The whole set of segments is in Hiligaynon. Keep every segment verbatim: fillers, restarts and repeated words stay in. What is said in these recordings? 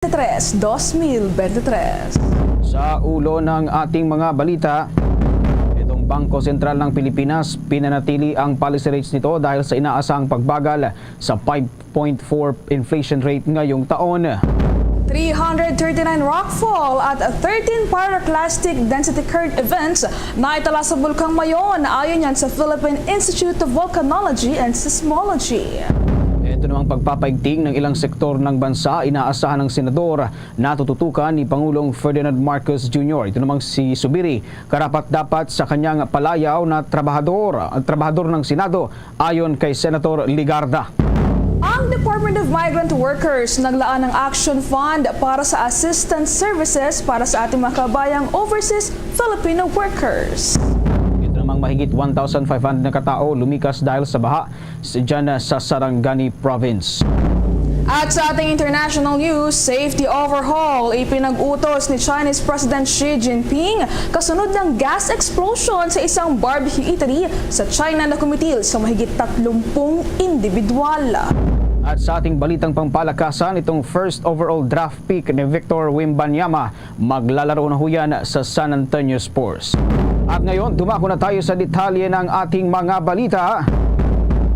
twenty-three, dos mil bente tres. Sa ulo ng ating mga balita, itong Bangko Sentral ng Pilipinas, pinanatili ang policy rates nito dahil sa inaasahang pagbagal sa five point four inflation rate ngayong taon. Three hundred thirty-nine rockfall at thirteen pyroclastic density current events naitala sa Bulkang Mayon, ayon yan sa Philippine Institute of Volcanology and Seismology. Ito namang pagpapaigting ng ilang sektor ng bansa, inaasahan ng senador na tututukan ni Pangulong Ferdinand Marcos Junior. Ito namang si Zubiri, karapat-dapat sa kanyang palayaw na trabahador, trabahador ng Senado, ayon kay Senator Legarda. Ang Department of Migrant Workers naglaan ng Action Fund para sa assistance services para sa ating mga kabayang overseas Filipino workers. Ito namang mahigit one thousand five hundred na katao lumikas dahil sa baha s-, dyan sa Sarangani Province. At sa ating international news, safety overhaul ipinag-utos ni Chinese President Xi Jinping kasunod ng gas explosion sa isang barbecue eatery sa China na kumitil sa mahigit tatlumpung individual. At sa ating balitang pampalakasan, itong first overall draft pick ni Victor Wembanyama maglalaro na huyan sa San Antonio Spurs. At ngayon, dumako na tayo sa detalye ng ating mga balita.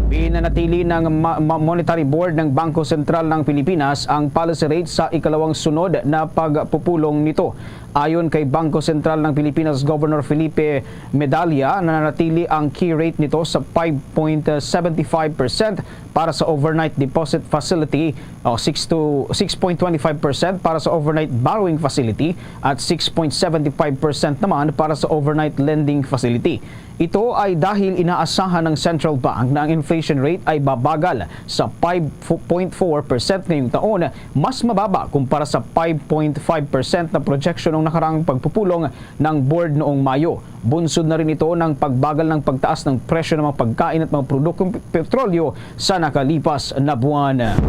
Pinanatili ng ma-, ma-, Monetary Board ng Bangko Sentral ng Pilipinas ang policy rate sa ikalawang sunod na pagpupulong nito. Ayon kay Bangko Sentral ng Pilipinas Governor Felipe Medalla, nananatili ang key rate nito sa five point seven five percent para sa overnight deposit facility o six to, six point twenty five percent para sa overnight borrowing facility at six point seven five percent naman para sa overnight lending facility. Ito ay dahil inaasahan ng Central Bank na ang inflation rate ay babagal sa five point four percent ngayong taon, mas mababa kumpara sa five point five percent na projection ng nakaraang pagpupulong ng board noong Mayo. Bunsod na rin ito ng pagbagal ng pagtaas ng presyo ng mga pagkain at mga produktong pe-, petrolyo sa nakalipas na buwan.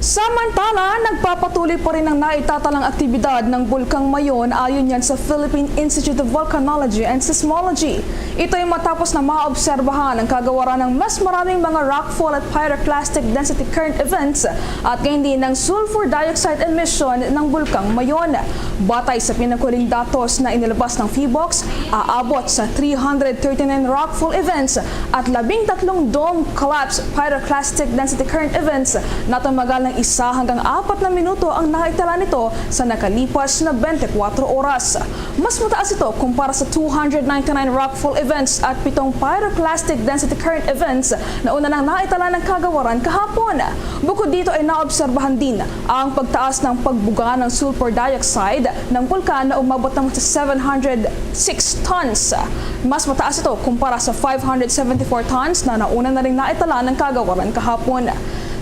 Samantala, nagpapatuloy pa rin ang naitatalang aktibidad ng Bulkang Mayon, ayon yan sa Philippine Institute of Volcanology and Seismology. Ito ay matapos na maobserbahan ang kagawaran ng mas maraming mga rockfall at pyroclastic density current events at gayon din ng sulfur dioxide emission ng Bulkang Mayon. Batay sa pinaghuling datos na inilabas ng PHIVOLCS, aabot sa three hundred thirty-nine rockfall events at labing tatlong dome collapse pyroclastic density current events na tumagal ng isa hanggang apat na minuto ang naitala nito sa nakalipas na twenty-four oras. Mas mataas ito kumpara sa two hundred ninety-nine rockfall events at pitong pyroclastic density current events na una nang naitala ng kagawaran kahapon. Bukod dito ay naobserbahan din ang pagtaas ng pagbuga ng sulfur dioxide ng bulkan na umabot naman sa seven hundred six tons. Mas mataas ito kumpara sa five hundred seventy-four tons na nauna na ring naitala ng kagawaran kahapon.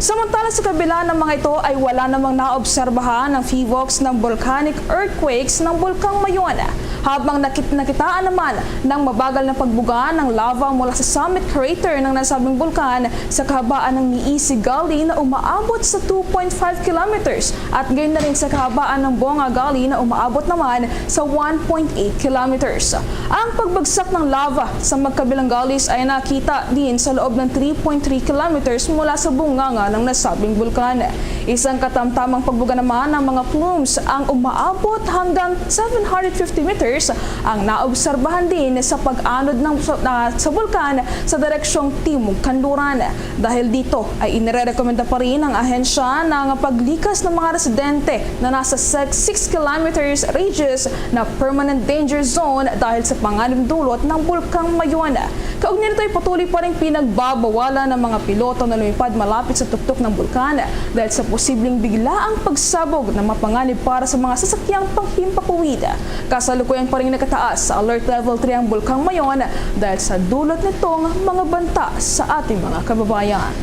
Samantala, sa kabila ng mga ito ay wala namang naobserbahan ng PHIVOLCS ng volcanic earthquakes ng Bulkang Mayon. Habang nakit-, nakitaan naman ng mabagal na pagbuga ng lava mula sa summit crater ng nasabing bulkan sa kahabaan ng Niisi Gully na umaabot sa two point five kilometers at gayon na rin sa kahabaan ng Bonga Gully na umaabot naman sa one point eight kilometers. Ang pagbagsak ng lava sa magkabilang gullies ay nakita din sa loob ng three point three kilometers mula sa bunganga ng nasabing bulkan. Isang katamtamang pagbuga naman ng mga plumes ang umaabot hanggang seven hundred fifty meters ang naobserbahan din sa pag-anod ng, sa, ah, sa bulkan sa direksyong timog-kanluran. Dahil dito ay inirerekomenda pa rin ng ahensya ng paglikas ng mga residente na nasa six kilometers radius na permanent danger zone dahil sa panganib dulot ng Bulkang Mayon. Kaugnay nito ay patuloy pa rin pinagbabawalan ng mga piloto na lumipad malapit sa tuktok ng bulkan dahil sa posibleng biglaang pagsabog na mapanganib para sa mga sasakyang panghimpapawid. Kasalukuyan pa rin nakataas sa Alert Level three ang Bulkang Mayon dahil sa dulot nitong mga banta sa ating mga kababayan.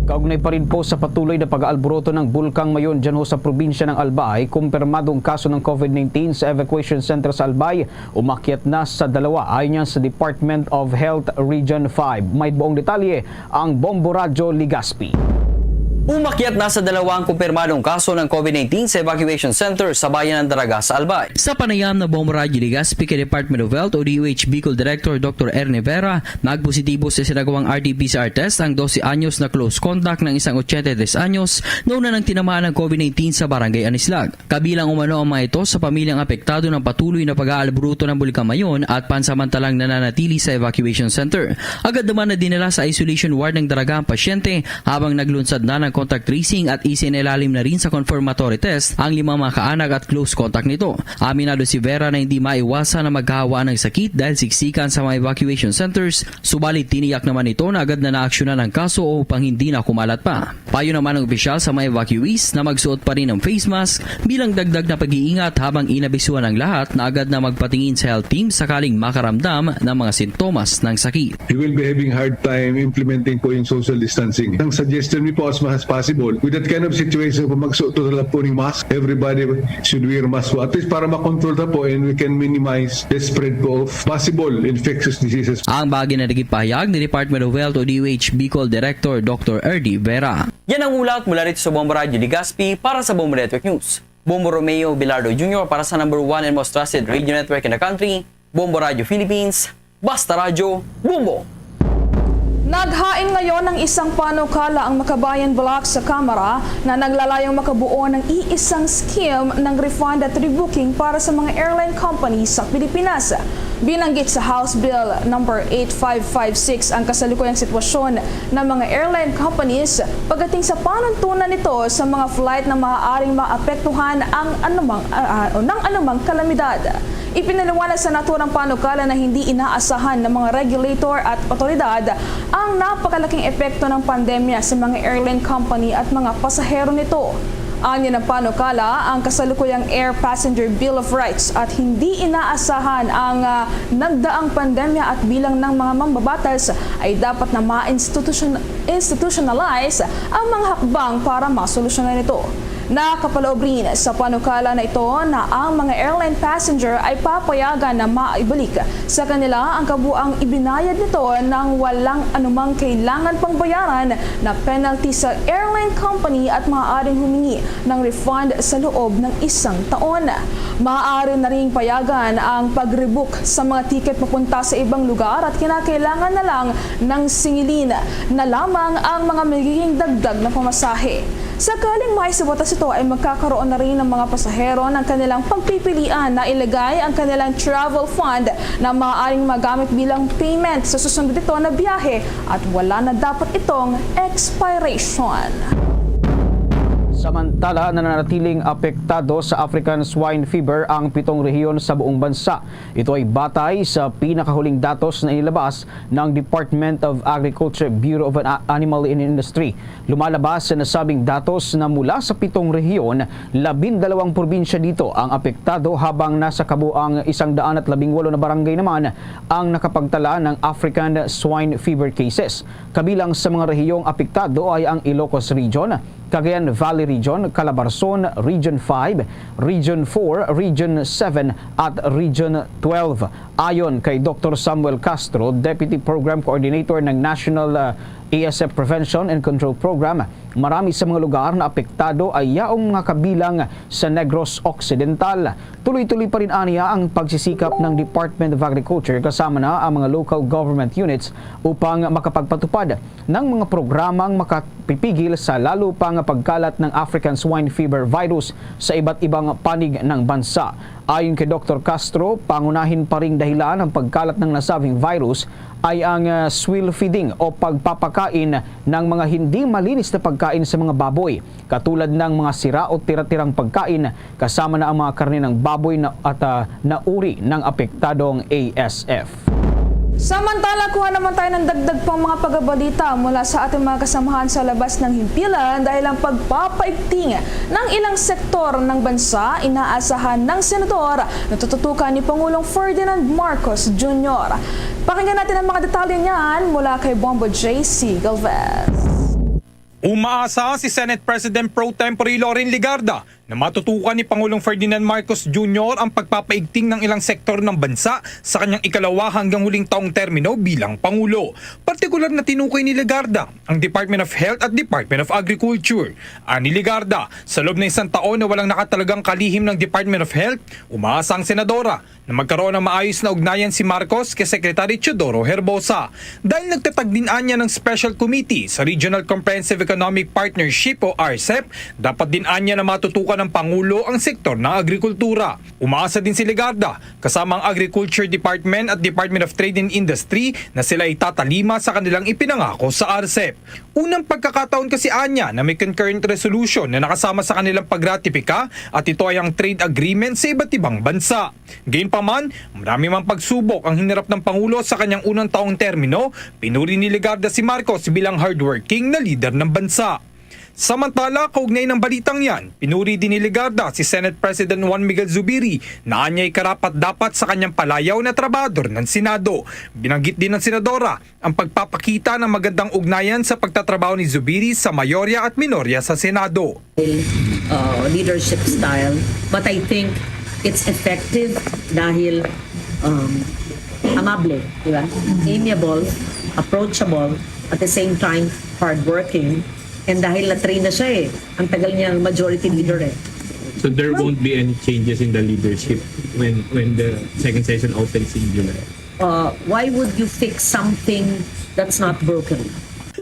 Kaugnay pa rin po sa patuloy na pag-aalburoto ng Bulkang Mayon dyan ho sa probinsya ng Albay, kumpirmadong kaso ng COVID nineteen sa evacuation center sa Albay, umakyat na sa dalawa, ayon yan sa Department of Health Region five. May buong detalye ang Bombo Radyo Legazpi. Umakyat na sa dalawang kumpirmadong kaso ng COVID nineteen sa evacuation center sa Bayan ng Daraga sa Albay. Sa panayam na Bombo Radyo Legazpi kay Department of Health o D O H Bicol Director Doctor Ernie Vera, nagpositibo sa isinagawang R T P C R test ang dose anyos na close contact ng isang ochenta y tres anyos na una nang tinamaan ng COVID nineteen sa Barangay Anislag. Kabilang umano ang mga ito sa pamilyang apektado ng patuloy na pag-aalburuto ng Bulkan Mayon at pansamantalang nananatili sa evacuation center. Agad naman na dinala sa isolation ward ng Daraga ang pasyente habang naglunsad na ng contact tracing at isinailalim na rin sa confirmatory test ang limang mga kaanak at close contact nito. Aminado si Vera na hindi maiwasan na magkahawa ng sakit dahil siksikan sa mga evacuation centers, subalit tiniyak naman nito na agad na naaksyonan ang kaso upang hindi na kumalat pa. Payo naman ng opisyal sa mga evacuees na magsuot pa rin ng face mask bilang dagdag na pag-iingat, habang inabisuhan ang lahat na agad na magpatingin sa health team sakaling makaramdam ng mga sintomas ng sakit. You will be having hard time implementing po yung social distancing. Ang suggestion mi po, as much as possible, with that kind of situation po, magsuot talaga po ng mask. Everybody should wear mask po. At least para makontrol ta po and we can minimize the spread po of possible infectious diseases. Ang bagay na nagipahayag ni Department of Health o D O H Bicol Director Doctor Erdi Vera. Yan ang ulat mula rito sa Bombo Radyo Legazpi para sa Bombo Network News. Bombo Romeo Bilardo Junior para sa number one and most trusted radio network in the country, Bombo Radyo Philippines, Basta Radyo, Bombo! Naghain ngayon ng isang panukala ang Makabayan Bloc sa Kamara na naglalayong makabuo ng iisang scheme ng refund at rebooking para sa mga airline companies sa Pilipinas. Binanggit sa House Bill number eight five five six ang kasalukuyang sitwasyon ng mga airline companies pagdating sa panuntunan nito sa mga flight na maaaring maapektuhan ang anumang, ah, ah, o ng anumang kalamidad. Ipinaliwanag sa naturang panukala na hindi inaasahan ng mga regulator at otoridad ang napakalaking epekto ng pandemya sa mga airline company at mga pasahero nito. Anya ng panukala ang kasalukuyang Air Passenger Bill of Rights at hindi inaasahan ang, ah, nagdaang pandemya at bilang ng mga mambabatas ay dapat na ma-institution-, institutionalize ang mga hakbang para masolusyonan ito. Nakapaloob rin sa panukala na ito na ang mga airline passenger ay papayagan na maibalik sa kanila ang kabuang ibinayad nito nang walang anumang kailangan pang bayaran na penalty sa airline company at maaaring humingi ng refund sa loob ng isang taon. Maaari na ring payagan ang pag-rebook sa mga tiket papunta sa ibang lugar at kinakailangan na lang ng singilin na lamang ang mga magiging dagdag na pamasahe. Sakaling maisabot ito, ay magkakaroon na rin ng mga pasahero ng kanilang pagpipilian na ilagay ang kanilang travel fund na maaaring magamit bilang payment sa susunod ito na biyahe at wala na dapat itong expiration. Samantala, nananatiling apektado sa African Swine Fever ang pitong rehiyon sa buong bansa. Ito ay batay sa pinakahuling datos na inilabas ng Department of Agriculture, Bureau of An-, Animal and Industry. Lumalabas sa nasabing datos na mula sa pitong rehiyon, labindalawang probinsya dito ang apektado, habang nasa kabuang isang daan at labing walo na barangay naman ang nakapagtala ng African Swine Fever cases. Kabilang sa mga rehiyong apektado ay ang Ilocos Region, Cagayan Valley Region, Calabarzon, Region five, Region four, Region seven, at Region twelve. Ayon kay Doktor Samuel Castro, Deputy Program Coordinator ng National, ah, A S F Prevention and Control Program, marami sa mga lugar na apektado ay yaong mga kabilang sa Negros Occidental. Tuloy-tuloy pa rin aniya ang pagsisikap ng Department of Agriculture kasama na ang mga local government units upang makapagpatupad ng mga programang makapipigil sa lalo pang pagkalat ng African Swine Fever virus sa iba't ibang panig ng bansa. Ayon kay Doktor Castro, pangunahin pa ring dahilan ng pagkalat ng nasabing virus ay ang, ah, swill feeding o pagpapakain ng mga hindi malinis na pagkain sa mga baboy, katulad ng mga sira o tira-tirang pagkain, kasama na ang mga karne ng baboy na, at, ah, na uri ng apektadong A S F. Samantala, kuha naman tayo ng dagdag pang mga pagbabalita mula sa ating mga kasamahan sa labas ng himpilan dahil ang pagpapaigting ng ilang sektor ng bansa inaasahan ng senador na tututukan ni Pangulong Ferdinand Marcos Junior. Pakinggan natin ang mga detalye niyan mula kay Bombo J C Galvez. Umaasa si Senate President Pro Tempore Loren Legarda na matutukan ni Pangulong Ferdinand Marcos Junior ang pagpapaigting ng ilang sektor ng bansa sa kanyang ikalawa hanggang huling taong termino bilang Pangulo. Partikular na tinukoy ni Legarda ang Department of Health at Department of Agriculture. Ani Legarda, sa loob ng isang taon na walang nakatalagang kalihim ng Department of Health, umaasa ang senadora na magkaroon ng maayos na ugnayan si Marcos kay Secretary Teodoro Herbosa. Dahil nagtatag din anya ng special committee sa Regional Comprehensive Economic Partnership o RCEP, dapat din anya na matutukan ng Pangulo ang sektor ng agrikultura. Umaasa din si Legarda, kasama ang Agriculture Department at Department of Trade and Industry, na sila itatalima sa kanilang ipinangako sa RCEP. Unang pagkakataon kasi anya na may concurrent resolution na nakasama sa kanilang pagratipika, at ito ay ang trade agreement sa iba't ibang bansa. Gayunpaman, marami mang pagsubok ang hinarap ng Pangulo sa kanyang unang taong termino, pinuri ni Legarda si Marcos bilang hardworking na lider ng bansa. Samantala, kaugnay ng balitang yan, pinuri din ni Legarda si Senate President Juan Miguel Zubiri na anya'y karapat-dapat sa kanyang palayaw na trabahador ng Senado. Binanggit din ng senadora ang pagpapakita ng magandang ugnayan sa pagtatrabaho ni Zubiri sa mayorya at minorya sa Senado. uh, leadership style. But I think it's effective dahil um, amable, di ba? Amiable, approachable, at the same time, hardworking. And dahil na-train na siya eh, ang tagal niyang majority leader eh. So there won't be any changes in the leadership when when the second session opens in July. Uh, why would you fix something that's not broken?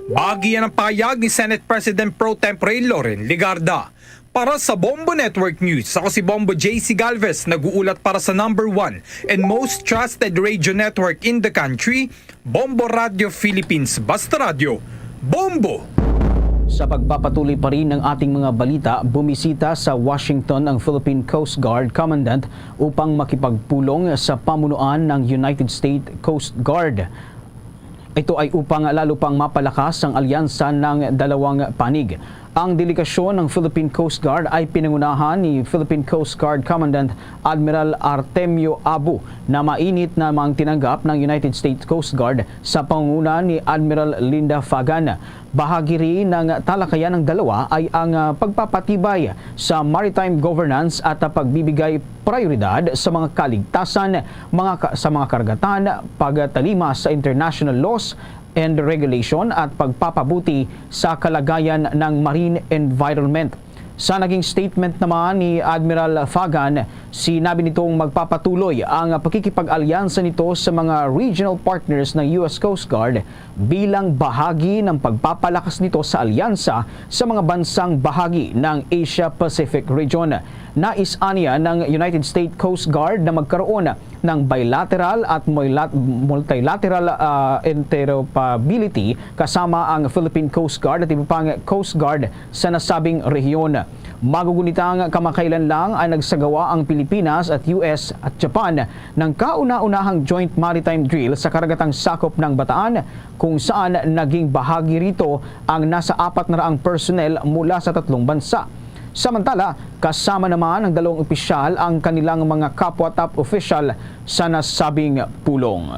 Bahagi yan ang pahayag ni Senate President Pro Tempore Loren Legarda. Para sa Bombo Network News, ako si Bombo J C Galvez, nag-uulat para sa number one and most trusted radio network in the country, Bombo Radio Philippines. Basta Radio, Bombo! Sa pagpapatuloy pa rin ng ating mga balita, bumisita sa Washington ang Philippine Coast Guard Commandant upang makipagpulong sa pamunuan ng United States Coast Guard. Ito ay upang lalo pang mapalakas ang alyansa ng dalawang panig. Ang delegasyon ng Philippine Coast Guard ay pinangunahan ni Philippine Coast Guard Commandant Admiral Artemio Abu na mainit namang tinanggap ng United States Coast Guard sa pangunguna ni Admiral Linda Fagan. Bahagi rin ng talakayan ng dalawa ay ang ah, pagpapatibay sa maritime governance at ah, pagbibigay prioridad sa mga kaligtasan, mga ka- sa mga karagatan, pagtalima sa international laws and regulation at pagpapabuti sa kalagayan ng marine environment. Sa naging statement naman ni Admiral Fagan, sinabi nitong magpapatuloy ang pakikipag-alyansa nito sa mga regional partners ng U S Coast Guard bilang bahagi ng pagpapalakas nito sa alyansa sa mga bansang bahagi ng Asia-Pacific region. Nais aniya ng United States Coast Guard na magkaroon ng bilateral at multilateral uh, interoperability kasama ang Philippine Coast Guard at iba pang Coast Guard sa nasabing rehiyon. Magugunitang kamakailan lang ay nagsagawa ang Pilipinas at U S at Japan ng kauna-unahang joint maritime drill sa karagatang sakop ng Bataan, kung saan naging bahagi rito ang nasa apat na raang personnel mula sa tatlong bansa. Samantala, kasama naman ng dalawang opisyal ang kanilang mga kapwa top official sa nasabing pulong.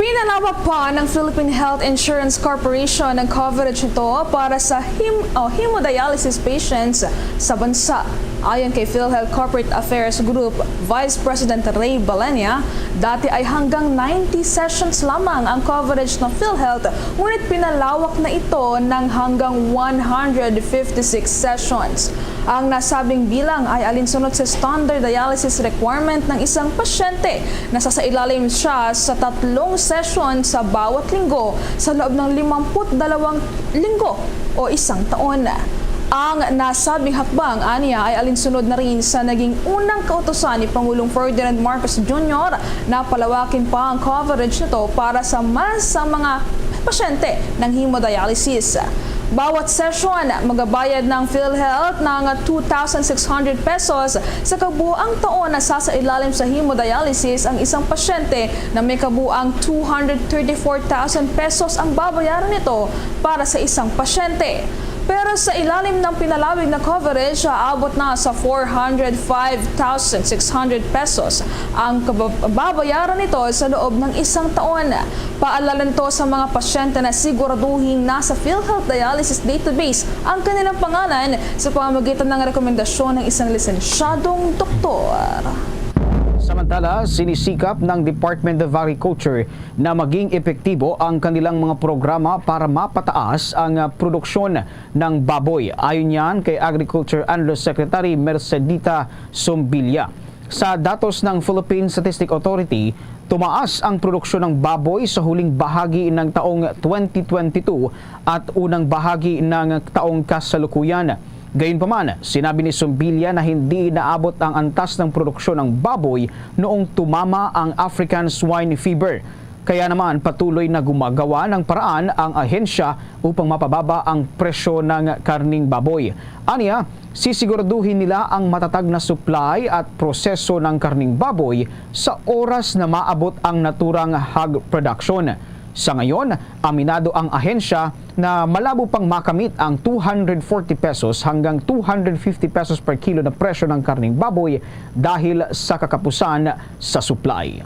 Pinalawak pa ng Philippine Health Insurance Corporation ang coverage nito para sa hem- o hemodialysis patients sa bansa. Ayon kay PhilHealth Corporate Affairs Group Vice President Ray Balenia, dati ay hanggang ninety sessions lamang ang coverage ng PhilHealth, ngunit pinalawak na ito ng hanggang one hundred fifty-six sessions. Ang nasabing bilang ay alinsunod sa standard dialysis requirement ng isang pasyente na sasailalim siya sa tatlong session sa bawat linggo sa loob ng limampu't dalawang linggo o isang taon. Ang nasabing hakbang aniya ay alinsunod na rin sa naging unang kautusan ni Pangulong Ferdinand Marcos Junior na palawakin pa ang coverage nito para sa mas sa mga pasyente ng hemodialysis. Bawat session, magabayad ng PhilHealth ng two thousand six hundred pesos. Sa kabuang taon na sasailalim sa hemodialysis ang isang pasyente na may kabuang two hundred thirty-four thousand pesos ang babayaran nito para sa isang pasyente. Pero sa ilalim ng pinalawig na coverage, aabot na sa four hundred five thousand six hundred pesos ang kababayaran nito sa loob ng isang taon. Paalala nito sa mga pasyente na siguraduhin nasa PhilHealth Dialysis Database ang kanilang pangalan sa pamamagitan ng rekomendasyon ng isang lisensyadong doktor. Samantala, sinisikap ng Department of Agriculture na maging epektibo ang kanilang mga programa para mapataas ang, ah, produksyon ng baboy. Ayon yan kay Agriculture Undersecretary Mercedita Sombilia. Sa datos ng Philippine Statistic Authority, tumaas ang produksyon ng baboy sa huling bahagi ng taong twenty twenty-two at unang bahagi ng taong kasalukuyan. Gayunpaman, sinabi ni Sombilia na hindi naabot ang antas ng produksyon ng baboy noong tumama ang African Swine Fever. Kaya naman, patuloy na gumagawa ng paraan ang ahensya upang mapababa ang presyo ng karning baboy. Anya, sisiguraduhin nila ang matatag na supply at proseso ng karning baboy sa oras na maabot ang naturang hog production. Sa ngayon, aminado ang ahensya na malabo pang makamit ang two hundred forty pesos hanggang two hundred fifty pesos per kilo na presyo ng karning baboy dahil sa kakapusan sa supply.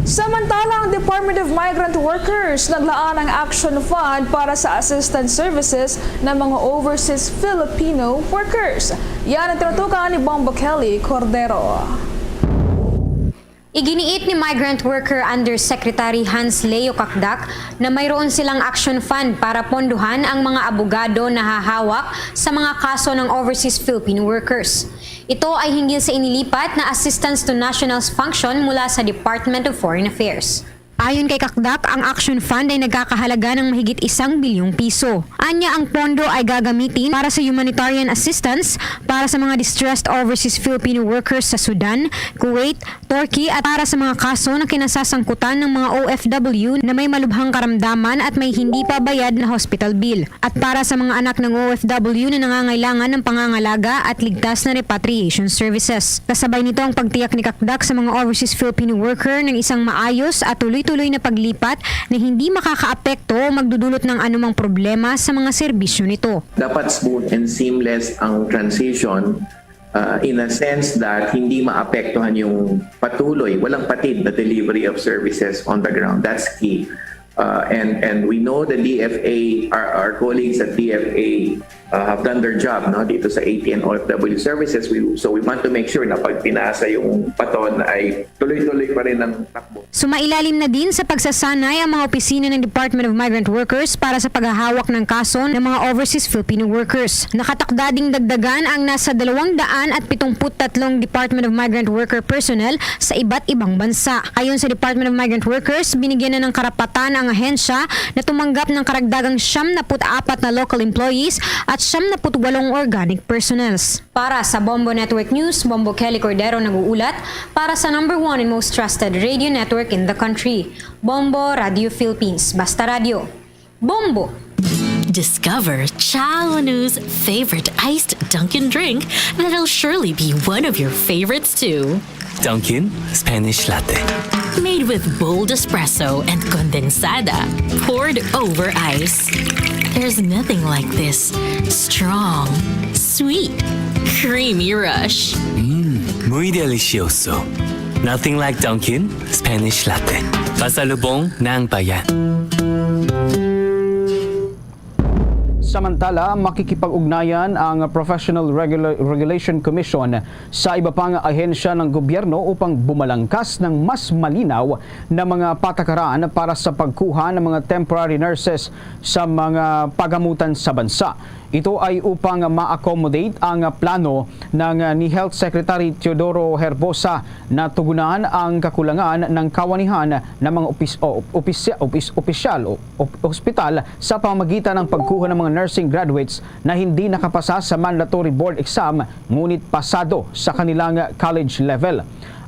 Samantala, ang Department of Migrant Workers naglaan ng Action Fund para sa assistance services ng mga overseas Filipino workers. Yan ang tinutukan ni Bombo Kelly Cordero. Iginiit ni Migrant Worker Undersecretary Hans Leo Cacdac na mayroon silang action fund para pondohan ang mga abogado na hahawak sa mga kaso ng overseas Filipino workers. Ito ay hinggil sa inilipat na Assistance to Nationals Function mula sa Department of Foreign Affairs. Ayon kay Cacdac, ang Action Fund ay nagkakahalaga ng mahigit isang bilyong piso. Anya, ang pondo ay gagamitin para sa humanitarian assistance para sa mga distressed overseas Filipino workers sa Sudan, Kuwait, Turkey at para sa mga kaso na kinasasangkutan ng mga O F W na may malubhang karamdaman at may hindi pa bayad na hospital bill, at para sa mga anak ng O F W na nangangailangan ng pangangalaga at ligtas na repatriation services. Kasabay nito ang pagtiyak ni Cacdac sa mga overseas Filipino worker ng isang maayos at tuloy-tuloy na paglipat na hindi makakaapekto o magdudulot ng anumang problema sa mga serbisyo nito. Dapat smooth and seamless ang transition, uh, in a sense that hindi maapektuhan yung patuloy, walang patid na delivery of services on the ground. That's key. Uh, and, and we know the D F A, our, our colleagues at D F A, uh, have done their job, no, dito sa A T N O F W services. We, so we want to make sure na pag pinasa yung baton ay tuloy-tuloy pa rin ang takbo. Sumailalim na din sa pagsasanay ang mga opisina ng Department of Migrant Workers para sa paghahawak ng kaso ng mga overseas Filipino workers. Nakatakda ding dagdagan ang nasa dalawang daan at pitungput tatlong Department of Migrant Worker personnel sa iba't ibang bansa. Ayon sa Department of Migrant Workers, binigyan na ng karapatan ang ahensya na tumanggap ng karagdagang siyam na put apat na local employees at siyam na put walong organic personnels. Para sa Bombo Network News, Bombo Kelly Cordero nag-uulat para sa number one and most trusted radio network in the country, Bombo Radio Philippines. Basta Radio, Bombo! Discover Chao Nu's favorite iced Dunkin' drink that'll surely be one of your favorites too. Dunkin' Spanish Latte. Made with bold espresso and condensada, poured over ice. There's nothing like this strong, sweet, creamy rush. Mmm, muy delicioso. Nothing like Dunkin' Spanish Latte. Pasalubong ng bayan. Samantala, makikipag-ugnayan ang Professional Regula- Regulation Commission sa iba pang ahensya ng gobyerno upang bumalangkas ng mas malinaw na mga patakaran para sa pagkuha ng mga temporary nurses sa mga pagamutan sa bansa. Ito ay upang ma-accommodate ang plano ng ni Health Secretary Teodoro Herbosa na tugunan ang kakulangan ng kawanihan ng mga opis- o- opis- opis- opisyal o op- ospital sa pamamagitan ng pagkuha ng mga nursing graduates na hindi nakapasa sa mandatory board exam ngunit pasado sa kanilang college level.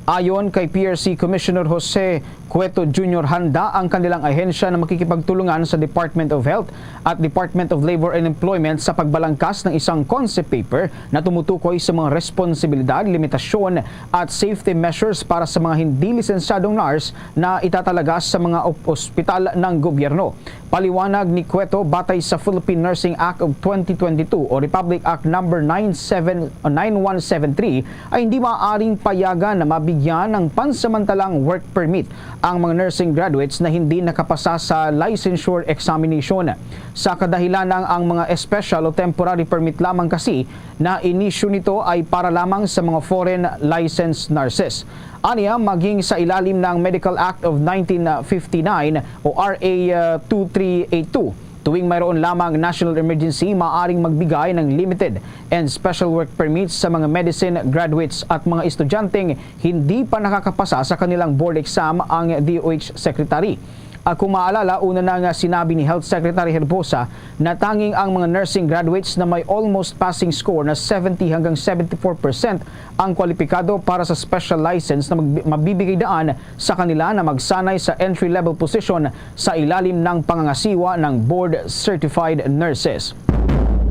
Ayon kay P R C Commissioner Jose Cueto Junior, handa ang kanilang ahensya na makikipagtulungan sa Department of Health at Department of Labor and Employment sa pagbalangkas ng isang concept paper na tumutukoy sa mga responsibilidad, limitasyon at safety measures para sa mga hindi lisensyadong nurse na itatalaga sa mga op-, ospital ng gobyerno. Paliwanag ni Cueto, batay sa Philippine Nursing Act of twenty twenty-two o Republic Act number nine seven, nine one seven three, ay hindi maaaring payagan na mabigyan ng pansamantalang work permit ang mga nursing graduates na hindi nakapasa sa licensure examination. Sa kadahilanan, ang mga special o temporary permit lamang kasi na inisyu nito ay para lamang sa mga foreign licensed nurses. Aniya, maging sa ilalim ng Medical Act of nineteen fifty-nine o R A, uh, two three eight two, tuwing mayroon lamang national emergency, maaring magbigay ng limited and special work permits sa mga medicine graduates at mga estudyanteng hindi pa nakakapasa sa kanilang board exam ang D O H secretary. Ah, kung maalala, una na nga sinabi ni Health Secretary Herbosa na tanging ang mga nursing graduates na may almost passing score na seventy hanggang seventy-four percent ang kwalipikado para sa special license na magbi-, mabibigay daan sa kanila na magsanay sa entry-level position sa ilalim ng pangangasiwa ng board certified nurses.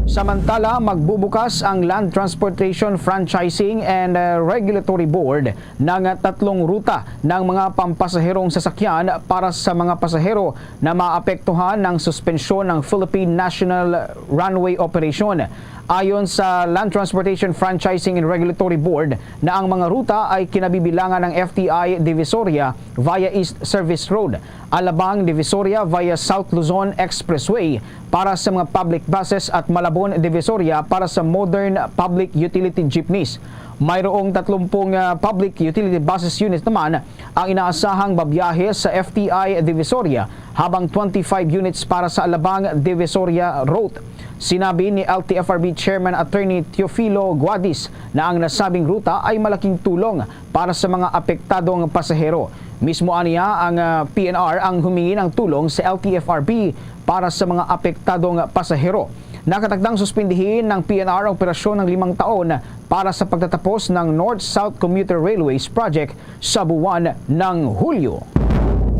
Samantala, magbubukas ang Land Transportation Franchising and, uh, Regulatory Board ng tatlong ruta ng mga pampasaherong sasakyan para sa mga pasahero na maapektuhan ng suspensyon ng Philippine National Runway Operation. Ayon sa Land Transportation Franchising and Regulatory Board na ang mga ruta ay kinabibilangan ng F T I Divisoria via East Service Road, Alabang Divisoria via South Luzon Expressway para sa mga public buses at Malabon Divisoria para sa modern public utility jeepneys. Mayroong tatlumpung, ah, public utility buses unit naman ang inaasahang babiyahe sa F T I Divisoria, habang twenty-five units para sa Alabang Divisoria route. Sinabi ni L T F R B Chairman Attorney Teofilo Guadis na ang nasabing ruta ay malaking tulong para sa mga apektadong pasahero. Mismo aniya ang, ah, P N R ang humingi ng tulong sa L T F R B para sa mga apektadong pasahero. Nakatakdang suspindihin ng P N R ang operasyon ng limang taon para sa pagtatapos ng North-South Commuter Railways Project sa buwan ng Hulyo.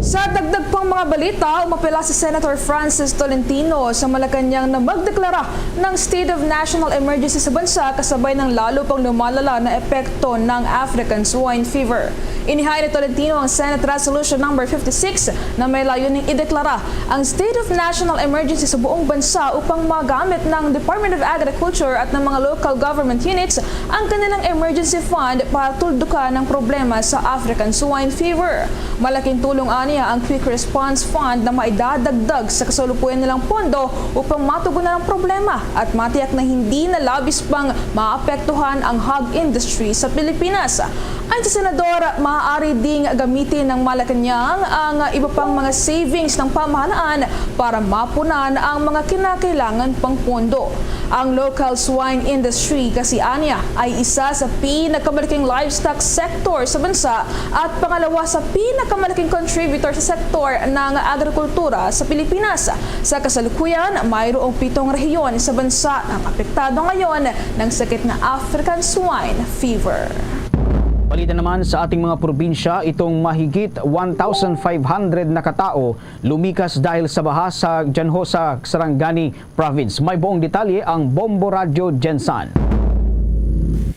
Sa dagdag pang mga balita, umapela si Senator Francis Tolentino sa Malacañang na magdeklara ng state of national emergency sa bansa, kasabay ng lalo pang lumalala na epekto ng African Swine Fever. Inihain ni Tolentino ang Senate Resolution number fifty-six na may layuning ideklara ang state of national emergency sa buong bansa upang magamit ng Department of Agriculture at ng mga local government units ang kanilang emergency fund para tuldukan ang problema sa African Swine Fever. Malaking tulong aniya ang Quick Response Fund na maidadagdag sa kasalukuyan nilang pondo upang matugunan ang problema at matiyak na hindi na labis pang maapektuhan ang hog industry sa Pilipinas. Ayon sa Senador, maaari ding gamitin ng Malacañang ang iba pang mga savings ng pamahalaan para mapunan ang mga kinakailangan pang pondo. Ang local swine industry kasi aniya ay isa sa pinakamalaking livestock sector sa bansa at pangalawa sa pinakamalaking contributor sa sektor ng agrikultura sa Pilipinas. Sa kasalukuyan, mayroong pitong rehiyon sa bansa ang apektado ngayon ng sakit na African Swine Fever. Balita naman sa ating mga probinsya, itong mahigit one thousand five hundred na katao lumikas dahil sa baha sa Janhosa, Sarangani Province. May buong detalye ang Bombo Radyo Jensan.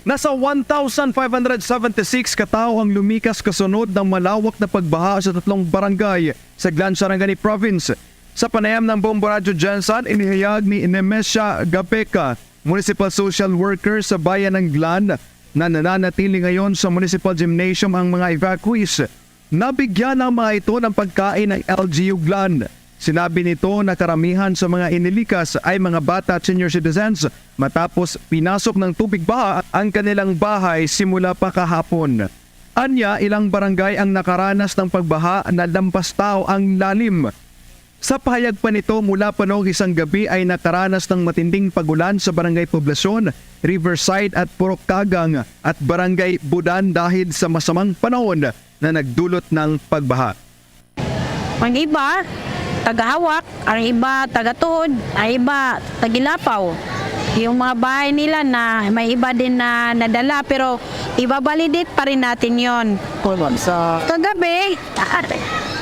Nasa one thousand five hundred seventy-six ka tawo ang lumikas kasunod ng malawak na pagbaha sa tatlong barangay sa Glan, Sarangani Province. Sa panayam ng Bombo Radyo Jensan, inihayag ni Nemesha Gapeca, Municipal Social Worker sa bayan ng Glan, na nananatili ngayon sa Municipal Gymnasium ang mga evacuees. Nabigyan ang mga ito ng pagkain ng L G U Glan. Sinabi nito na karamihan sa mga inilikas ay mga bata at senior citizens matapos pinasok ng tubig baha ang kanilang bahay simula pa kahapon. Anya, ilang barangay ang nakaranas ng pagbaha na lampas tao ang lalim. Sa pahayag pa nito, mula pa noong isang gabi ay nakaranas ng matinding pagulan sa Barangay Poblacion, Riverside at Purok Kagang at Barangay Budan dahil sa masamang panahon na nagdulot ng pagbaha. Ang iba, taga-Hawak, ang iba, taga-Tuhod, ang iba, taga-Ilapaw. Yung mga bahay nila na may iba din na nadala, pero Ibabalidate pa rin natin yon. Hold on. Sa Kagabi,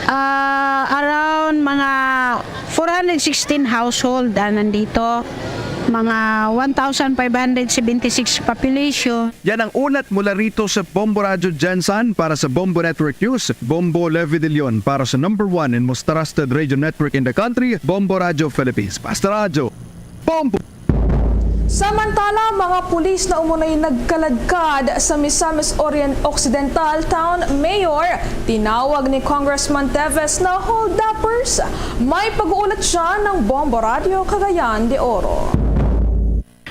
ah, around mga four hundred sixteen household ang nandito, mga one thousand five hundred seventy-six population. Yan ang ulat mula rito sa Bombo Radyo Gensan para sa Bombo Network News, Bombo Levi De Leon para sa number one and most trusted radio network in the country, Bombo Radyo Philippines. Basta Radyo, Bombo! Samantala, mga pulis na umunay nagkaladkad sa Misamis Orient Occidental Town Mayor, tinawag ni Congressman Teves na hold-uppers. May pag-uulat siya ng Bombo Radyo Cagayan de Oro.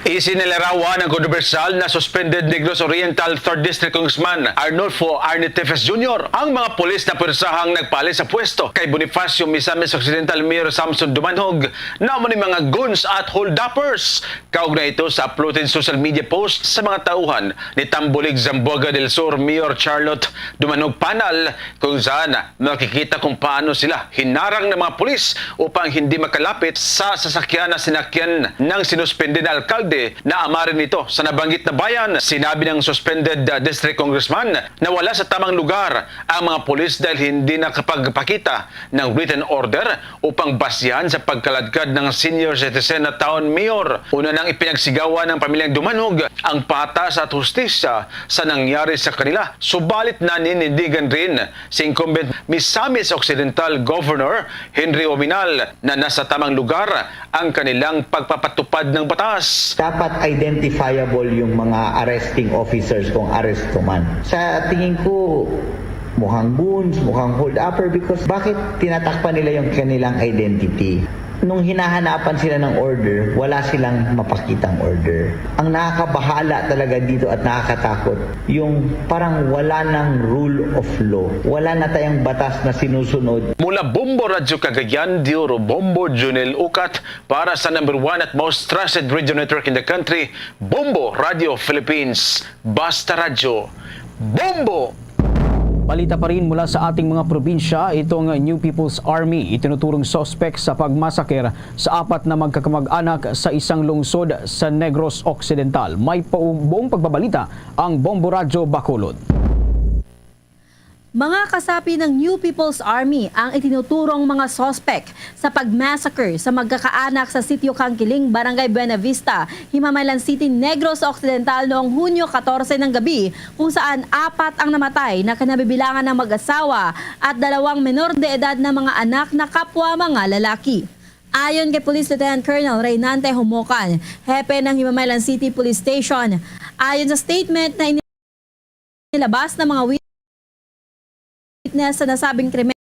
Isinilarawan ng kontrobersyal na suspended Negros Oriental Third District Congressman Arnulfo Arnie Teves Junior ang mga pulis na pwersahang nagpaalis sa pwesto kay Bonifacio Misamis Occidental Mayor Samson Dumanhog na amo ni mga goons at hold-uppers. Kaugnay ito sa uploaded social media post sa mga tauhan ni Tambulig, Zamboanga del Sur Mayor Charlotte Dumanhog Panal, kung saan makikita kung paano sila hinarang ng mga pulis upang hindi makalapit sa sasakyan na sinakyan ng sinuspende na alkalde na ama rin ito sa nabanggit na bayan. Sinabi ng suspended, uh, district congressman na wala sa tamang lugar ang mga pulis dahil hindi nakapagpakita ng written order upang basihan sa pagkaladkad ng senior citizen na town mayor. Una nang ipinagsigawan ng pamilyang Dumanhog ang patas at hustisya sa nangyari sa kanila. Subalit, naninindigan rin si incumbent Misamis Occidental Governor Henry Ominal na nasa tamang lugar ang kanilang pagpapatupad ng batas. Dapat identifiable yung mga arresting officers kung aresto man. Sa tingin ko, mukhang goons, mukhang hold-upper, because bakit tinatakpan nila yung kanilang identity? Nung hinahanapan sila ng order, wala silang mapakitang order. Ang nakakabahala talaga dito at nakakatakot, yung parang wala nang rule of law. Wala na tayong batas na sinusunod. Mula Bombo Radyo Cagayan de Oro, Bombo Junel Ucat para sa number one at most trusted radio network in the country, Bombo Radio Philippines. Basta Radyo, Bombo! Balita pa rin mula sa ating mga probinsya, itong New People's Army itinuturong suspek sa pagmasaker sa apat na magkakamag-anak sa isang lungsod sa Negros Occidental. May pau-, buong pagbabalita ang Bombo Radyo Bacolod. Mga kasapi ng New People's Army ang itinuturong mga suspek sa pag-massacre sa magkakaanak sa Sitio Kangkiling, Barangay Buenavista, Himamaylan City, Negros Occidental noong Hunyo katorse ng gabi, kung saan apat ang namatay na kinabibilangan ng mag-asawa at dalawang menor de edad na mga anak na kapwa mga lalaki. Ayon kay Police Lieutenant Colonel Reynante Humocan, hepe ng Himamaylan City Police Station, ayon sa statement na inilabas ng mga witness sa nasabing krimen,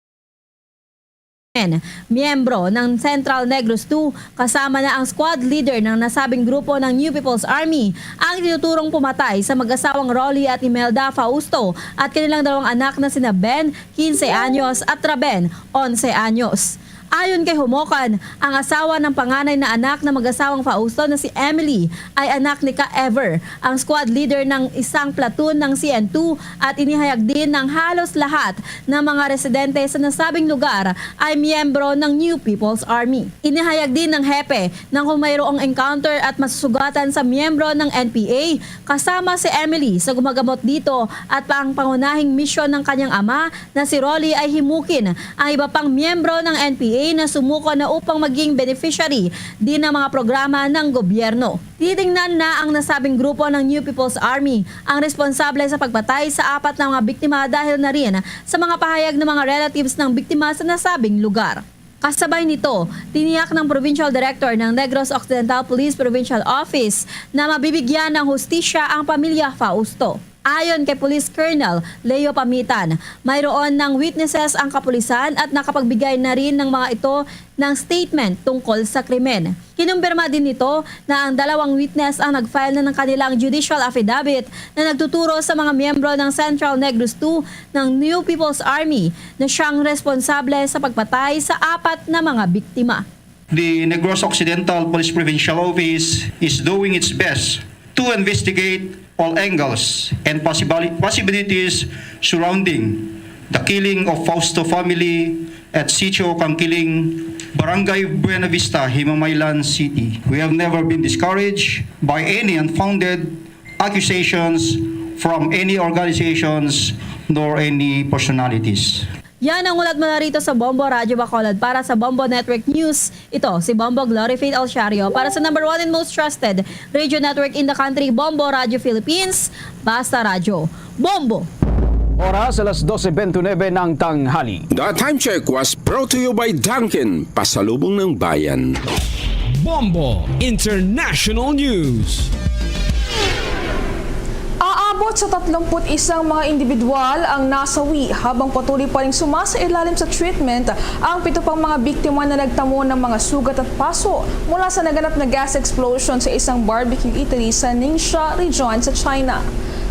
miyembro ng Central Negros two, kasama na ang squad leader ng nasabing grupo ng New People's Army, ang tinuturong pumatay sa mag-asawang Rolly at Imelda Fausto at kanilang dalawang anak na sina Ben, quince anyos, at Raben, onse anyos. Ayon kay Humocan, ang asawa ng panganay na anak ng mag-asawang Fausto na si Emily ay anak ni Ka Ever, ang squad leader ng isang platoon ng C N two, at inihayag din ng halos lahat ng mga residente sa nasabing lugar ay miyembro ng New People's Army. Inihayag din ng hepe na kung mayroong encounter at masusugatan sa miyembro ng N P A kasama si Emily sa gumagamot dito at pa ang pangunahing misyon ng kanyang ama na si Rolly ay himukin ang iba pang miyembro ng N P A na sumuko na upang maging beneficiary din ng mga programa ng gobyerno. Titingnan na ang nasabing grupo ng New People's Army ang responsable sa pagpatay sa apat na mga biktima dahil na rin sa mga pahayag ng mga relatives ng biktima sa nasabing lugar. Kasabay nito, tiniyak ng Provincial Director ng Negros Occidental Police Provincial Office na mabibigyan ng hustisya ang pamilya Fausto. Ayon kay Police Colonel Leo Pamitan, mayroon ng witnesses ang kapulisan at nakapagbigay na rin ng mga ito ng statement tungkol sa krimen. Kinumpirma din nito na ang dalawang witness ang nag-file na ng kanilang judicial affidavit na nagtuturo sa mga miyembro ng Central Negros two ng New People's Army na siyang responsable sa pagpatay sa apat na mga biktima. The Negros Occidental Police Provincial Office is doing its best to investigate all angles and possibili-, possibilities surrounding the killing of Fausto family at Sitio Kangkiling, Barangay Buenavista, Himamaylan City. We have never been discouraged by any unfounded accusations from any organizations nor any personalities. Yan ang ulat mula rito sa Bombo Radyo Bacolod. Para sa Bombo Network News, ito si Bombo Glory Faith Alciario. Para sa number one and most trusted radio network in the country, Bombo Radyo Philippines, Basta Radyo. Bombo! Oras, alas dose bentynebe ng tanghali. The time check was brought to you by Dunkin, pasalubong ng bayan. Bombo International News. Aabot sa tatlumpu't isang mga individual ang nasawi, habang patuloy pa ring sumasailalim sa treatment ang pito pang mga biktima na nagtamo ng mga sugat at paso mula sa naganap na gas explosion sa isang barbecue eatery sa Ningxia Region sa China.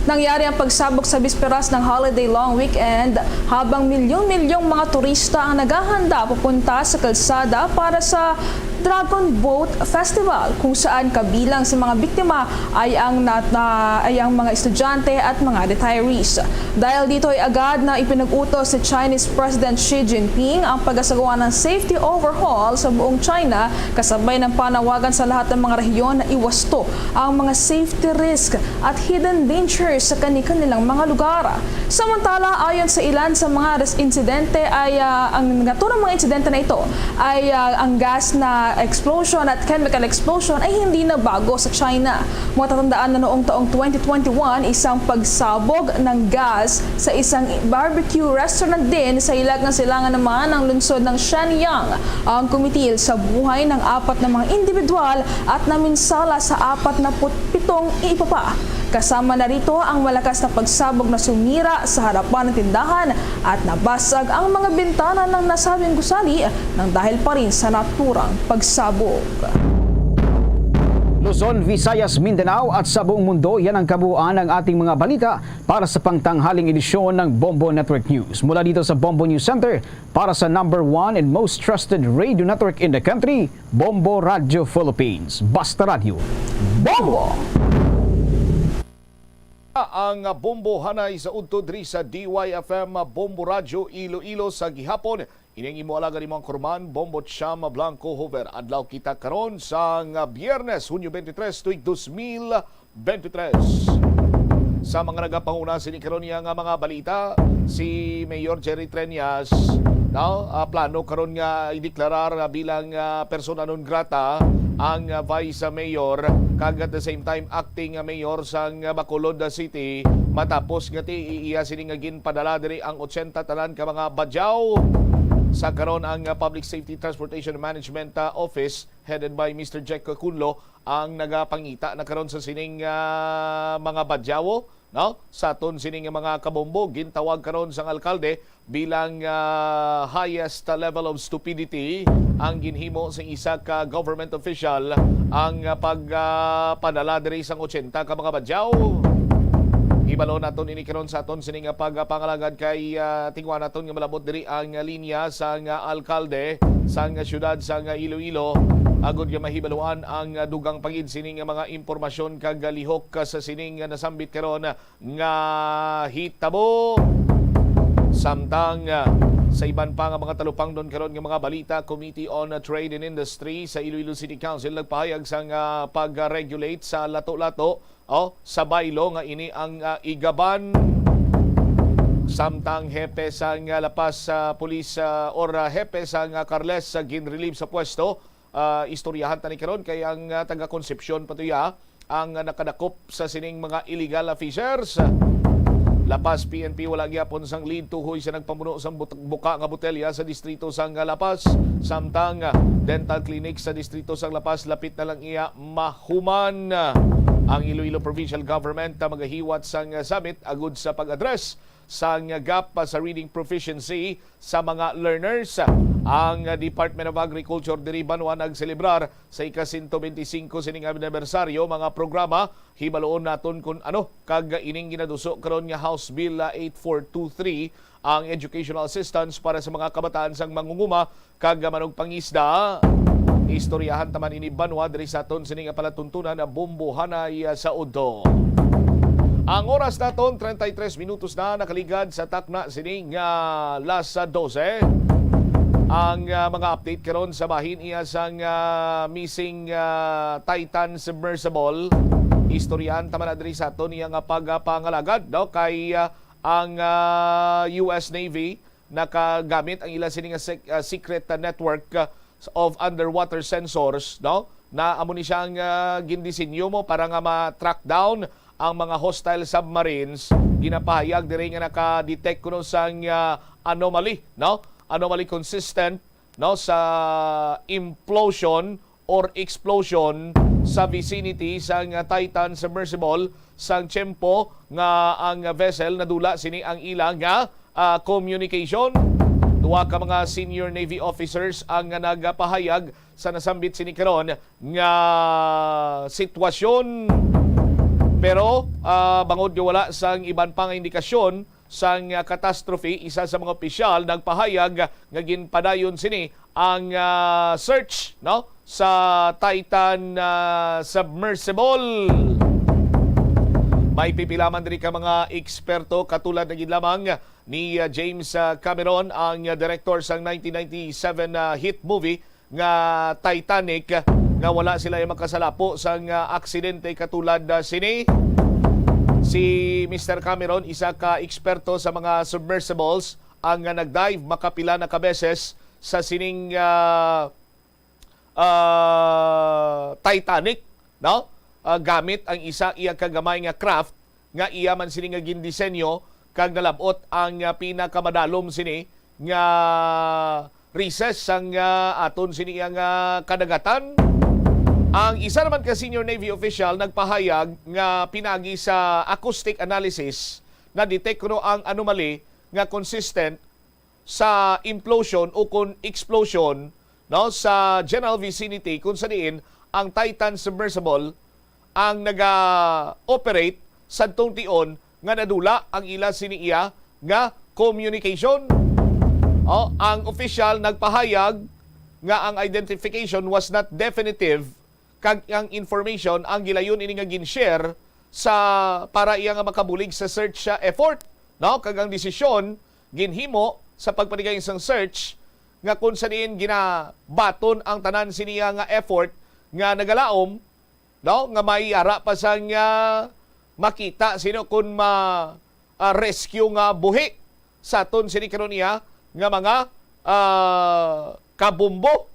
Nangyari ang pagsabog sa bisperas ng holiday long weekend, habang milyong-milyong mga turista ang naghahanda papunta sa kalsada para sa Dragon Boat Festival, kung saan kabilang sa mga biktima ay ang nat-, na, ay ang mga estudyante at mga retirees. Dahil dito ay agad na ipinag-utos si Chinese President Xi Jinping ang pag-asagawa ng safety overhaul sa buong China, kasabay ng panawagan sa lahat ng mga rehiyon na iwasto ang mga safety risk at hidden dangers sa kani-kanilang mga lugar. Samantala, ayon sa ilan sa mga res-, insidente ay, ah, ang naturang mga insidente na ito ay, ah, ang gas na explosion at chemical explosion ay hindi na bago sa China. Matatandaan na noong taong twenty twenty-one, isang pagsabog ng gas sa isang barbecue restaurant din sa hilagang silangan naman ng lungsod ng Shenyang ang kumitil sa buhay ng apat na mga individual at naminsala sa apat na pitong iba pa. Kasama na rito ang malakas na pagsabog na sumira sa harapan ng tindahan at nabasag ang mga bintana ng nasabing gusali nang dahil pa rin sa naturang pagsabog. Luzon, Visayas, Mindanao at sa buong mundo, yan ang kabuuan ng ating mga balita para sa pangtanghaling edisyon ng Bombo Network News. Mula dito sa Bombo News Center, para sa number one and most trusted radio network in the country, Bombo Radio Philippines. Basta Radio. Bombo! Ang Bombo hanay sa udto diri sa D Y F M Bombo Radio Iloilo sa gihapon. Ini ang imo alagad, imo anchorman, Bombo Cham Blanco Hover. Adlaw kita karon sang Biyernes, Hunyo twenty-three, tuig dos mil twenty-three. Sa mga nagapanguna sini karon niya nga mga balita, si Mayor Jerry Treñas, no, ah, plano karon nga ideklarar, ah, bilang, ah, persona non grata ang, ah, Vice Mayor, kag at the same time acting, ah, Mayor sang, ah, Bacolod City, matapos nga ti iya sini nga ginpadala diri ang otsenta tanan ka mga badyaw sa karon ang, ah, Public Safety Transportation Management, ah, Office headed by Mister Jack Cunlo ang nagapangita na karon sa sining, ah, mga badyawo, no? Sa aton sining mga kabombo, gintawag karon sang alkalde bilang, ah, highest level of stupidity ang ginhimo sa isa ka government official ang, ah, pag, ah, padala diri sang otsenta ka mga badyaw. Ibalo naton ini karon sa aton sining, ah, pagpangalagad kay, ah, tingwa naton nga malabot diri ang, ah, linya sang, ah, alkalde sang, ah, siyudad sang, ah, Iloilo, agud nga mahibaluan ang, ah, dugang pa gid sining, ah, mga impormasyon kag, ah, lihok, ah, sa sining, ah, nasambit karon nga hitabo. Samtang, ah, sa iban pa nga mga talupangdon karon nga mga balita, Committee on Trade and Industry sa Iloilo City Council nagpahayag sang, ah, pag-regulate sa lato-lato, oh, sa baylo nga ini ang, ah, igaban. Samtang hepe sang, ah, La Paz, ah, Police, ah, or, ah, hepe sang, ah, Carles, ah, ginrelieve sa pwesto, ah, istoryahan ta ni karon kay ang, ah, taga Concepcion pa to ya ang, ah, nakadakop sa sining mga illegal, ah, fishers. La Paz P N P wala gyapon sang lead tuhoy sa nagpamuno sang but-, buka nga botelya sa distrito sang, ah, La Paz, samtang, ah, dental clinic sa distrito sang La Paz lapit na lang iya mahuman. Ang Iloilo Provincial Government, ah, magahiwat sang, ah, summit agud sa pag-address sang gap, ah, sa reading proficiency sa mga learners. Ang Department of Agriculture diri banwa nagselebrar sa ika-sento benti singko sining anibersaryo, mga programa, hibaloon naton kun ano, kag ining ginaduso karon nga House Bill, ah, eight four two three, ang educational assistance para sa mga kabataan sang mangunguma kag manugpangisda. Istoryahan ta man ini banwa diri sa aton sini nga palatuntunan na Bombo Hanay, ah, sa Udto. Ang oras naton, treinta y tres minutos na nakaligad sa takna sini nga las dose. ang ah, mga update karon sa bahin iya sang ah, missing ah, Titan submersible. Istoryahan ta man na diri sa aton iya nga pagpangalagad, no, kay ah, ang ah, U S Navy nakagamit ang ila sini nga sec- ah, secret ah, network ah, of underwater sensors, no, na amo ni siya ang ah, gindisenyo mo para nga ma-track down ang mga hostile submarines. Ginapahayag diri nga naka-detect kuno sang ah, anomaly, no, anomaly consistent, no, sa implosion or explosion sa vicinity sang Titan submersible sang tiyempo nga ang vessel nadula sini ang ila nga ah, communication. Duha ka mga senior Navy officers ang nagapahayag sa nasambit sini karon nga sitwasyon. Pero ah, bangod nga wala sang iban pa nga indikasyon sang ah, catastrophe, isa sa mga opisyal nagpahayag nga ginpadayon sini ang ah, search, no, sa Titan ah, submersible. May pipila man diri ka mga eksperto, katulad na gid lamang ni ah, James ah, Cameron, ang ah, direktor sang nineteen ninety-seven ah, hit movie nga Titanic, nga wala sila makasalapo sang ah, aksidente katulad ah, sini. Si Mister Cameron, isa ka eksperto sa mga submersibles, ang ah, nagdive makapila na ka beses sa sining ah, ah, Titanic, no? Ah, gamit ang isa iya ka gamay nga craft nga iya man sini nga gindisenyo, kag nalab-ot ang ah, pinakamadalom sini nga recess sang ah, aton sini iya nga kadagatan. Ang isa naman ka senior Navy official nagpahayag nga pinagi sa acoustic analysis, na-detect kuno ang anomaly nga consistent sa implosion o kon explosion, no, sa general vicinity kung sa diin ang Titan submersible ang naga-operate sadtong tion nga nadula ang ila sini iya nga communication. Oh, ang official nagpahayag nga ang identification was not definitive kag ang information ang gilayon ini nga gin-share sa para iya nga makabulig sa search ah, effort, no? Kag ang desisyon ginhimo sa pagpaligay sang search nga kung sa diin ginabaton ang tanan siniya nga effort nga nagalaom, no, nga may ara pa sang ah, makita sino kun ma ah, rescue nga buhi sa aton sini karon iya nga mga ah, kabombo,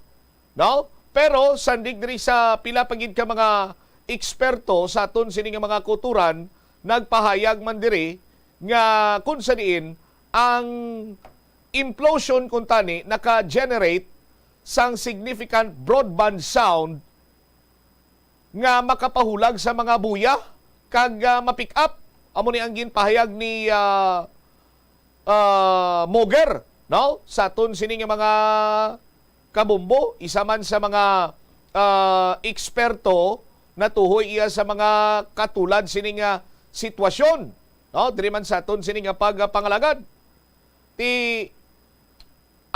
no? Pero sandig diri sa pila pa gid ka mga eksperto sa aton sini nga mga kutoran, nagpahayag man diri nga kung sa diin ang implosion kuntani naka-generate sang significant broadband sound nga makapahulag sa mga buya kag ah, ma-pick up. Amo ni ang ginpahayag ni ah, ah, Moger, no? Sa aton sini nga mga kabombo, isa man sa mga ah, eksperto natuhoy iya sa mga katulad sini nga sitwasyon, no? Diri man sa aton sini nga pagpangalagad. Ti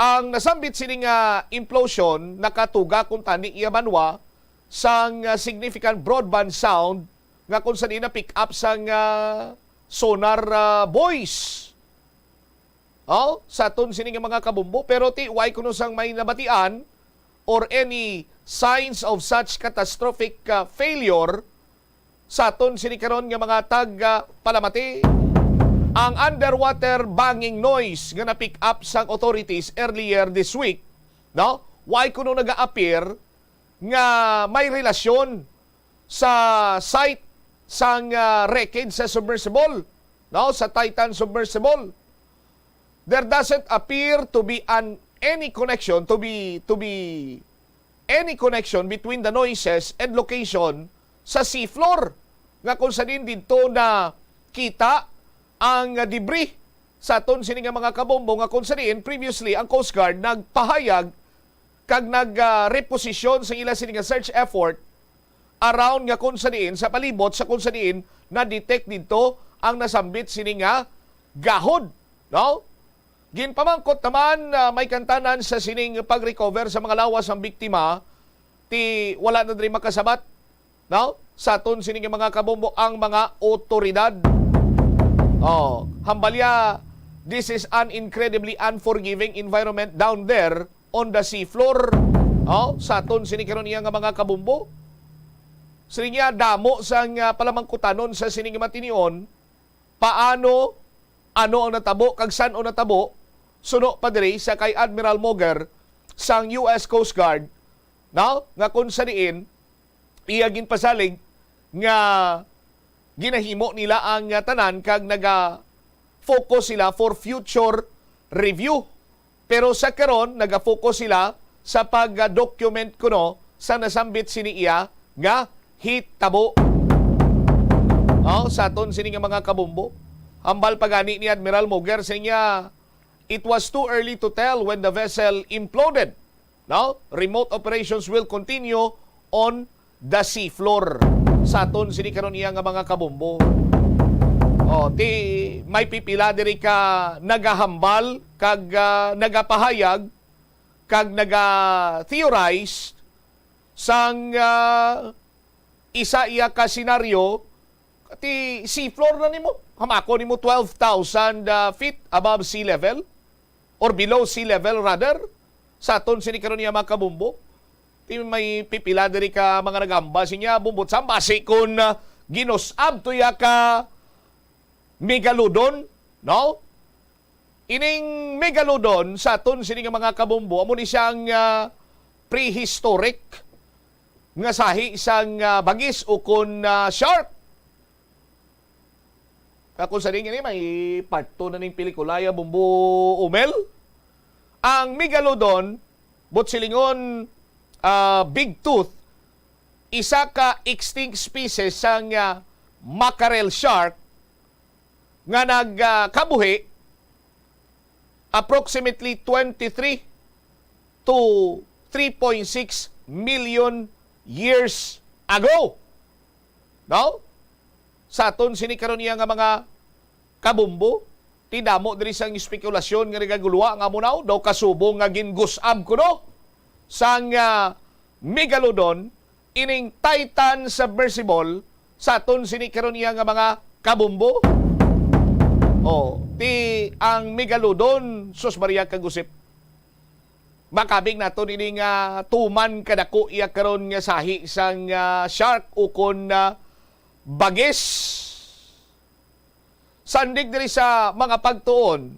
ang nasambit sini nga implosion nakatuga kuntani iya banwa sang ah, significant broadband sound nga kung sa diin na-pick up sang ah, sonar ah, buoys. Oh, sa aton sini nga mga kabombo, pero ti way kuno sang may nabatian or any signs of such catastrophic ah, failure sa aton sini karon nga mga tag ah, palamati. Ang underwater banging noise nga na-pick up sang authorities earlier this week, no? Way kuno naga-appear nga may relasyon sa site sang ah, wreckage sa submersible, no? Sa Titan submersible. There doesn't appear to be an any connection to be to be any connection between the noises and location sa seafloor nga kung sa diin didto na kita ang debris sa aton sini nga mga kabombo nga kung sa diin previously ang Coast Guard nagpahayag kag nag ah, reposisyon sa ila sini nga search effort around nga kung sa diin sa palibot sa kung sa diin na-detect didto ang nasambit sini nga gahod, no? Ginpamangkot naman ah, may kantanan sa sining pag-recover sa mga lawas sang biktima, ti wala na diri makasabat, no? Sa aton sini nga mga kabombo ang mga otoridad. Oh, hambalya, this is an incredibly unforgiving environment down there. on the seafloor. Oh, sa aton sini karon iya nga mga kabumbo. Sini niya damo sang ah, palamangkutanon sa sini nga matinion. Paano, ano ang natabo, kag san-o natabo? Suno pa diri sa kay Admiral Moger sang U S Coast Guard, no? Nga kung sa diin iya ginpasalig nga ginahimo nila ang ah, tanan kag naga-focus sila for future review. Pero sa karon, naga-focus sila sa pag-document kuno sa nasambit sini iya nga hitabo. Oh, sa aton sini nga mga kabumbo. Hambal pa gani ni Admiral Moger sa niya, it was too early to tell when the vessel imploded. No? Remote operations will continue on the seafloor. Sa aton sini karon iya nga mga kabumbo. Oh, ti may pipila diri ka nagahambal kag ah, nagapahayag kag naga-theorize sang ah, isa iya ka senaryo, ti seafloor na nimo. Hamako nimo twelve thousand ah, feet above sea level or below sea level rather. Sa aton sini karon niya mga kabumbo. Ti may pipila diri ka mga nagamba sinya bumbot sa basi kun ah, ginus-ab to iya ka megalodon, no? Ining megalodon sa aton sini nga mga kabumbo, amo ni siyang ah, prehistoric nga sahi sang ah, bagis ukon ah, shark. Kung sa diin ini, may part two na ning pelikula ya, Bumbo Umel. Ang megalodon, buot silingon, ah, big tooth, isa ka extinct species sang ah, mackerel shark nga nagkabuhi approximately twenty-three to three point six million years ago. No? Sa aton sini karon iya nga mga kabumbo, ti damo diri sang espekulasyon nga nagaguluha nga amo na daw kasubong nga gingusab kuno sang ah, megalodon ining Titan submersible sa aton sini karon iya nga mga kabumbo. Oh, ti ang megalodon, sus Maria kag Josep. Makabig naton ini nga tuman kadako iya karon nga sahi sang ah, shark ukon ah, bagis. Sandig diri sa mga pagtuon,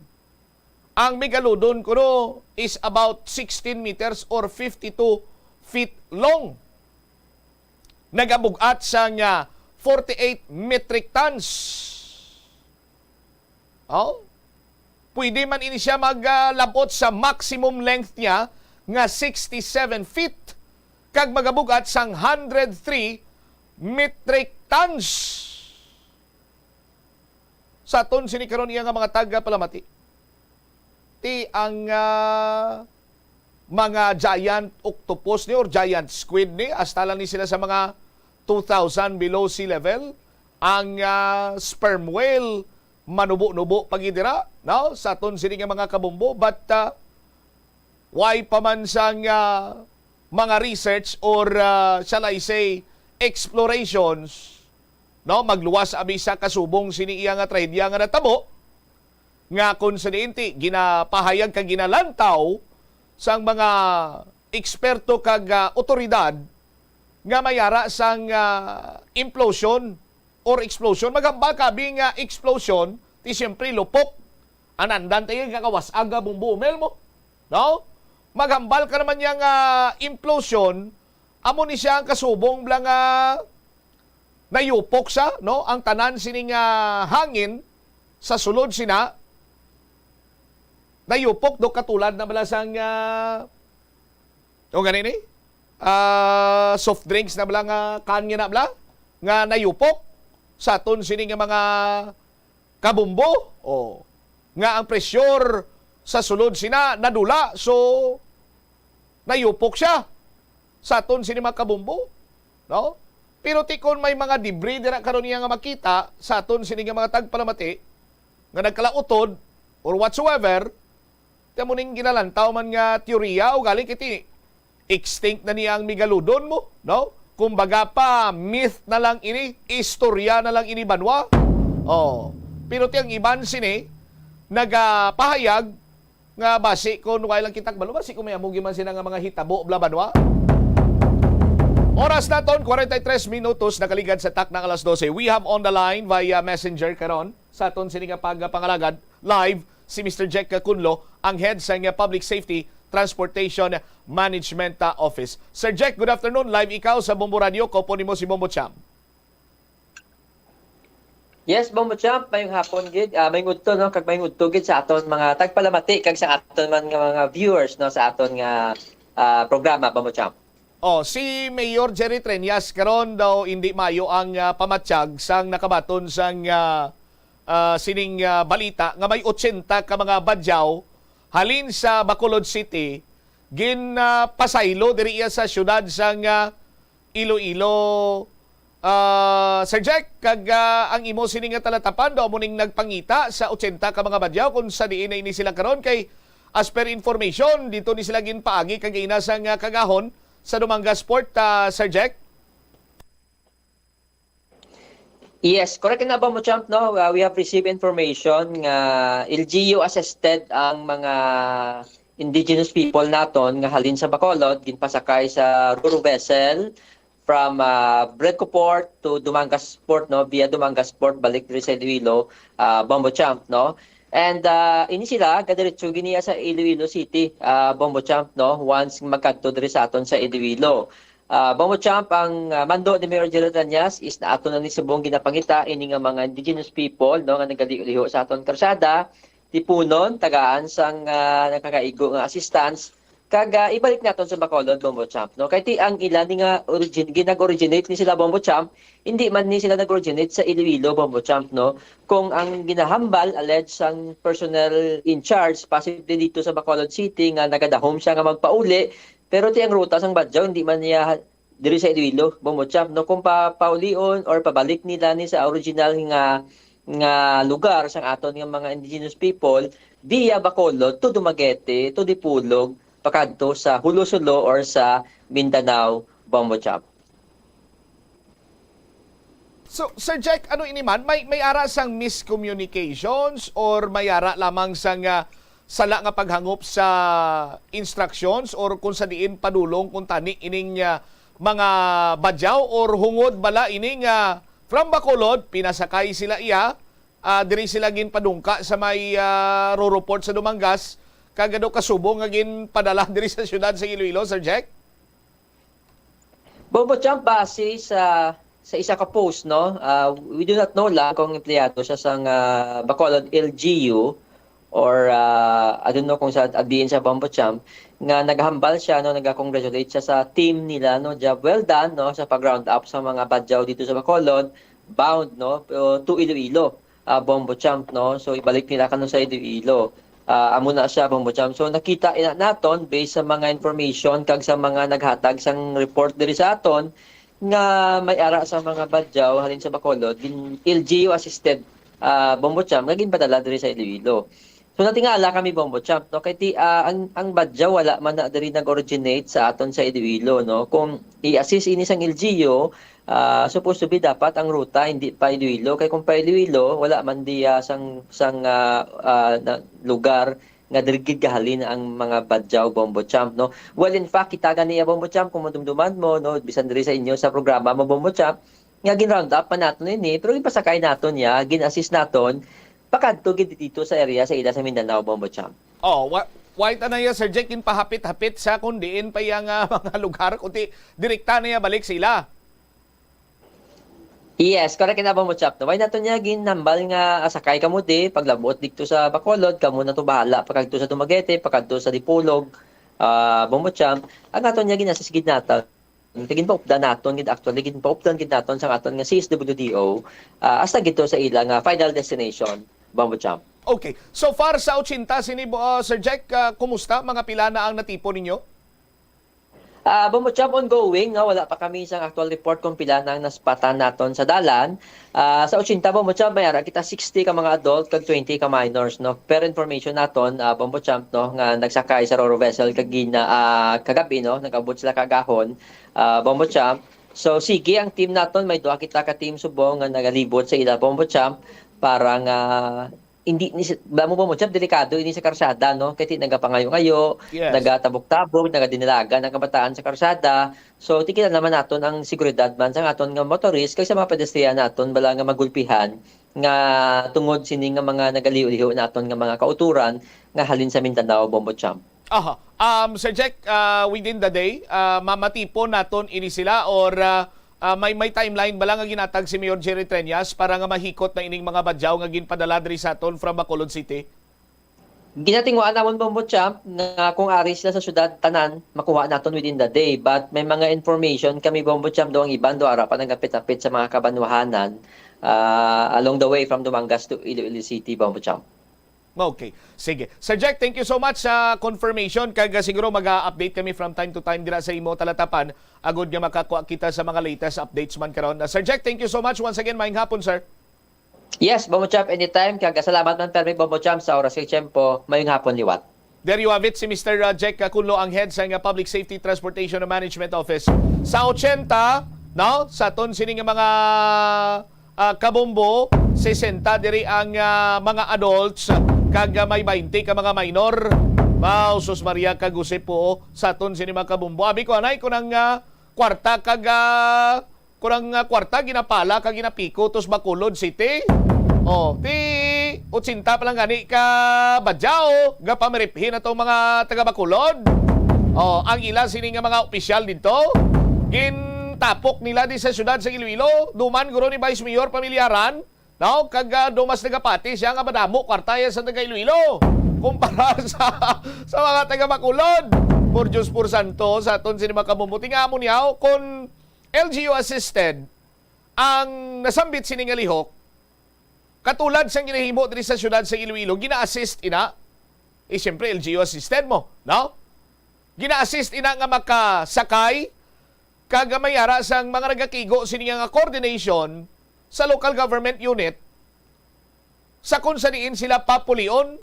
ang megalodon kuno is about sixteen meters or fifty-two feet long. Nagabug-at sang ah, forty-eight metric tons. Oh? Pwede man ini siya maglabot sa maximum length niya nga sixty-seven feet kag magabug-at sang hundred three metric tons. Sa aton sini karon iya nga mga tagapalamati, ti ang ah, mga giant octopus ni or giant squid ni, hasta lang ni sila sa mga two thousand below sea level. Ang ah, sperm whale, manubo-nubo pa gid dira, no? Sa aton sini nga mga kabumbo, but ah, why pa man sang ah, mga research or ah, shall I say explorations, no? Magluwas abi sa kasubong sini iya nga trahedya nga natabo, nga kon sa diin ti ginapahayag kag ginalantaw sang mga eksperto kag ah, otoridad nga may ara sang ah, implosion or explosion. Maghambal ka abi nga explosion, ti siyempre lupok. Anandan tayo kakawas-ag nga bumbo, Mel, mo. No? Maghambal ka naman niya nga implosion, amo ni siya ang kasubong bala nga nayupok sa, no? Ang tanan sining ah, hangin sa sulod sina nayupok do katulad na bala sang ah, o gani ni? Ah, soft drinks na bala nga kan nga na bala nga nayupok sa aton sini nga mga kabumbo. O nga ang pressure sa sulod sina nadula, so nayupok siya sa aton sini mga kabumbo, no? Pero ti kon may mga debris dira karon niya nga makita sa aton sini nga mga tagpalamati nga nagkalautod or whatsoever, ti amo ning ginalantaw man nga teorya o gali kay ti extinct na niya ang megalodon mo, no? Kumbaga pa, myth na lang ini, istorya na lang ini banwa. Oh. Pero ti ang iban sini nagapahayag Nga basi kung wala lang kita kabalo, basi kung may amo gyud man sila nga mga hitabo, bla, banwa. Oras naton, kwarenta y tres minutos, nakaligad sa takna nga alas dose. We have on the line via messenger karon sa aton sini nga pagpangalagad live si Mister Jack Kunlo, ang head sa nga Public Safety Transportation Management, ah, Office. Sir Jack, good afternoon. Live ikaw sa Bombo Radio. Kaupo nimo si Bombo Champ. Yes, Bombo Champ, mayong hapon gid, ah, mayong udto, no, kag mayong udto gid sa aton mga tagpalamati kag sa aton man nga mga viewers, no, sa aton nga, ah, programa, Bombo Champ. Oh, si Mayor Jerry Treñas karon daw hindi mayo ang, ah, pamatyag sang nakabaton sang, ah, ah, sining, ah, balita nga may ochenta ka mga Badyaw halin sa Bacolod City gin, ah, pasaylo diri iya sa siyudad sang, ah, Iloilo. Ah, Sir Jack, kag, ah, ang imo sini nga talatapan daw mo ning nagpangita sa ochenta ka mga Badyaw kung sa diin na ini sila karon, kay as per information dito ni sila ginpaagi kag ina sang, ah, kagahon sa Dumangas Port, ah, Sir Jack? Yes, correct na ba mo, Champ, no? Uh, we have received information nga L G U assisted ang mga indigenous people naton nga halin sa Bacolod, ginpasakay sa Roro vessel from, ah, Bredco Port to Dumangas Port, no, via Dumangas Port balik diri sa Iloilo, ah, Bombo Champ, no. And, ah, ini sila gadiretso gini sa Iloilo City, ah, Bombo Champ, no, once magkadto diri sa aton sa Iloilo. Ah, Bombo Champ, ang, ah, mando ni Mayor Gerald Ranias is na ato na ni subong ginapangita ini nga mga indigenous people, no, nga nagaliho-liho sa aton karsada, tipunon, tagaan sang, ah, nakakaigo nga assistance, kag, ah, ibalik naton sa Bacolod, Bombo Champ, no? Kay ti ang ila ni nga origin-, ginag-originate ni sila, Bombo Champ, hindi man ni sila nag-originate sa Iloilo, Bombo Champ, no? Kung ang ginahambal, alleged sang personnel in charge, possibly dito sa Bacolod City, nga nagadahom siya nga magpauli, pero ti ang ruta sang Badyaw, hindi man niya diri sa Iloilo, Bombo Champ, no? Kung pa, paulion or pabalik nila ni sa original nga, nga lugar sang aton nga mga indigenous people, via Bacolod to Dumaguete, to Dipolog, pakadto sa Hulo-Sulo or sa Mindanao, Bombo Champ. So, Sir Jack, ano ini man? May, may ara sang miscommunications or may ara lamang sang, ah, sala nga paghangop sa instructions or kung sa diin padulong kung tani ining, ah, mga Badyaw or hungod bala ini nga from Bacolod, pinasakay sila iya, ah, diri sila ginpadungka sa may, ah, Roro Port sa Dumangas, kag ano kasubong nga ginpadala diri sa siyudad sa Iloilo, Sir Jack? Bombo Champ, base sa, sa isa ka post, no? Ah, we do not know lang kung empleyado siya sang, ah, Bacolod L G U or, ah, I don't know kung sa diin siya, Bombo Champ, nga nagahambal siya, no, nagakongratulate siya sa team nila, no? Job well done, no, sa pag-round up sa mga Badyaw dito sa Bacolod, bound, no, to Iloilo, ah, Bombo Champ, no? So, ibalik nila kano sa Iloilo. Ah, amo na siya, Bombo Champ. So, nakita ina naton, based sa mga information kag sa mga naghatag sang report diri sa aton, nga may ara sa mga Badyaw halin sa Bacolod, gin L G U assisted, ah, Bombo Champ, nga ginpadala diri sa Iloilo. So, natingala kami, Bombo Champ, no? Kay ti, ah, ang, ang Badyaw wala man na diri nag-originate sa aton sa Iloilo, no? Kung i-assist ini sang L G U, ah, supposed to be dapat ang ruta hindi pa Iloilo. Kay kung pa Iloilo, wala man di, ah, sang, sang, ah, ah, na, lugar nga diri gid gahalin ang mga Badyaw, Bombo Champ, no? Well, in fact, kita gani, ah, Bombo Champ, kung madumduman mo, no, bisan diri sa inyo sa programa mo, Bombo Champ, nga gin-round up pa naton ini, pero ginpasakay naton niya, gin-assist naton, pakadto gid dito sa area sa ila sa Mindanao, Bombo Champ. Oh, wa-, wait na ya, Sir Jack, ginpahapit-hapit sa kung diin pa iya nga mga lugar, kundi direkta na ya balik sa ila. Yes, correct na, Bombo Champ. Why nato niya ginambal nga, ah, sakay kamo di, paglabot dito sa Bacolod, kamo na to bahala, pakadto sa Dumaguete, pakadto sa Dipolog, ah, Bombo Champ. Ang ato niya ginasis gid naton. Ginpaupdan naton gid, actually, ginpaupdan gid naton sa aton nga C S W D O, ah, hasta gito sa ila nga final destination, Bombo Champ. Okay. So far sa ochenta sini, uh, Sir Jack, uh, kumusta? Mga pila na ang natipon ninyo? Ah, Bombo Champ, ongoing, no? Wala pa kami sa actual report kung pila na ang naspatan naton sa dalan. Ah, sa ochenta, Bombo Champ, may ara kita sixty ka mga adult kag twenty ka minors, no? Per information naton, ah, Bombo Champ, no, nga nagsakay sa Roro vessel kagina, ah, kagabi, no, nag-abot sila kagahon, ah, Bombo Champ. So, sige, ang team naton, may duha kita ka team subong nga nagalibot sa ila, Bombo Champ, para nga hindi ni si, ba mo ba mo, Jab, delikado ini sa karsada, no? Kay ti nagapangayo-ngayo, Yes. nagatabok-tabok, nagadinalagan ang kabataan sa karsada. So, tikila naman naton ang seguridad man sa aton nga motorist kag sa mga pedestrian naton bala nga magulpihan nga tungod sini nga mga nagaliho-liho naton nga mga kauturan nga halin sa Mindanao, Bombo Champ. Aha. Um, Sir Jack, ah, within the day, ah, mamatipon naton ini sila or, ah, ah, may, may timeline bala nga ginatag si Mayor Jerry Treñas para nga mahikot na ining mga badyaw nga ginpadala diri sa aton from Bacolod City? Ginatinguhaan namon, Bombo Champ, nga kung ari sila sa syudad, tanan, makuha naton within the day. But may mga information kami, Bombo Champ, do ang iban do ara pa nagapit-apit sa mga kabanwahanan, ah, along the way from Dumangas to Iloilo City, Bombo Champ. Okay. Sige. Sir Jack, thank you so much sa confirmation. Kag, ah, siguro mag-update kami from time to time dira sa imo talatapan agud nga makakuha kita sa mga latest updates man karon. Ah, Sir Jack, thank you so much once again. Maayong hapon, sir. Yes, Bombo Champ, anytime. Kag salamat man permi, Bombo Champ, sa oras kag tiyempo. Maayong hapon liwat. There you have it, si Mister, uh, Jack Cunlo, ang head sa nga Public Safety Transportation and Management Office. Sa ochenta, no? Sa aton sini nga mga, ah, kabombo, sesenta diri ang, ah, mga adults, kag, ah, may baynte ka mga minor. Wow, sus Maria, kag Jose po, sa aton sini mga kabombo. Abi ko, anay ko nang, ah, kwarta kag, ah, kurang, ah, kwarta ginapala kag ginapiko tos Bacolod City. Oh, ti ochenta pa lang gani ka badyaw, gapamiriphi na tong mga taga Bacolod. Oh, ang ila sini nga mga opisyal didto, gintapok nila di sa siyudad sa Iloilo, duman guro ni Vice Mayor Pamilyaran, no? Kag, ah, dumas nagapati siya nga madamo kwarta yan sa taga Iloilo kumpara sa, sa mga taga Bacolod. Por Diyos, por santo, sa aton sini mga kabombo. Tingnan mo niya, oh, kung L G U assisted ang nasambit sini nga lihok, katulad sang ginahimo diri sa siyudad sa Iloilo, gina-assist ina, eh, siyempre, L G U assisted mo, no? Gina-assist ina nga makasakay, kag may ara sang mga nagakigo sini nga coordination sa local government unit, sa kung sa diin sila papulion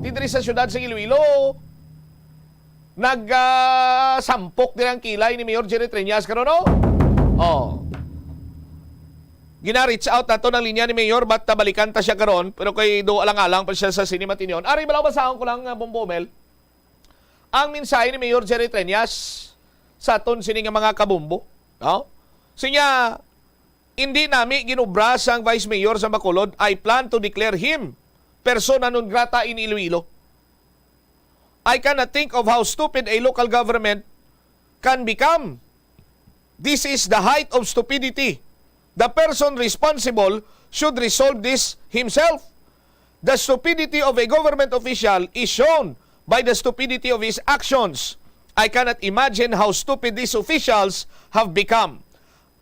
diri sa siyudad sa Iloilo. Nag, ah, sampok diri ang kilay ni Mayor Jerry Treñas karon, no? Oh. Gina-reach out nato ng linya ni Mayor, but, ah, balikan ta siya karon, pero kay do alang-alang pa siya sa sini matinyon. Ari, balaw, basahon ko lang, ah, Bombo Mel, ang mensahe ni Mayor Jerry Treñas sa aton sini nga mga kabombo, no? Sinya, "Hindi nami ginubra sang Vice Mayor sa Bacolod. I plan to declare him persona non grata in Iloilo. I cannot think of how stupid a local government can become. This is the height of stupidity. The person responsible should resolve this himself. The stupidity of a government official is shown by the stupidity of his actions. I cannot imagine how stupid these officials have become.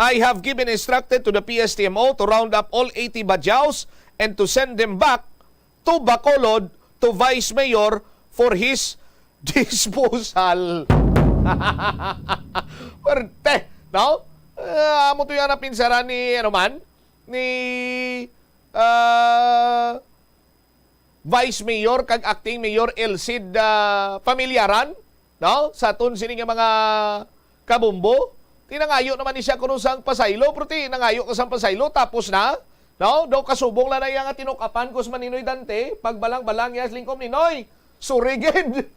I have given instructed to the P S T M O to round up all eighty badyaws and to send them back to Bacolod to Vice Mayor for his disposal." Perte, no? Ah, amo to yung napinsaran ni, ano man, ni, ah, Vice Mayor kag Acting Mayor Elcid, ah, Pamilyaran, no? Sa aton sini nga mga kabombo, tinangayo naman ni siya kuno sang pasaylo, pero ti nangayo ka sang pasaylo, tapos na, no? Daw kasubong lang na iya nga tinukapan kus Maninoy Dante, pagbalang-balang niya, lingkom, "Ninoy, sorry gid."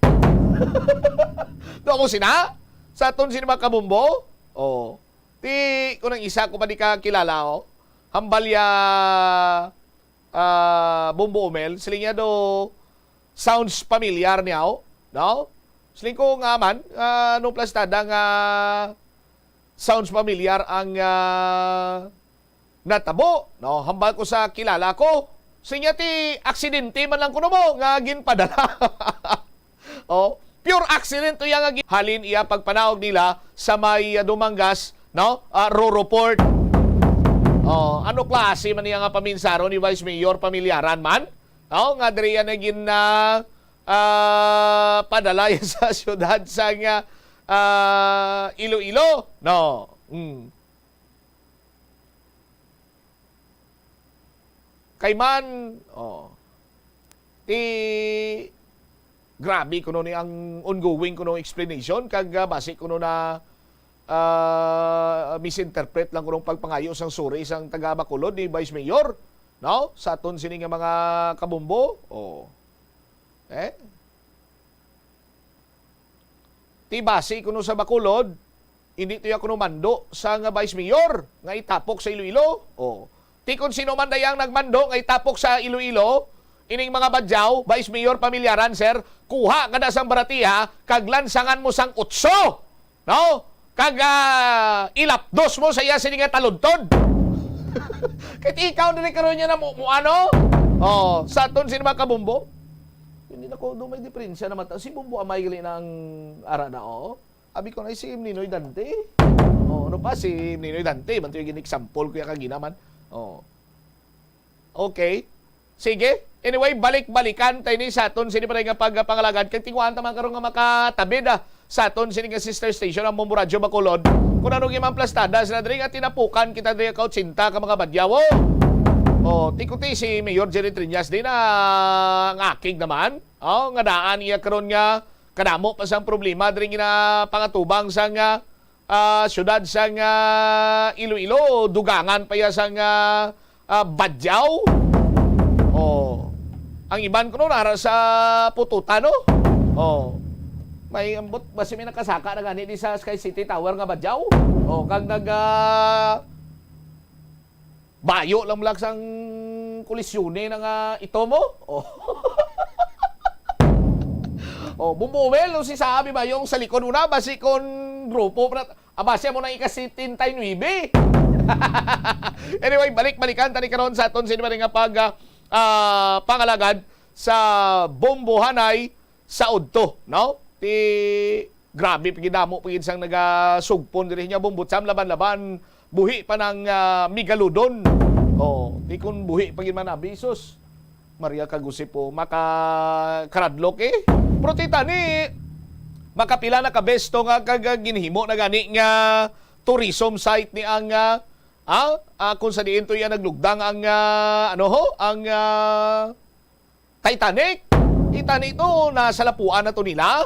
Daw mo sina? Sa aton sini mga kabombo? Oh. Ti, kung ang isa ko pa di ka kilala, oh. Hambal ya, ah, Bombo Omel, siling niya do, sounds familiar niya, oh. No? Siling ko nga man, ah, nung plastada nga sounds familiar ang, ah, natabo, no? Hambal ko sa kilala ko. Siling niya ti aksidente man lang kuno mo nga ginpadala. Oh, pure accident to iya nga gi-, halin iya pagpanaog nila sa may, ah, Dumangas, no? Ah, Roro Port. Oh, ano klase man niya nga paminsaron ni Vice Mayor Pamilyaran man? No? Nga diri yan na gin, ah, ah, padala sa syudad sa nga, ah, Iloilo, no? Mm. Kay man, oh, ti, grabe kuno ni ang ongoing kuno explanation, kag, ah, basi kuno na, ah, misinterpret lang kuno pagpangayo sang sorry sang taga Bacolod ni Vice Mayor. No? Sa aton sini nga mga kabombo. Oh. Eh? Ti basi kuno sa Bacolod, hindi to ya kuno mando sa nga vice mayor nga itapok sa Iloilo. Oh. Ti kon sino man dayang nagmando nga itapok sa Iloilo, ining mga badyaw, vice mayor, pamilyaran, sir, kuha ka na sang baratiha, kag lansangan mo sang utso. No? Kag, ah, ilapdos mo sa iya sini nga taludtod. Kay ikaw diri karon niya na mo, mo ano? Oh, sa aton sini mga kabombo. Hindi na ko do may diferensya naman ta. Si Bombo Amay gali na ang ara na, oh. Abi ko na si Ninoy Dante. Oh, ano pa si Ninoy Dante? Man to yung example ko ya kagina man. Oh. Okay. Sige. Anyway, balik-balikan tayo ni sa aton sini pa nga pagpangalagad. Kag tinguhaan ta man karon nga makatabid, ah, sa aton sini nga sister station, ang Bombo Radyo Bacolod. Kung ano yung mga plastada sila diri nga tinapukan kita diri ka otsinta ka mga badyaw. Oh, tikuti si Mayor Jerry Triñas din, ah, ngakig naman. Oh, nga daan iya karon nga kadamo pa sang problema diri ginapangatubang sang, ah, ah, siyudad sang, ah, Iloilo, dugangan pa iya sang, ah, ah, badyaw. Oh. Ang iban kuno nara sa pututan, no? Oh. May ambot, basi may nakasaka na gani di sa Sky City Tower nga badyaw. Oh, kag nag, ah, bayo lang lang sang kolisyone na nga ito mo. Oh. Oh, bumumel no si Sabi ba yung sa likod una, basi kon grupo pa na, abase mo na ika-setenta y nuebe. Anyway, balik-balikan tani karon sa aton sini nga pag, ah, ah, pangalagad sa Bombohanay sa udto, no? Ti grabe pagidamo pagid sang nagasugpon diri niya, Bombo Cham, laban-laban, buhi pa nang, ah, Megalodon. Oh, ti kun buhi pagid man abi, sus. Maria Kagusipo, makakaradlok eh. Pero ti tani, makapila na kabesto nga kag ginhimo na gani nga tourism site ni ang, ah, ah, ah, kung sa diin to yan naglugdang ang, ah, ano ho, ang, ah, Titanic. Kita nito, nasa lapuan na to nila.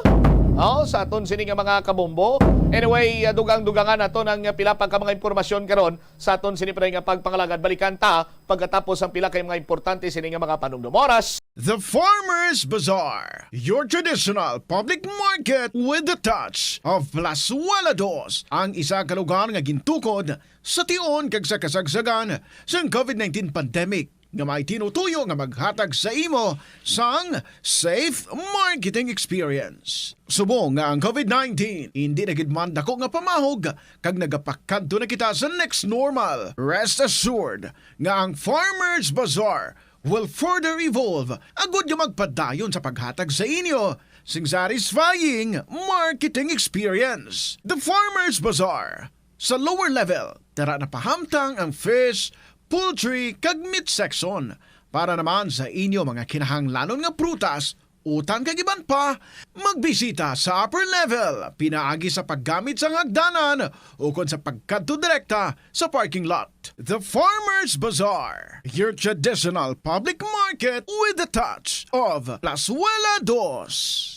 Oh, sa aton sini nga mga kabombo. Anyway, ah, dugang-dugangan nato ng pila pa ka mga impormasyon karon sa aton sini pa nga pagpangalagad. Balikan ta pagkatapos ang pila kay mga importante sini nga mga panumdum. Oras. The Farmers Bazaar, your traditional public market with the touch of Plazuela Dos, ang isa ka lugar nga gintukod sa tion kag sa kasagsagan sang covid nineteen pandemic, nga may tinutuyo nga maghatag sa imo sang safe marketing experience. Subong nga ang covid nineteen hindi na gid man dako nga pamahog kag nagapakadto na kita sa next normal, rest assured nga ang Farmers Bazaar will further evolve agud nga magpadayon sa paghatag sa inyo sing satisfying marketing experience. The Farmers Bazaar, sa lower level, tara na pahamtang ang fish, poultry, kag meat section. Para naman sa inyo mga kinahanglanon nga prutas, utan kag iban pa, magbisita sa upper level pinaagi sa paggamit sang hagdanan ukon sa pagkadto direkta sa parking lot. The Farmers Bazaar, your traditional public market with the touch of Plazuela Dos.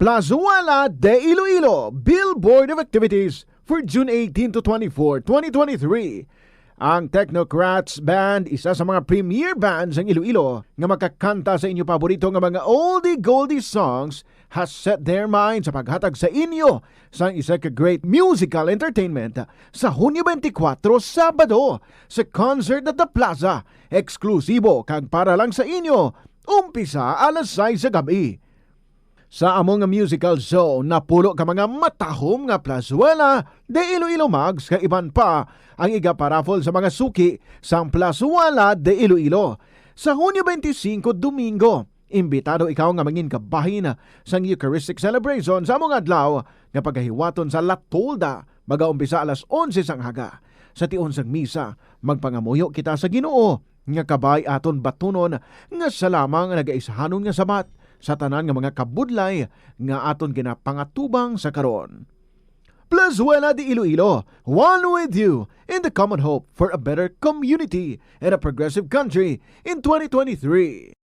Plazuela de Iloilo, Billboard of Activities for June eighteen to twenty-four, twenty twenty-three. Ang Technocrats Band, isa sa mga premier bands sang Iloilo, nga makakanta sa inyo paborito nga mga oldie-goldie songs, has set their mind sa paghatag sa inyo sang isa ka great musical entertainment sa Hunyo twenty-four, Sabado, sa Concert at the Plaza, eksklusibo kag para lang sa inyo, umpisa alas sais sa gab-i. Sa amo nga musical show, napulo ka mga matahom nga plazuela de Iloilo mugs kag iban pa ang igaparaffle sa mga suki sang Plazuela de Iloilo. Sa Hunyo twenty-five, Domingo, imbitado ikaw nga mangin kabahin sang Eucharistic celebration sa amo nga adlaw nga pagahiwaton sa La Tolda, magaumpisa alas onse sang aga. Sa tion sang misa, magpangamuyo kita sa Ginoo nga kabay aton batunon nga sa lamang nagaisahanon nga Sabat sa tanan nga mga kabudlay nga aton ginapangatubang sa karon. Plazuela de Iloilo, one with you in the common hope for a better community and a progressive country in twenty twenty-three.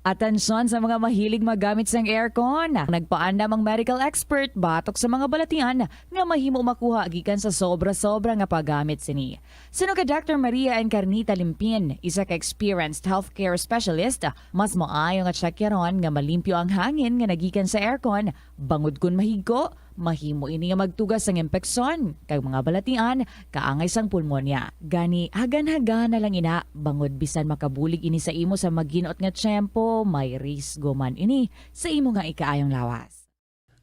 Atensyon sa mga mahilig maggamit sang aircon. Nagpaandam ang medical expert batok sa mga balatian nga mahimo makuha gikan sa sobra-sobra nga paggamit sini. Suno kay Doctor Maria Encarnita Limpin, isa ka experienced healthcare specialist, mas maayo nga tsakyaron nga malimpyo ang hangin nga nagikan sa aircon, bangod kon mahigko, mahimo ini nga magtugas sang impeksyon kag mga balatian kaangay sang pulmonya. Gani, hagan-hagana lang ina, bangod bisan makabulig ini sa imo sa maghinot nga tiyempo, may risgo man ini sa imo nga ikaayong lawas.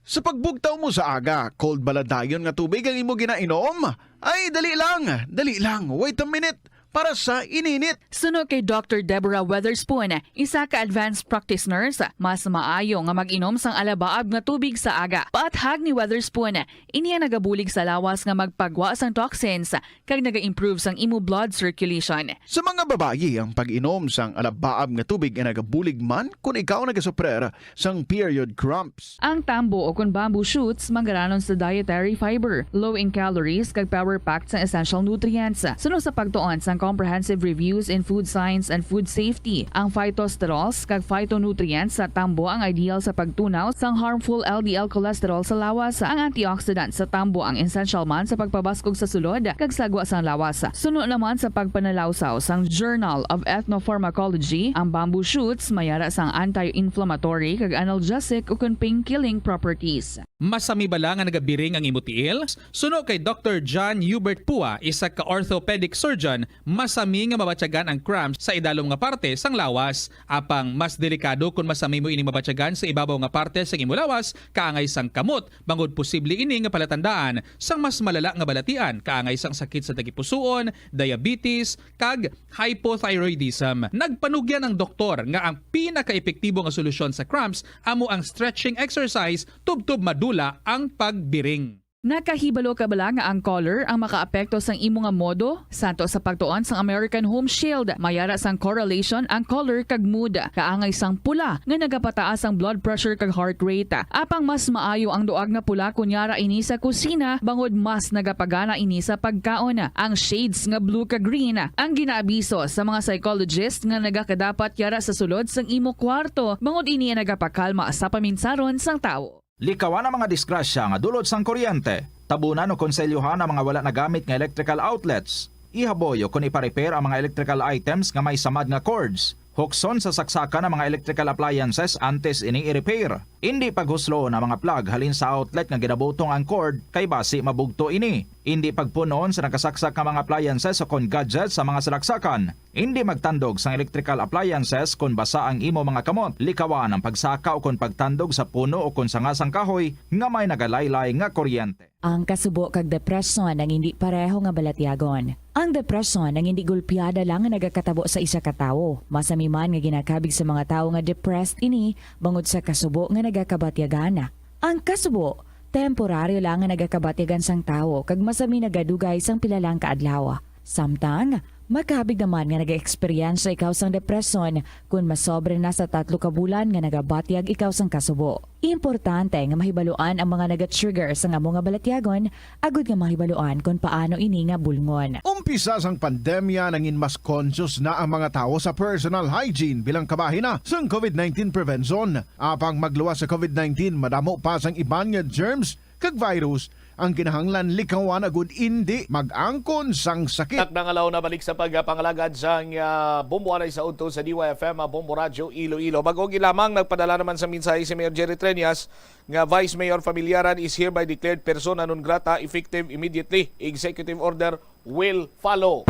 Sa pagbugtaw mo sa aga, cold bala dayon nga tubig ang imo ginainom? Ay, dali lang, dali lang, wait a minute, para sa ininit. Suno kay Doctor Deborah Weatherspoon, isa ka advanced practice nurse, mas maayo nga mag-inom sang alabaab nga tubig sa aga. Paathag ni Weatherspoon, ini ang nagabulig sa lawas nga magpagwa sang toxins kag naga-improve sang imo blood circulation. Sa mga babayi, ang pag-inom sang alabaab nga tubig ay nagabulig man kon ikaw nagasuprer sang period cramps. Ang tambo o kon bamboo shoots manggaranon sa dietary fiber, low in calories, kag power-packed sa essential nutrients. Suno sa pagtuon sang Comprehensive Reviews in Food Science and Food Safety, ang phytosterols kag phytonutrients sa tambo ang ideal sa pagtunaw sang harmful L D L cholesterol sa lawas. Ang antioxidant sa tambo ang essential man sa pagpabaskog sa sulod kag sagwa sang lawas. Suno naman sa pagpanalawsaw sang Journal of Ethnopharmacology, ang bamboo shoots may ara sang anti-inflammatory kag analgesic ukon pain-killing properties. Masami bala nga nagabiring ang imo tiil? Suno kay Doctor John Hubert Pua, isa ka orthopedic surgeon, masami nga mabatyagan ang cramps sa idalom nga parte sang lawas. Apang mas delikado kon masami mo ining mabatyagan sa ibabaw nga parte sang imo lawas, kaangay sang kamot, bangod posible ini nga palatandaan sang mas malala nga balatian, kaangay sang sakit sa tagipusoon, diabetes, kag hypothyroidism. Nagpanugyan ang doktor nga ang pinakaepektibo nga solusyon sa cramps amo ang stretching exercise tubtob madula ang pagbiring. Nakahibalo ka bala nga ang color ang makaapekto sang imo nga modo? Santo sa pagtuon sang American Home Shield, may ara sang correlation ang color kag mood. Kaangay sang pula nga nagapataas ang blood pressure kag heart rate. Apang mas maayo ang duag nga pula kon yara ini sa kusina, bangod mas nagapagana ini sa pagkaon. Ang shades nga blue kag green ang ginaabiso sa mga psychologist nga nagakadapat yara sa sulod sang imo kwarto, bangod ini ang nagapakalma sa paminsaron sang tawo. Likawan ang mga disgrasya nga dulot sang kuryente. Tabunan o konselyohan ang mga wala nagamit nga electrical outlets. Ihaboy o kon ipa-repair ang mga electrical items nga may samad nga cords. Hukson sa saksakan ang mga electrical appliances antes ini i-repair. Indi paghusloon ang mga plug halin sa outlet nga ginabutong ang cord, kay basi mabugto ini. Indi pagpun-on sa nakasaksak nga mga appliances o kon gadgets sa mga salaksakan. Indi magtandog sang electrical appliances kon basa ang imo mga kamot. Likawan ang pagsaka o kon pagtandog sa puno o kon sanga sang kahoy nga may nagalaylay nga kuryente. Ang kasubo kag depresyon ang indi pareho nga balatyagon. Ang depresyon ang indi gulpiada lang nga nagakatabo sa isa ka tawo. Masami man nga ginakabig sa mga tawo nga depressed ini bangod sa kasubo nga nagakabatyagan. Ang kasubo, temporaryo lang nga nagakabatyagan sang tawo kag masami nagadugay sang pila lang ka adlaw. Samtang, makabig naman nga nag-eksperyensya ikaw sang depresyon kon masobra na sa tatlo ka bulan nga nagabatyag ikaw sang kasubo. Importante nga mahibaluan ang mga naga-trigger sang amo nga balatyagon agud nga mahibaluan kon paano ini nga bulngon. Umpisa sang pandemya, nangin mas conscious na ang mga tawo sa personal hygiene bilang kabahin na sang covid nineteen prevention. Apang magluwas sa covid nineteen, madamo pa sang iban nga germs kag virus ang kinahanglan likawan agud indi mag-angkon sang sakit. Takna nga law na balik sa pagpangalagad sang, ah, Bombo anay sa udto sa D Y F M, ah, Bombo Radyo Iloilo. Bag-o gid lamang, nagpadala naman sa mensahe si Mayor Jerry Treñas nga Vice Mayor Familiaran is hereby declared persona non grata effective immediately. Executive order will follow.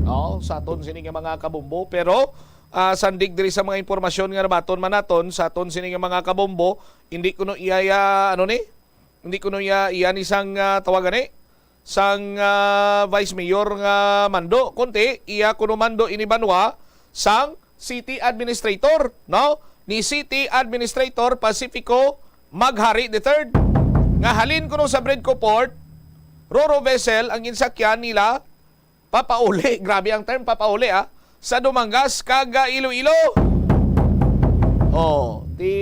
No, sa aton sini nga mga kabombo, pero, ah, sandig diri sa mga impormasyon nga nabaton man naton sa aton sini nga mga kabombo, hindi kuno iya, iya, ano ni? Hindi kuno iya, iya ni sang, ah, tawag ani? Sang, ah, Vice Mayor nga mando, kundi iya kuno mando ini banwa sang city administrator, no? Ni City Administrator Pacifico Maghari the third. Nga halin kuno sa Bridco Port, roro vessel ang ginsakyan nila papauli, grabe ang term, papauli, ah, sa Dumangas kag, ah, Iloilo. Oh, di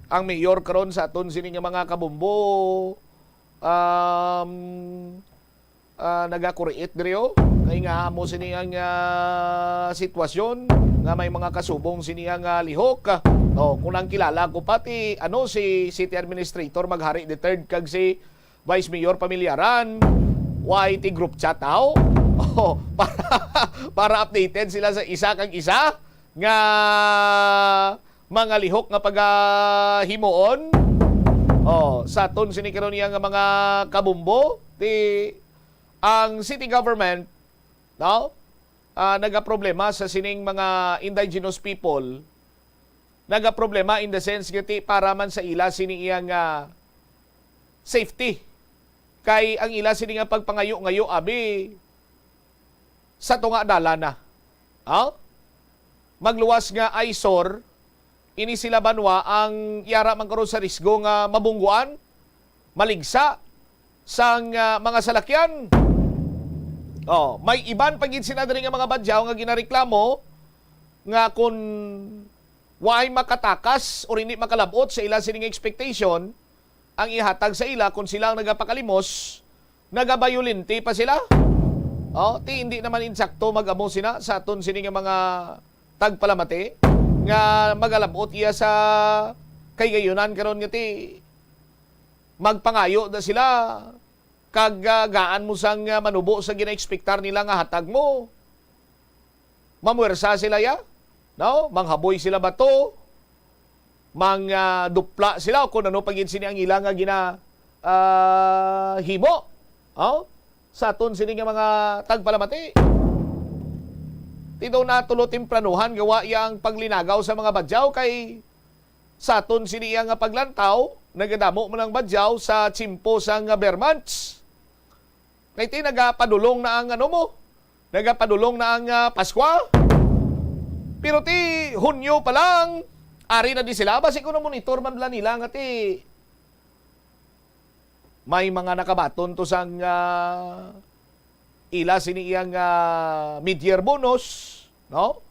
ang mayor karon sa aton sini nga mga kabombo, um, ah, nagakuriit diri, oh. Kay nga amo sini ang, ah, sitwasyon nga may mga kasubong sini ang, ah, lihok. Oh, kung ang kilala ko pati, ano, si City Administrator Maghari the third kag si Vice Mayor Pamilyaran, why ti group chat, aw? Oh, para, para updated sila sa isa kag isa nga mga lihok nga pagahimuon. Oh, sa aton sini karon niya nga mga kabumbo, ti ang city government, no? Ah, nagaproblema sa sining mga indigenous people. Nagaproblema in the sense nga ti para man sa ila sini iya nga safety. Kay ang ila sini nga pagpangayo-ngayo, abi, sa tunga dala na. Ha? Magluwas nga eyesore, ini sila banwa ang yara man karon sa risgo nga mabungguan, maligsa sang, ah, mga salakyan. Oh, may iban pa gid sila diri nga mga badyaw nga ginareklamo nga kun waay makatakas or hindi makalabot sa ila sini nga expectation, ang ihatag sa ila kung sila ang nagapakalimos, nagabayolente pa sila. Oh, ti hindi naman insakto mag-amo sina sa aton sini nga mga tagpalamati nga magalabot iya sa kahigayonan karon nga ti magpangayo na sila kag, ah, gaan mo sang, ah, manubo sa ginaekspektar nila nga hatag mo. Mamuwersa sila ya, no? Manghaboy sila bato, mang, ah, dupla sila o kung ano pa gid sini ang ila nga gina, ah, himo. Oh? Sa aton sini nga mga tagpalamati. Ti daw natulo tempranuhan nga wa iya ang paglinagaw sa mga badyaw kay sa aton sini iya nga paglantaw, nagadamo man ang badyaw sa tiyempo sang, ah, Ber months. Kay ti nagapadulong na ang ano mo, nagapadulong na ang, ah, Paskwa. Pero ti Hunyo pa lang, ari na di sila. Basi ko na monitor man lang nila nga ti may mga nakabaton to sang, ah, ila sini iyang, ah, mid-year bonus, no?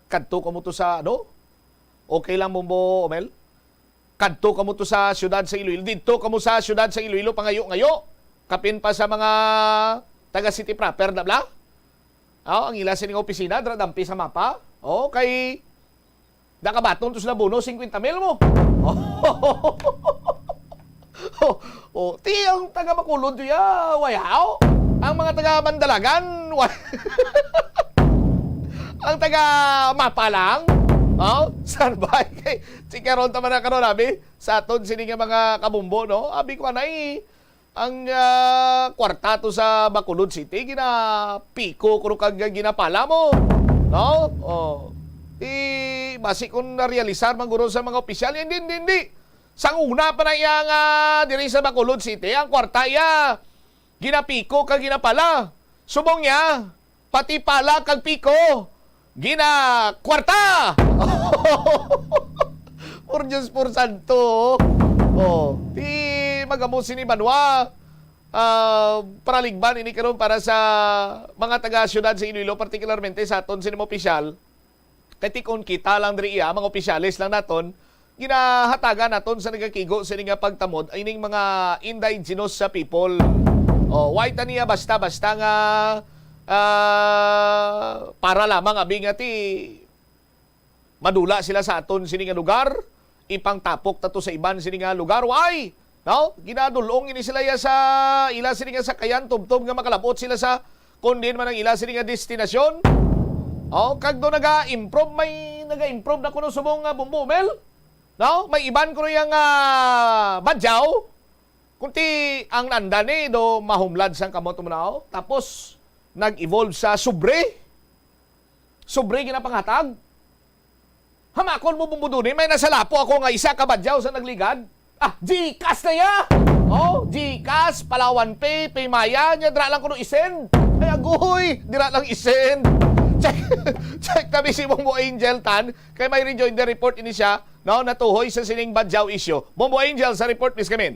Kadto kamo to sa, ano? Okay lang, Bombo Omel? Kadto kamo to sa siyudad sa Iloilo. Didto kamo sa siyudad sa Iloilo, pangayo-ngayo. Kapin pa sa mga taga city proper na bla. Oh, ang ila sining opisina, dra dampi sa mapa. Oh, kay nakabaton to sila bono, cincuenta mil mo. Oh, oh, ti ang taga Bacolod to ya, wayaw. Ang mga taga Mandalagan, wa-, ang taga mapa lang. Oh, sarbay kay si karon tama na karon, abi, sa aton sini nga mga kabumbo, no? Abi ko anay, ang, ah, kwarta to sa Bacolod City, ginapiko ko kag ginapala mo, no? Oh. Ti, basi kung narealisar man guro sa mga opisyal, hindi, hindi, hindi. Sang una pa na iya nga diri sa Bacolod City, ang kwarta iya ginapiko kag ginapala. Subong niya, pati pala kag piko, ginakwarta. Por Diyos, por Santo. Oh, ti magamo sini banwa. Ah, paraligban ini karon para sa mga taga siyudad sa Iloilo, partikularmente sa aton sini mga opisyal. Kay ti kon kita lang diri iya, mga opisyales lang naton, ginahatagan naton sa nagakigo sini nga pagtamod ay ning mga indigenous sa people. Oh, why ta niya basta-basta nga, ah, para lamang abi nga ti madula sila sa aton sini nga lugar, ipangtapok ta to sa iban sini nga lugar. Why? No? Ginadul-ong ini sila ya sa ila sini nga sakayan, tubtob nga makalabot sila sa kung diin man ang ila sini nga destinasyon. Oh, kag do naga-improve, may naga-improve na kuno subong nga Bombo Mel. No? May iban kuno yang, ah, badyaw. Kunti ang nanda ni do mahumlad sang kamot mo na, oh. Tapos nag-evolve sa sobre. Sobre ginapanghatag. Hamakon mo, Bombo Duni, may nasalapo ako nga isa ka badyaw sa nagligad. Ah, GCash na ya! Oh, GCash, Palawan Pay, Paymaya, nya dira lang kuno i-send. Ay, agoy, dira lang i-send. Check, check tabi si Bombo Angel Tan, kay may rejoinder report ini siya, no, natuhoy sa sining badyaw issue. Bombo Angel sa report, please come in.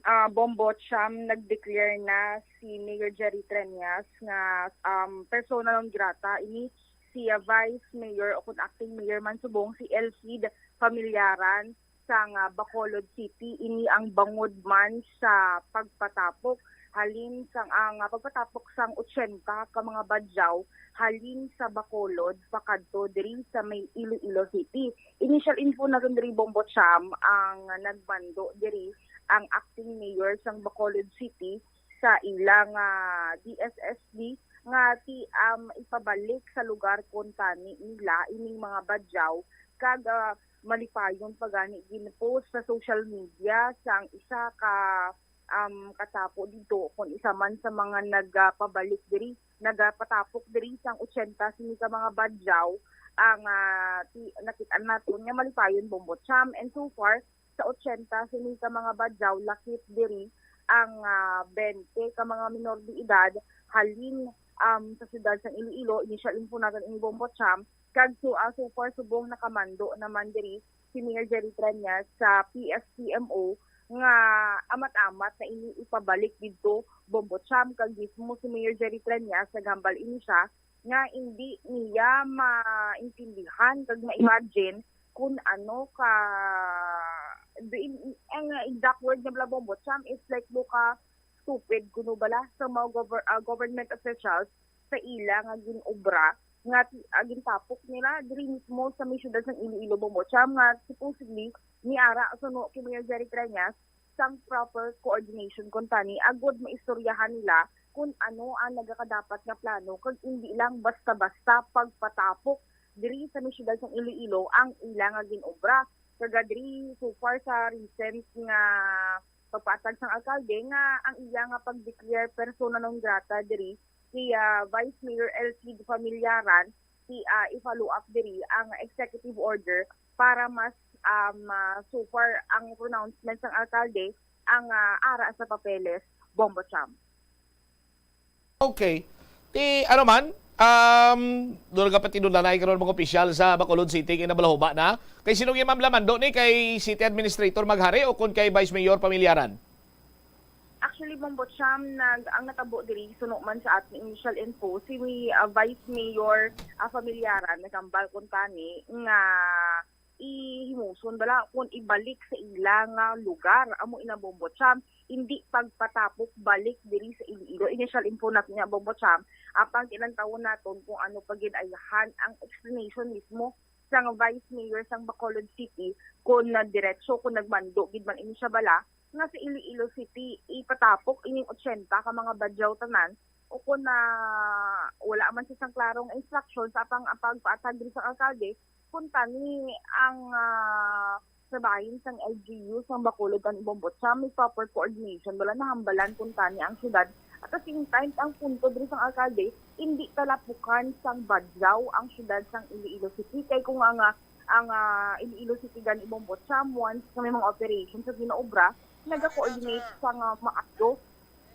Ah, Bombo, Cham, nag-declare na si Mayor Jerry Treñas nga, um, persona non grata. Ini si, ah, Vice Mayor o kung acting mayor man subong, si Elfid Familiaran sang, ah, Bacolod City. Ini ang bangod man sa pagpatapok halin sang, ang, ah, pagpatapok sang otsenta ka mga badyaw halin sa Bacolod pakadto diri sa may Iloilo City. Initial info naton diri, Bombo Cham, ang nagmando diri ang acting mayor sang Bacolod City sa ilang, ah, D S S D nga ti, um, ipabalik sa lugar kuntani nila ining mga badyaw kag, ah, malipayon pa gani gin-post sa social media sang isa ka, um, katapo didto, kon isa man sa mga nagapabalik diri, nagapatapok diri sang otsenta sini ka mga badyaw ang, ah, ti-, nakit-an naton nga malipayon, Bombo Cham. And so far, sa otsenta sini ka mga badyaw, lakip diri ang, ah, twenty ka mga minor de edad halin, um, sa siyudad sang Iloilo. Initial info naton ini, Bombo Cham. Kag so, ah, so far, subong nakamando naman diri si Mayor Jerry Treñas sa P S T M O nga amat-amat na ini ipabalik didto, Bombo Cham. Kag mismo si Mayor Jerry Treñas, naghambal ini siya nga indi niya maintindihan kag ma-imagine kun ano ka, di, ang exact word niya bala, Bombo Cham, is like, loka stupid kuno bala sa mga gover-, ah, government officials sa ila nga gin-obra nga ti-, ah, gintapok nila diri mismo sa may siyudad sang Iloilo, Bombo Cham, nga supposedly niara suno kay Mayor Jerry Treñas sang proper coordination kuntani agud maistoryahan nila kun ano ang nagakadapat nga plano kag indi lang basta-basta pagpatapok diri sa may siyudad sang Iloilo ang ila nga gin-obra. Kag diri, so far sa recent nga pagpatag sang alkalde nga ang iya nga pag-declare persona non grata diri si, ah, Vice Mayor Elsie Familiaran, si, ah, i-follow up diri ang executive order para mas, um, ah, so far ang pronouncement sang alkalde ang, ah, ara sa papeles, Bombo Cham. Okay. Ti, ano man, um, doon nagapatinulanay karon mga opisyal sa Bacolod City kay nabalahuba na. Kay sino yung Ma'am Lamando ni? Kay City Administrator Maghari o kung kay Vice Mayor Pamilyaran? Actually, Bombo Cham, nag, ang natabo diri, suno man sa ating initial info, si, ah, Vice Mayor, ah, Familiaran, nagambal kuntani nga ihimuson bala kung ibalik sa ila nga lugar. Amo ina, Bombo Cham, hindi pagpatapok balik diri sa Iloilo. Initial info natin nga, Bombo Cham, apang kinantawon naton kung ano pa gid ayahan ang explanation mismo sang Vice Mayor sang Bacolod City kung na diretso, kung nagmando gid man ini siya bala nga sa Iloilo City ipatapok ining otsenta ka mga badyaw tanan, o kung na wala man siya sang klaro nga instruction sa apang ang pagpaatag diri sa alkalde, kuntani ang, ah, sa bahin sang L G U sang Bacolod kag Bombo Cham, may proper coordination. Wala nahambalan kuntani ang syudad. At the same time, ang punto diri sang alkalde, hindi talapukan sang badyaw ang syudad sang Iloilo City. Kay kung ang, ah, ang, ah, Iloilo City gani, Bombo Cham, once nga may mga operations sa ginaobra, naga-coordinate sa nga maayo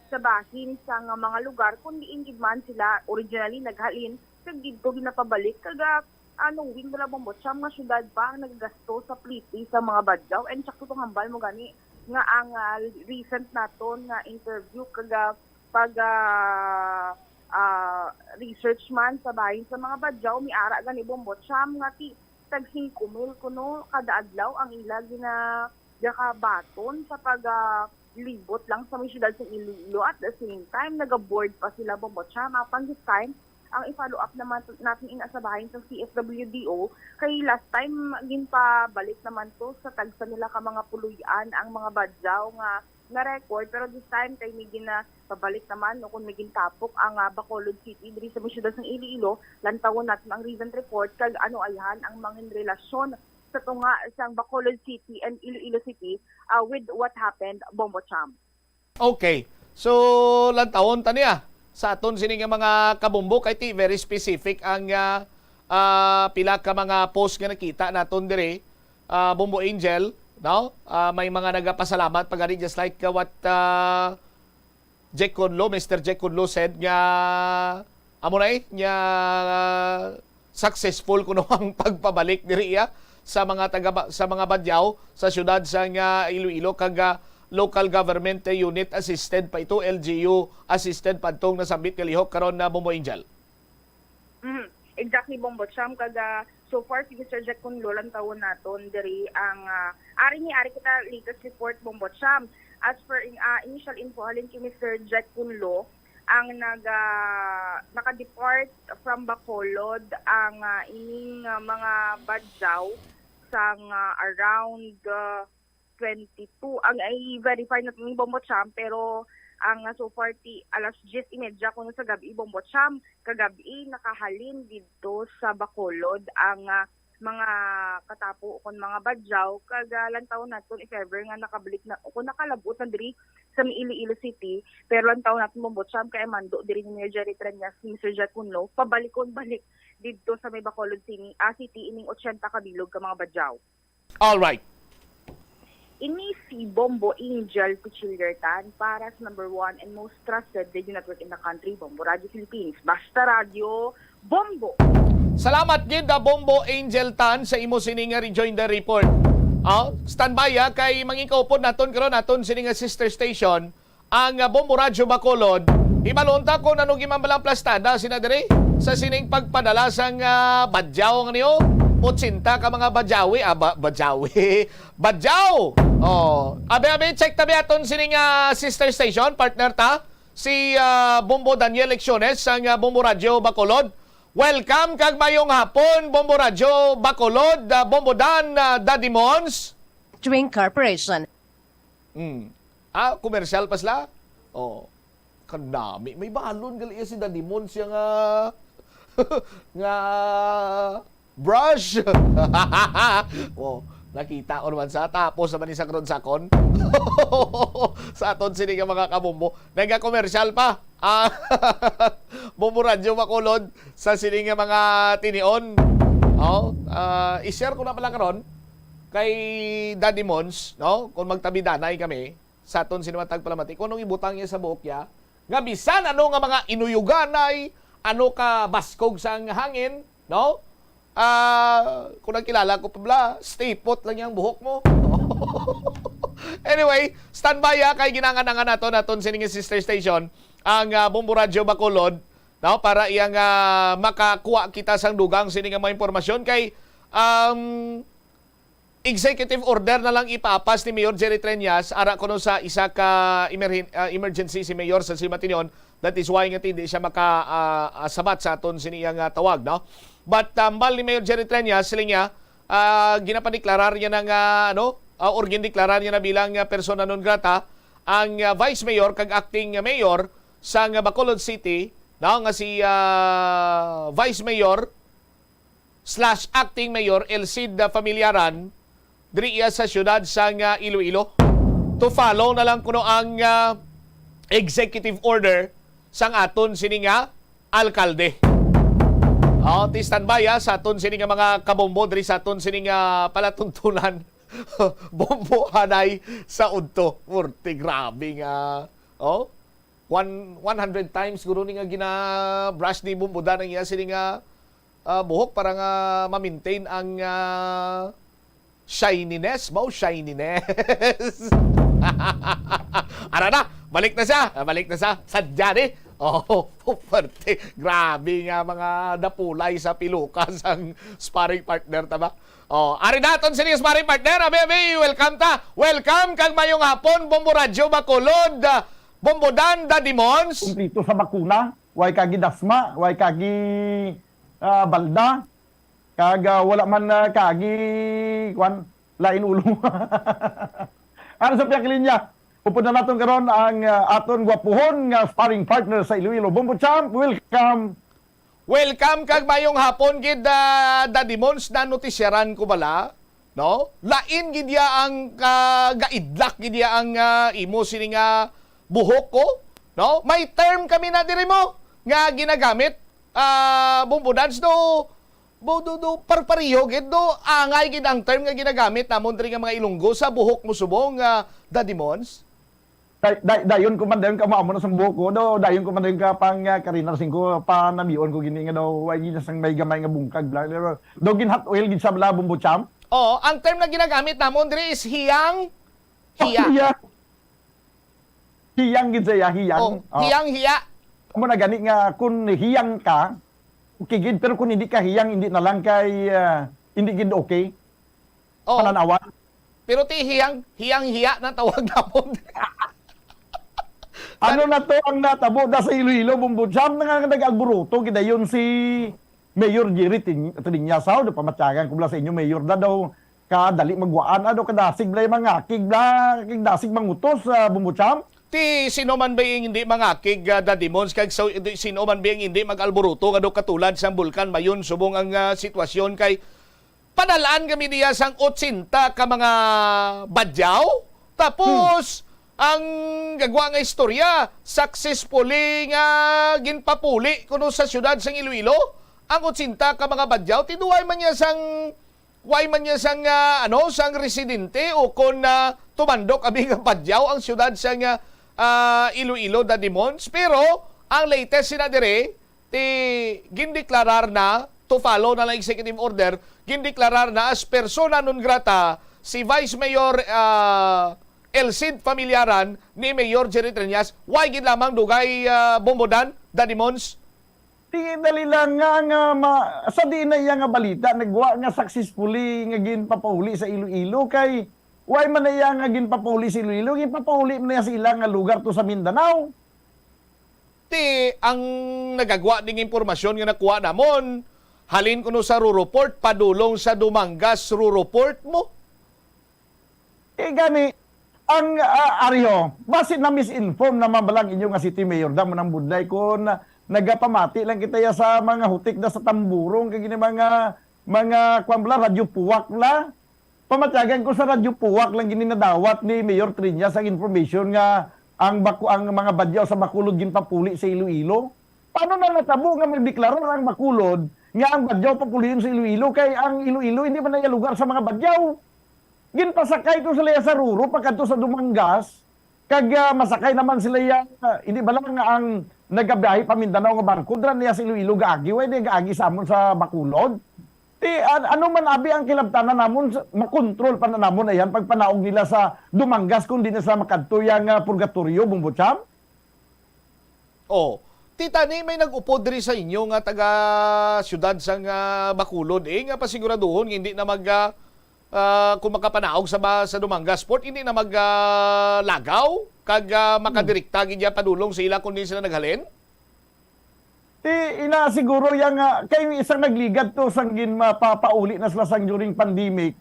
sa bahin sa nga mga lugar kung diin gid man sila originally naghalin, kag didto ginapabalik. Kag, ah, ah, knowing bala, Bombo Cham, nga syudad pa ang nagagasto sa pliti sa mga badyaw. And sakto tong hambal mo gani nga ang, ah, recent naton nga interview kag, ah, pag, ah, ah, research man sa bahin sa mga badyaw, miara gani, Bombo Cham, nga ti tag singko mil kuno kada adlaw ang ila gina-, gakabaton sa pag, ah, libot lang sa may syudad sa Iloilo. At the same time, naga-board pa sila, Bombo Cham. Apang this time, ang i-follow up naman natin ina sa bahin sa C S W D O, kay last time, ginpabalik naman to sa tagsa nila ka mga puloy-an ang mga badyaw nga na-record, pero this time, kay may ginapabalik naman, no, kung may gintapok ang, ah, Bacolod City diri sa may syudad sang Iloilo. Lantawon natin ang recent report kag ano ayahan ang mga relasyon sa tunga sang Bacolod City and Iloilo City, ah, with what happened, Bombo Cham. Okay. So, lantawon ta niya sa aton sini nga mga kabombo kay ti very specific ang, ah, ah, pila ka mga post nga nakita naton diri, ah, Bombo Angel, no? Ah, may mga nagapasalamat pa gani, just like, ah, what, ah, Jack Conlo, Mister Jack Conlo said nga amo na eh, nga successful kuno ang pagpabalik diri iya sa mga taga, sa mga badyaw sa siyudad sa nga Iloilo kag, ah, local government unit assisted pa ito, L G U assisted pa itong nasambit nga lihok karon na, Bombo Angel. Mhm. Exactly, Bombo Cham. Kag, ah, so far, sige, Sir Jack, kung lantawon naton diri ang, ah, ari ni, ari kita latest report, Bombo Cham. As per in, ah, initial info halin kay Mister Jack Kunlo, ang nag, ah, naka-depart from Bacolod ang, ah, ining, ah, mga badyaw sang, ah, around, ah, twenty-two. Ang i-verify natin yung Bombo Champ, pero ang, ah, so far ti alas diyes y media kuno sa gabi, Bombo Champ, kagabi nakahalin didto sa Bacolod ang, ah, mga katapo o kon mga badyaw, kag, ah, lantawon naton if ever nga nakabalik na o kon nakalab-ot na diri sa may Iloilo City, pero lantawon naton, Bombo Champ, kay mando diri ni Mayor Jerry Treñas, ni Mister Jack Kunlo, pabalikon balik didto sa may Bacolod City, ah, City ining ochenta ka bilog ka mga badyaw. All right. Ini si Bombo Angel Pichillertan para sa number one and most trusted radio network in the country, Bombo Radio Philippines. Basta Radio, Bombo! Salamat gid, ah, Bombo Angel Tan, sa imo sini nga rejoinder report. Ah, standby, ah, kay mangikaupod naton karon naton sini nga sister station, ang, ah, Bombo Radyo Bacolod. Hibalon ta kung ano gimambalang plastada sina diri sa sining pagpadala sang, ah, badyaw nga niyo. Ochenta ka mga badyawi, ah, ba, badyawi. Badyaw! Oh, abi, abi, check tabi aton sini nga sister station, partner ta, si, ah, Bombo Daniel Lecciones sang, ah, Bombo Radyo Bacolod. Welcome kag mayong hapon, Bombo Radyo Bacolod, ah, Bombo Dan, ah, Daddy Mons. Drink Corporation. Mm. Ah, komersyal pa sila? Oh. Kanami. May balon gali si Daddy Mons siya nga nga brush. Oh, nakita ko naman sa tapos naman ni sa Kron Sakon. Sa aton sini nga mga kabombo. Nagakomersyal pa. Ah, Bombo Radyo Bacolod sa sini nga mga tinion. Oh, ah, i-share ko na pala karon kay Daddy Mons, no? Kung magtabidanay kami sa aton sini matag palamati, kung anong ibutang niya sa buhok niya, nga bisan ano nga mga inuyuganay, ano ka baskog sang hangin, no? Ah, kung nagkilala ko pa bala, stay put lang yung buhok mo. Anyway, standby ha, kay ginangan-angan nato naton sini nga sister station, ang, ah, Bombo Radyo Bacolod, no, para iyang, ah, makakuha kita sang dugang sini nga mga impormasyon kay, um, executive order na lang ipapas ni Mayor Jerry Treñas ara kuno sa isa ka emergen-, ah, emergency si Mayor sa Simatinyon. That is why nga hindi siya maka, ah, ah, sabat sa aton sini iyang, ah, tawag, no? But, ah, hambal ni Mayor Jerry Treñas, sila niya, ah, ginapadiklarar niya na nga, ano, ah, or gindeklarar niya na bilang, ah, persona non grata ang, ah, Vice Mayor kag Acting Mayor sang, ah, Bacolod City, no, nga si, ah, Vice Mayor slash Acting Mayor El Cid Familiaran diri iya sa siyudad sang, ah, Iloilo. To follow na lang kuno ang, ah, executive order sang aton sini nga alkalde. Oh, ti standby, ah, sa aton sini nga mga kabombo diri sa aton sini nga palatuntunan. Bombo hanay sa udto. Purti, grabe nga. Oh, one, one hundred times guro ni nga gina-brush ni Bombo Dan ang iya sini nga, ah, buhok para nga ma-maintain ang, ah, shininess. Mao, shininess. Ara na, balik na siya. Ah, balik na siya. Sadya ni. Oh, pwerte. Grabe nga mga dapulay sa piluka sang sparring partner, tama? Oh, ari naton sini sparring partner. Abi, abi, welcome ta. Welcome kag mayong hapon, Bombo Radyo Bacolod, ah, Bombo Dan, Daddy Mons. Kumplito sa bakuna, way kagi dasma, way kagi, ah, balda, kag, ah, wala man, ah, kagi, kwan, lain ulo. Ano sa pihak linya? Upod na naton karon ang, ah, aton gwapuhon nga sparring partner sa Iloilo. Bombo Champ, welcome. Welcome kag mayong hapon gid, ah, Daddy Mons, na notisyaran ko bala, no? Lain gid ya ang, ah, gaidlak gid ya ang, ah, imo sini nga buhok ko, no? May term kami na diri mo nga ginagamit, ah, Bombo Dads, do, do, do, do, parpariho gid, do, angay gid ang term nga ginagamit namon diri nga mga Ilonggo sa buhok mo subong, ah, Daddy Mons. Day-, day-, dayon ko man, dayon ka maamo na sang buhok ko. Do, dayon ko man, dayon ka pang, ah, karinar sing ko, panamion ko gini nga daw, way gid sang may gamay nga bungkag bla. Do, gin hot oil gid sa bla, Bombo Champ. Oo, ang term na ginagamit namon diri is hiyang hiya. Hiya. Hiyang gid sa iya, hiyang. Oh, Oh. Hiyang hiya. Amo na gani nga kung hiyang ka, okay gid, pero kung hindi ka hiyang, hindi na lang kay, ah, hindi gid okay. Oh. Pananawan. Pero ti hiyang, hiyang hiya na tawag namon. Ano na to ang natabo da sa Iloilo, Bombo Jam? Nga nag-alburuto gidayon si Mayor Jerry Tin-, Triñas, haw? Daw pamatyagan ko lang sa inyo, Mayor, da daw kadali magwaan, ano, kadasig bala yung mangakig bala, kag dasig mangutos, ah, Bombo Jam? Ti sino man ba yung hindi mangakig, ah, Daddy Mons, kag so, di, sino man ba yung hindi mag-alburuto nga daw katulad sang Bulkan Mayon subong ang, ah, sitwasyon kay panalaan kami niya sang otsenta ka mga badyaw. Tapos, Hmm. ang gagwa nga istorya, successfully nga ginpapuli kuno sa siyudad sang Iloilo ang otsenta ka mga badyaw. Tiduay man niya sang, way man niya sang, ah, ano, sang residente o kon, ah, tumandok abi nga badyaw ang siyudad sang, ah, ah, Iloilo, Daddy Mons. Pero ang latest sina dire, ti gindeklarar na, to follow na lang executive order, gindeklarar na as persona non grata si Vice Mayor, ah, El Cid Familiaran ni Mayor Jerry Triñas. Why gid lamang dugay, ah, Bombodan, Daddy Mons? Ti dali lang nga, nga ma-, sa diin na iya nga balita, nagwa nga successfully nga ginpapauli sa Iloilo kay why man na iya nga ginpapauli sa Iloilo, ginpapauli man na iya sa ila nga lugar to sa Mindanao. Ti ang nagagwa ding impormasyon nga nakuha namon, halin kuno sa Ruruport, padulong sa Dumangas Ruruport mo. Eh, gani, ang, ah, Aryo, basi na-misinform naman balang inyo nga city mayor, damo nang budlay kon nagapamati lang kita ya sa mga hutik da sa Tamburong, kag gini mga, mga, kwan bala, Radyo Puwak bala. Pamatyagan ko sa Radyo Puwak lang gini nadawat ni Mayor Triñas ang information nga ang Baco-, ang mga badyaw sa Bacolod ginpapuli sa Iloilo. Paano na natabo nga magdeklarar ang Bacolod nga ang badyaw papulion sa Iloilo kay ang Iloilo hindi man na iya lugar sa mga badyaw? Ginpasakay to sila sa Ruro pakadto sa Dumangas, kag, ah, masakay naman sila ya, ah, hindi ba lang nga ang nagabiyahe pa Mindanao nga barko, dira niya sa Iloilo gaagi, way niya gaagi sa amon sa Bacolod? Ti, an-, ano man abi ang kilabtanan namon, sa, makontrol pa na namon na yan, pagpanaog nila sa Dumangas kung di na sila makadto yang, ah, purgatoryo, Bombo Cham? Oh, ti tani may nag-upod diri sa inyo nga taga siyudad sang, ah, Bacolod, eh, nga pasiguraduhon nga hindi na mag, ah, ah, kung makapanaog sa ba-, sa Dumangas Port, hindi na mag, ah, lagaw kag, ah, makadirekta gid ya padulong sa ila kung di sila naghalin? Ti, ina siguro yang, ah, kay isang nagligad to sang gin mapapauli na sila sang during pandemic.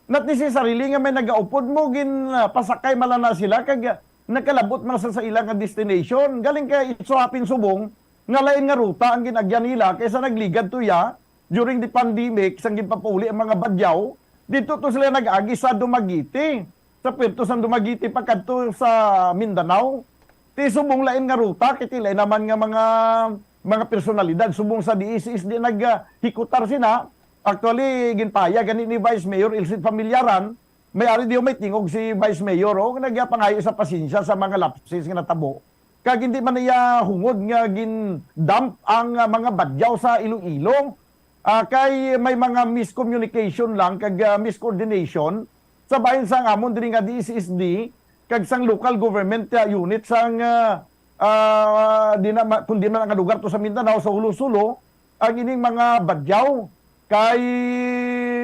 Not necessarily nga may nagaupod mo, gin, ah, pasakay mala na sila kag, ah, nakalabot man sila sa ila nga destination. Galing kay it so happen subong nga lain nga ruta ang ginagyan nila kaysa nagligad to ya during the pandemic sang ginpapauli ang mga badyaw. Dito to sila nag-agi sa Dumaguete, sa puerto sang Dumaguete pakadto sa Mindanao. Ti subong lain nga ruta, kay ti lain naman nga mga, mga personalidad subong sa D S S D naghikutar sina. Actually, ginpahayag gani ni Vice Mayor Elcid Familiaran, may ari diyo may tingog si Vice Mayor, oh, nagyapangayo sa pasensya sa mga lapses nga natabo. Kag hindi man iya hungod nga gin-dump ang, ah, mga badyaw sa Iloilo. Ah, kay may mga miscommunication lang kag, ah, miscoordination sa bahin sang amon diri nga D S S D kag sang local government, ah, unit sang, ah, ah, di na ma-, kung di man ang lugar to sa Mindanao, sa Hulo-Sulo, ang ining mga badyaw. Kay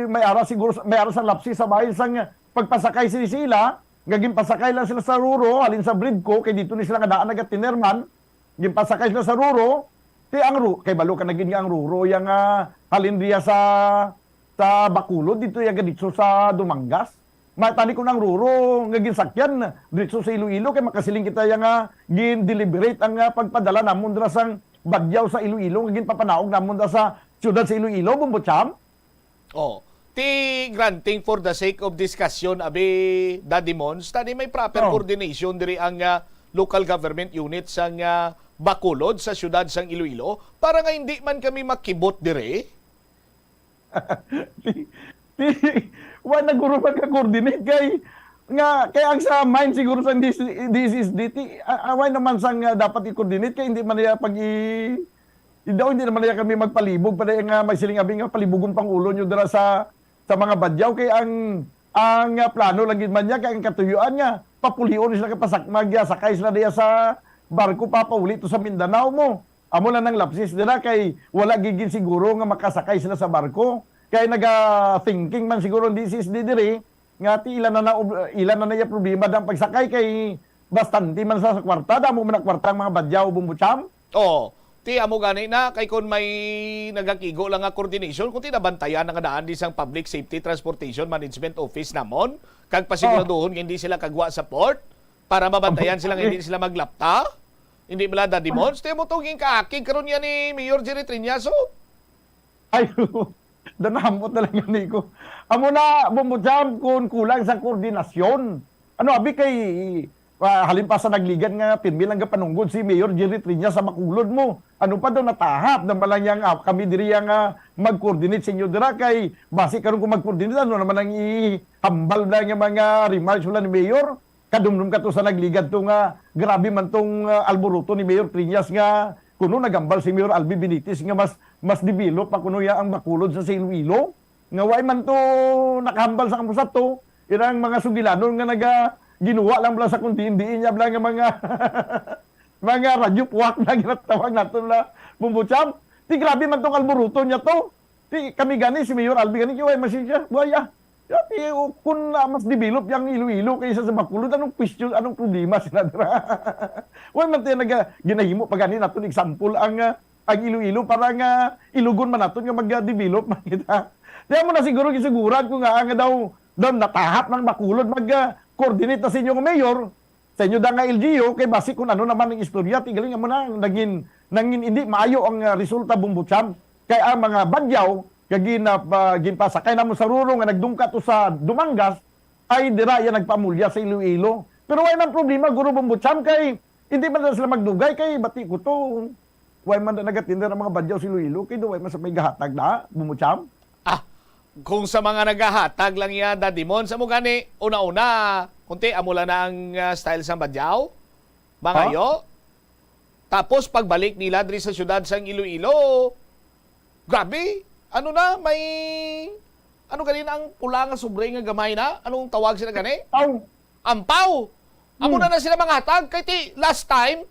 may ara siguro, may ara sa lapsi sa bahin sang pagpasakay sini sa ila, nga ginpasakay lang sila sa Ruro, halin sa Bridco, kay dito ni sila nga daan nagatinerman, ginpasakay sila sa Ruro, ti ang Ru-, kay balo ka na gid nga ang Ruro, yang, ah, halin diya sa, sa Bacolod, dito yang gaditso sa Dumangas. Matani ko ang Ruro, nga ginsakyan, diretso sa Iloilo, kay makasiling kita yang, ah, gin-deliberate ang, ah, pagpadala namon dira sang badyaw sa Iloilo, nga ginpapanaog namon dira sa siyudad sa Iloilo, Bombo Cham. Oh, ti granting for the sake of discussion, abi, Daddy Mons, tani may proper Oh. coordination diri ang, ah, local government unit sang, ah, Bacolod sa siyudad sang Iloilo para nga hindi man kami makibot diri. Ti, ti, wa na guro magka-coordinate kay nga, kay ang sa mind siguro sa D C, D C S D, ti, ah, ah, why naman sang, ah, dapat i-coordinate kay hindi man niya pag i-, daw hindi naman niya kami magpalibog pa nga magsiling abi nga palibugon pang ulo nyo dira sa, sa mga badyaw kay ang, ang, ah, plano lang gid man niya kay ang katuyuan nga papulion sila kapasak, magyasakay sila diya sa barko papauli to sa Mindanao mo. Amo lang ang lapsis dira kay wala gid siguro nga makasakay sila sa barko. Kay naga-thinking man siguro ang D C S D diri nga ti ila na, na ila na na iya problema dang pagsakay kay bastante man sa, sa kwarta, damo man ang kwarta ang mga Badyaw, Bombo Cham. Oo. Ti amo gani na kay kon may nagakigo lang nga coordination, kung tinabantayan na nga daan di sang Public Safety Transportation Management Office namon, kag pasiguraduhon nga hindi sila kagwa sa port para mabantayan sila nga hindi sila maglapta. Hindi bala, Daddy Mons? Ti amo tong ginkaakig karon niya ni Mayor Jerry Triñaso. Ay, danamot na lang gani ko. Amo na, Bombo Cham, kung kulang sa koordinasyon. Ano, abi kay, ah, halin pa sa nagligad nga pirmi lang gapanunggod si Mayor Jerry Triñas sa Bacolod mo. Ano pa daw natahap na malang yang, ah, kami diri yang, ah, mag-coordinate sa inyo dira kay basi karon kung mag-coordinate, ano naman ang ihambal na nga mga remarks wala ni Mayor? Kadumdum ka to sa nagligad to nga grabe man tong, ah, alboroto ni Mayor Triñas nga kuno nagambal si Mayor Albi Benitez nga mas mas develop pa kuno ya ang Bacolod sa, sa Iloilo, nga way man to nakahambal sa kamusa to, irang mga sugilanon nga naga ginuwa lang bala sa kung diin-diin niya bala nga mga mga radyo puwak na ginatawag nato na Bombo Cham. Di grabe man tong alboroto niya to. Di kami gani, si Mayor Albi gani, way man siya, buhaya. Dati, o, kung, ah, mas develop yang Iloilo kaysa sa Bacolod, anong question, anong problema sila dira? Wala man tayo naga-, ginahimo pa gani naton example ang, ah, ang Iloilo para nga ilugon man naton nga mag-develop man kita. Di mo na siguro gisiguran ko nga, ah, nga daw, daw natahap ng Bacolod mag, ah, coordinate na sa inyo nga mayor, sa inyo da nga L G U, kay basi kung ano naman ang istorya, ti galing mo na, nangin, nangin hindi maayo ang, ah, resulta, Bombo Cham. Kay ang mga Badyaw nga gina-, ah, ginpasakay namon sa Ruro nga nagdungka to sa Dumangas, ay dira iya nagpamulya sa Iloilo. Pero way man problema, Guro Bombo Cham, kay hindi man na sila magdugay, kay bati ko to. Way man na nagatinder ang mga Badyaw sa Iloilo, kay do way man sa may gahatag na, Bombo Cham. Ah, kung sa mga nagahatag lang iya, Daddy Mon, sa mo gani, una-una, kunti, amo lang na ang, ah, style sang Badyaw. Mangayo. Tapos pagbalik nila diri sa siyudad sang Iloilo, grabe, ano na, may, ano gani na ang pula nga sobre nga gamay na? Anong tawag sila gani? Ampaw. Amo na na sila mangatag. Kay ti last time,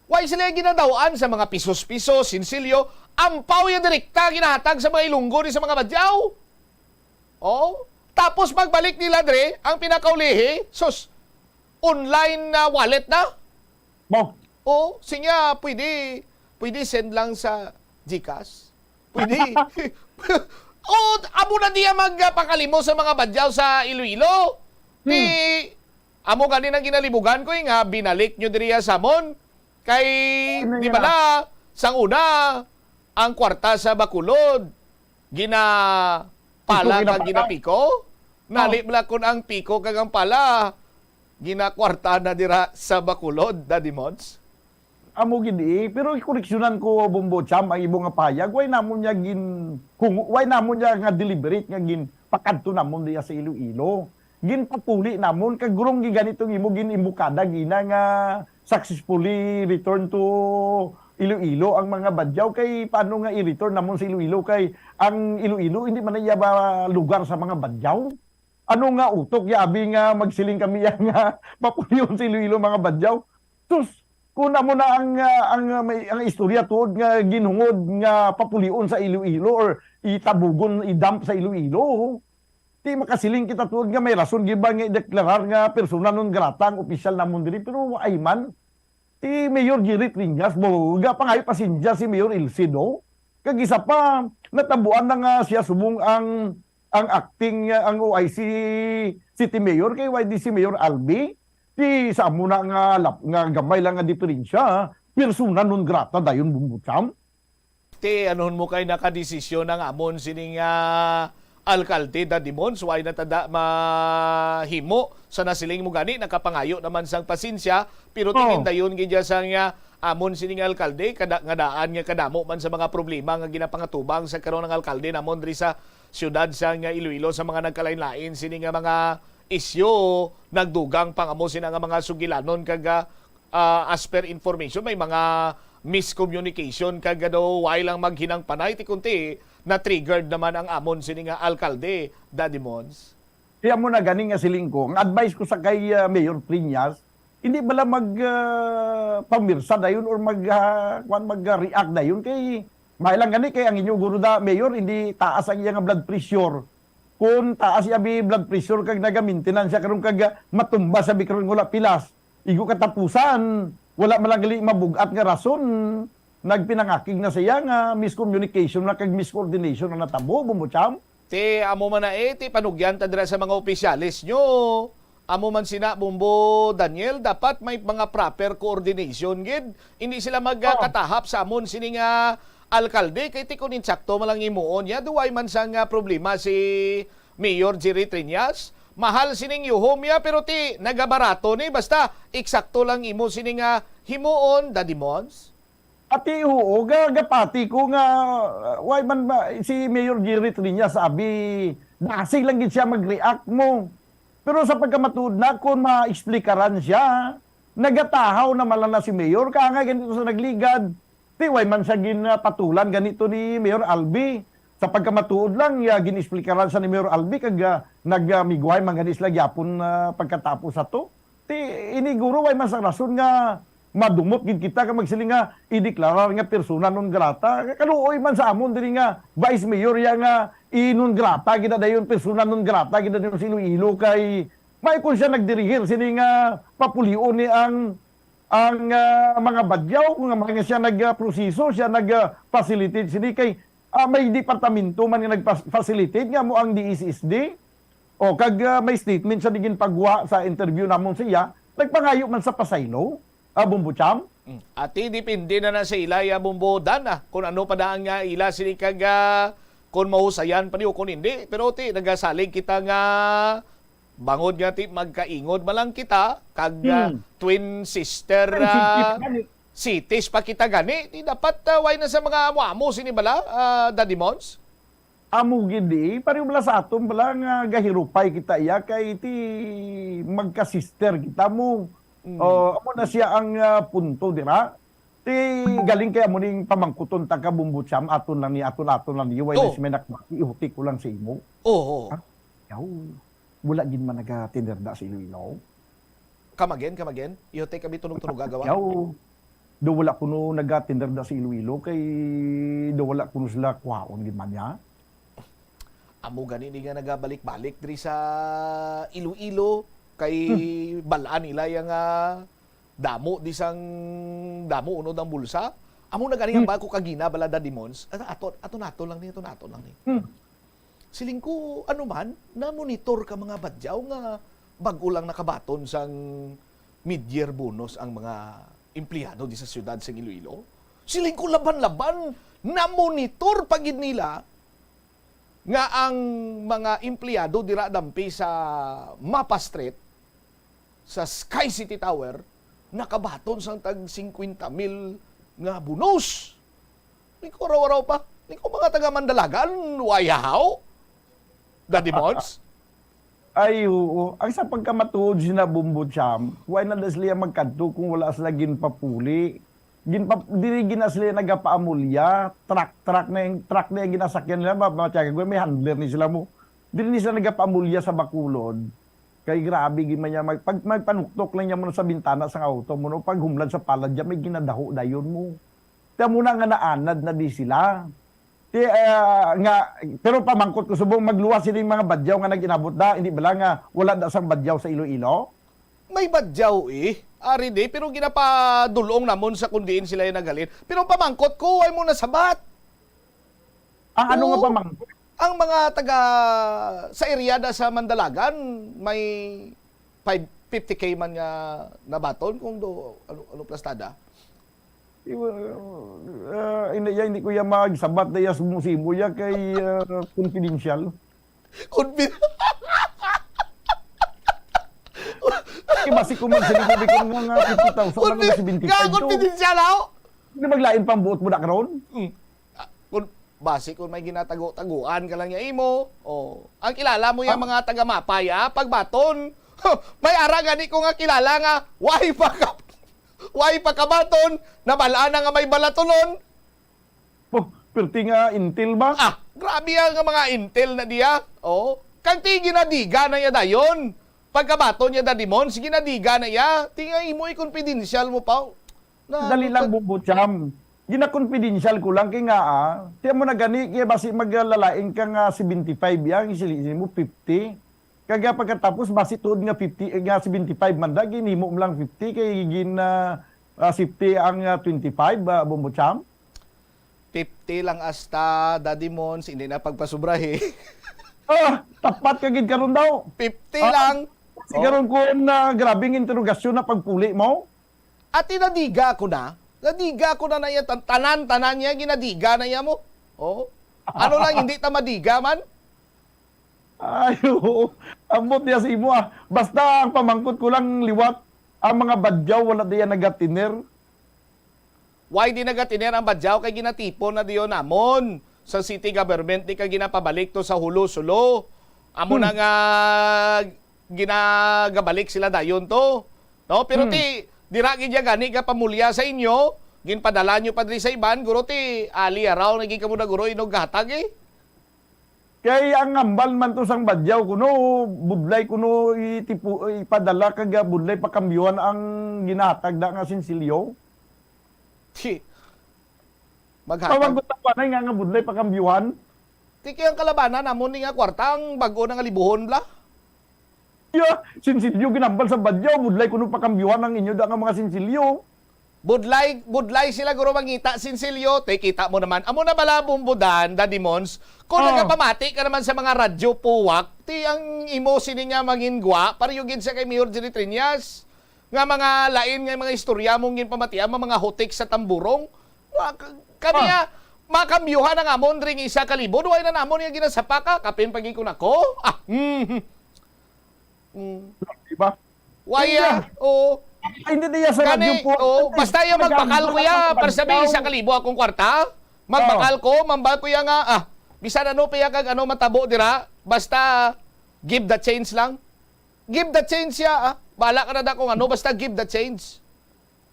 way sila ginadaw-an sa mga pisos-pisos, sinsilyo. Ampaw yung direkta ginahatag sa mga Ilonggo ni sa mga Badyaw. Oh, tapos pagbalik nila dre, ang pinakaulihi, sus, online na wallet na. Mo. Oh, sinya, pwede, pwede send lang sa GCash. Pwede. Oh, amo na diya magpakalimo sa mga Badyaw sa Iloilo. Di, amo gani nang ginalibugan ko, eh, nga binalik nyo diriya sa amon. Kay, di ba na, sang una, ang kwarta sa Bacolod, ginapala kag ginapiko? Nali bala kun ang piko kag ang pala, ginakwarta na dira sa Bacolod, Daddy Mons? Amo gid, eh. Pero koreksyonan ko, Bombo Cham, ang imo nga pahayag. Way namon niya gin-, kung, way namon niya nga deliberate nga ginpakadto namon diya sa Iloilo. Ginpapuli namon, kag gurong gid ganito ang imo gin-imbukada gina nga successfully return to Iloilo ang mga Badyaw. Kay paano nga i-return namon sa Iloilo? Kay ang Iloilo, hindi man na iya ba lugar sa mga Badyaw? Ano nga utok, ya, abi nga magsiling kami yan nga papulion sa Iloilo, mga Badyaw? Sus, kung amo na ang, ah, ang, ah, may, ang istorya tuod nga ginhungod nga papulion sa Iloilo or itabugon, idump sa Iloilo, ti makasiling kita tuod nga may rason gid ba nga ideklarar nga persona non grata ang opisyal namon diri, pero ay man. Ti Mayor Jerry Triñas, mo, ga pangayo pasensya si Mayor Ilcid, oh. Kag isa pa, natabuan na nga siya subong ang, ang acting, ah, ang O I C City Mayor kay Y D C Mayor Albi. Ti sa amo na nga lap-, nga gamay lang nga diferensya, persona non grata dayon, Bombo Cham. Ti anuhon mo kay nakadesisyon ang amon sining, ah, alkalde, Daddy Mons, way na tada mahimo sa nasiling mo gani, nakapangayo naman sang pasensya, pero tingin dayon gid sang, ah, amon sining alkalde, kada, nga daan nga kadamo man sa mga problema nga ginapangatubang sa karon ang alkalde namon diri sa siyudad sang Iloilo sa mga nagkalain-lain sini nga mga isyu, nagdugang pang amo sina nga mga sugilanon kag, ah, ah, as per information, may mga miscommunication kag ano, way lang maghinang panay, ti kunti na-triggered naman ang amon sini nga alkalde, Daddy Mons. Kaya mo na gani nga siling ko, ang advice ko sa kay, ah, Mayor Triñas, hindi bala mag, ah, pamirsa dayon or mag, ah, kwan, mag, ah, react dayon kay may lang gani kay ang inyo guro da, Mayor, hindi taas ang iya nga blood pressure. Kung taas iya bi blood pressure kag naga-maintenance siya karon kag, ah, matumba sa bi karon nga wala pilas. Igo katapusan, wala man lang gali mabug-at nga rason, nagpinangakig na siya nga miscommunication na kag miscoordination na natabo, Bombo Cham. Ti amo man na, eh, ti panugyan ta dira sa mga opisyales nyo. Amo man sina, Bombo Daniel, dapat may mga proper coordination gid. Hindi sila Oh. magkatahap sa amon sini nga alkalde, kay ti kun insakto man lang himuon niya, duway man sang, ah, problema si Mayor Jerry Triñas. Mahal sining yuhom niya, pero ti nagabarato ni, basta eksakto lang imo sini nga himuon, Daddy Mons. Ati, oo, ga-, gapati ko nga, uh, why man ba si Mayor Jerry Triñas abi, dasig lang gid siya mag-react mo. Pero sa pagkamatuod na, kung maexplikaran siya, nagatahaw na man lang na si Mayor, kaya nga ganito sa nagligad. Ti, why man siya ginapatulan ganito ni Mayor Albi? Sa pagkamatuod lang, ya, gin-explikaran sa ni Mayor Albi, kag, ah, nag, ah, migway man gani sila gyapon, ah, pagkatapos sa to. Ti, ini guro, why man sa rason nga madumot gid kita ka magsiling nga ideklarar nga persona non grata. Kaluoy man sa amon diri nga vice mayor ya nga i-non grata gid na dayon, persona non grata gid na dayon sa Iloilo kay may kung siya nagdirihir sini nga papulion ni ang ang, ah, mga badyaw, nga mga siya nagproseso, siya nag, ah, facilitate sini kay, ah, may departamento man nga nagpa-, facilitate nga mo ang D S S D. O, kag, ah, may statement siya di ginpagwa sa interview namon siya, nagpangayo man sa pasaylo, ah, Bombo Cham. Mm. Ati, depende na na sa ila, ya, Bombo Dan, ah, kung ano pa daan nga ila sini kag, ah, kung mahusayan pa ni o kung hindi. Pero ti, nagasalig kita nga bangod nga ti magkaingod man lang kita, kag, ah, Hmm. twin sister, Twin sister ah, gani. cities pa kita gani, ti dapat, ah, way na sa mga amo-amo sini bala, ah, Daddy Mons? Amo gid, eh. Pareho bala sa aton bala nga gahirupay kita iya kay ti magka-sister kita mo. Mm. Oh, amo na siya ang, ah, punto dira. Ti galing kay amo ning pamangkuton ta ka, Bombo Cham, aton lang ni, aton, aton lang ni, way na Oh. si may nakbati, ihuti ko lang sa imo. Oo. Ha? Yaw, wala gid man nagatinder da sa Iloilo. Come again, come again? Ihuti kami tunog-tunog gagawa? Yaw, do wala kuno nagatinder da sa Iloilo, kay do wala kuno sila kuhaon gid man niya. Amo gani ni nga nagabalik-balik diri sa Iloilo, kay Hmm. balaan nila yang, ah, damo di sang damo unod ang bulsa. Amo na gani ang Hmm. bako kagina bala, Daddy Mons. Ato, ato, ato nato lang ni, ato nato lang ni. Hmm. Siling ko, ano man, na-monitor ka mga badyaw nga bag-o lang nakabaton sang mid-year bonus ang mga empleyado di sa siyudad sang Iloilo? Siling ko, laban-laban, na-monitor pa gid nila nga ang mga empleyado dira dampi sa Mapa Street, sa Sky City Tower, nakabaton sang tag singkwenta mil nga bonus. Ni ko raw-raw pa. Ni ko mga taga Mandalagan, wayahaw. Daddy Mons? Ay, oo. Ang sa pagkamatuod sina Bombo Cham, why na da sila magkadto kung wala sila ginpapuli? Ginpa-, diri gina sila nagapaamulya, truck, truck na yung, truck na yung ginasakyan nila, ma-, matyaga ko, may handler ni sila mo. Diri ni sila nagapaamulya sa Bacolod. Kay grabe gid man niya, mag-, pag, magpanuktok lang niya mo sa bintana sa auto mo, no? Pag humlad sa palad niya, may ginadaho dayon mo. Kaya mo na nga naanad na di sila. Ti, ah, nga, pero pamangkot ko subong magluwas sila yung mga badyaw nga nag-inabot da, hindi bala nga wala da sang badyaw sa Iloilo? May badyaw, eh. Ari di, pero ginapadulong namon sa kung diin sila yung naghalin. Pero pamangkot ko, ay mo nasabat. Ang ano nga Oo. pamangkot? Ang mga taga sa area da sa Mandalagan, may five, fifty K man nga nabaton kung do, ano, ano plastada? Iwa-, ah, hindi, ya, hindi ko ya magsabat na ya sumusimo ya kay, ah, confidential. Confi- Kay basi ko magsabi ko nga, nga fifty thousand lang Confi-, seventy-five nga to. confidential, aw? Hindi maglain pang buot mo na karon? Hmm. Ah, kun, basi kun may ginatago-taguan ka lang niya imo, oh. Ang kilala mo yung Ah. mga taga Mapay, ah, pagbaton. May ara gani ko nga kilala nga, way pa ka, way pa kabaton, nabal-an na nga may balatonon. Oh, perti nga intel ba? Ah, grabe ang mga intel na diya. Oh, kag ti ginadiga na iya dayon. Pagkabaton niya, Daddy Mons, ginadiga na iya. Ti nga imo i-confidential mo pa. Na, Dali ano lang, ka- Bombo Cham. Gina-confidential ko lang kay nga, ah, tiyan mo na gani, kaya basi maglalain ka nga seventy-five yang, isili mo fifty. Kag pagkatapos, basi tuod nga fifty, nga seventy-five man da, ginhimo mo lang fifty, kay gin, ah, ah, safety ang, ah, twenty-five, ah, Bombo Cham? Fifty lang asta, Daddy Mons, hindi na pagpasubrahi. Ah, tapat ka gid karon daw. Fifty Ah, lang. Si Oh. karon ko na grabing interogasyon na pagpuli mo. Ati nadiga ko na. Nadiga ko na na iya. Tan-, tanan, tanan niya, ginadiga na iya mo. Oh. Ano lang, hindi ta madiga man? Ay, oo. Ambot niya sa imo, ah. Basta ang pamangkot ko lang liwat, ang mga badyaw wala diya nagatiner. Why di nagatiner ang badyaw? Kay ginatipon na diyon namon sa city government, di ka ginapabalik to sa hulo-sulo. Amo Hmm. na nga ginagabalik sila dayon to. No? Pero Hmm. ti, dira gid ya gani ka pamulya sa inyo, ginpadala nyo pa diri sa iban, guro ti, ali araw na gid kamo na guro inog hatag eh. Kay ang hambal man to sang badyaw kuno, budlay kuno itipu-, ipadala kag budlay pakambyohan ang ginahatag da nga sinsilyo. Ti, maghatag. Tawag ko tapanay nga, nga budlay pakambyohan. Ti kay ang kalabanan namon ni nga kwarta ang bag-o na nga libuhon bla. Ya, sinsilyo ginambal sa badyaw, budlay kuno pakambyohan ang inyo da nga mga sinsilyo. Budlay, budlay sila guro mangita sinsilyo, te kita mo naman. Amo na bala bumbudan, Daddy Mons, kung Oh. nagapamati ka naman sa mga radyo puwak, ti ang imo sini nga mangin gwa, pareho gid sa kay Mayor Jerry Triñas, nga mga lain nga mga istorya mong ginpamatian, mga, mga hutik sa tamburong. Wa-, k-, kami Ah. nga, makambyuhan ang amon ring isa ka libo, duway na namon nga ginasapaka, kapin pagi ko nako. Ah, mm. Mm. Di ba? Why, Iya. ah? Oo. Ay, hindi niya sa Gani, radyo po. oo, Ay, basta yung ay, magbakal gani, ko ya, wala para sabi, magbayaw. Isa ka libo akong kwarta. Magbakal Oo. ko, mambal ko ya nga, ah, bisan ano pa ya kag ano matabo dira, basta give the change lang. Give the change ya, ah. Bahala ka na da kung ano, basta give the change.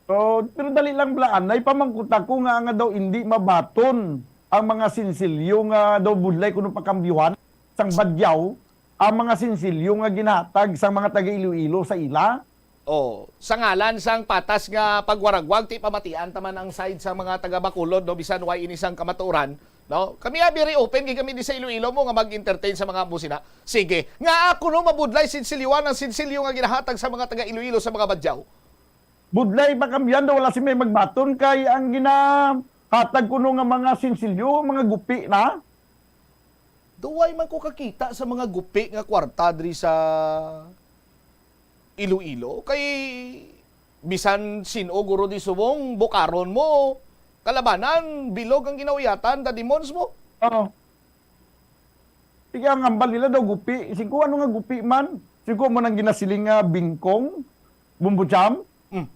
So, pero dali lang bala, anay pamangkot ako nga, nga daw hindi mabaton ang mga sinsilyo nga daw budlay kuno pakambyuhan sang badyaw ang mga sinsilyo nga ginhatag sang mga taga Iloilo sa ila. Oh, sa ngalan sang patas nga pagwaragwag, ti pamatian ta man ang side sa mga taga Bacolod, no, bisan way ini sang kamatuoran, no? Kami, ah, very open gid kami di sa Iloilo mo nga mag-entertain sa mga musina. Sige, nga ako no mabudlay sinsilyoan ang sinsilyo nga ginahatag sa mga taga Iloilo sa mga badyaw. Budlay pa kambiyan daw, wala si may magbaton kay ang ginahatag kuno nga mga sinsilyo, mga gupi na. Duway man ko kakita sa mga gupi nga kwarta diri sa Iloilo. Kay bisan sin-o guro di subong, bukaron mo, kalabanan, bilog ang ginauyatan, dadimons mo. Oo. Sige, ang hambal nila daw gupi. Singko, ano nga gupi man? Singko mo nang ginasiling nga bingkong? Bumbucham? Mm.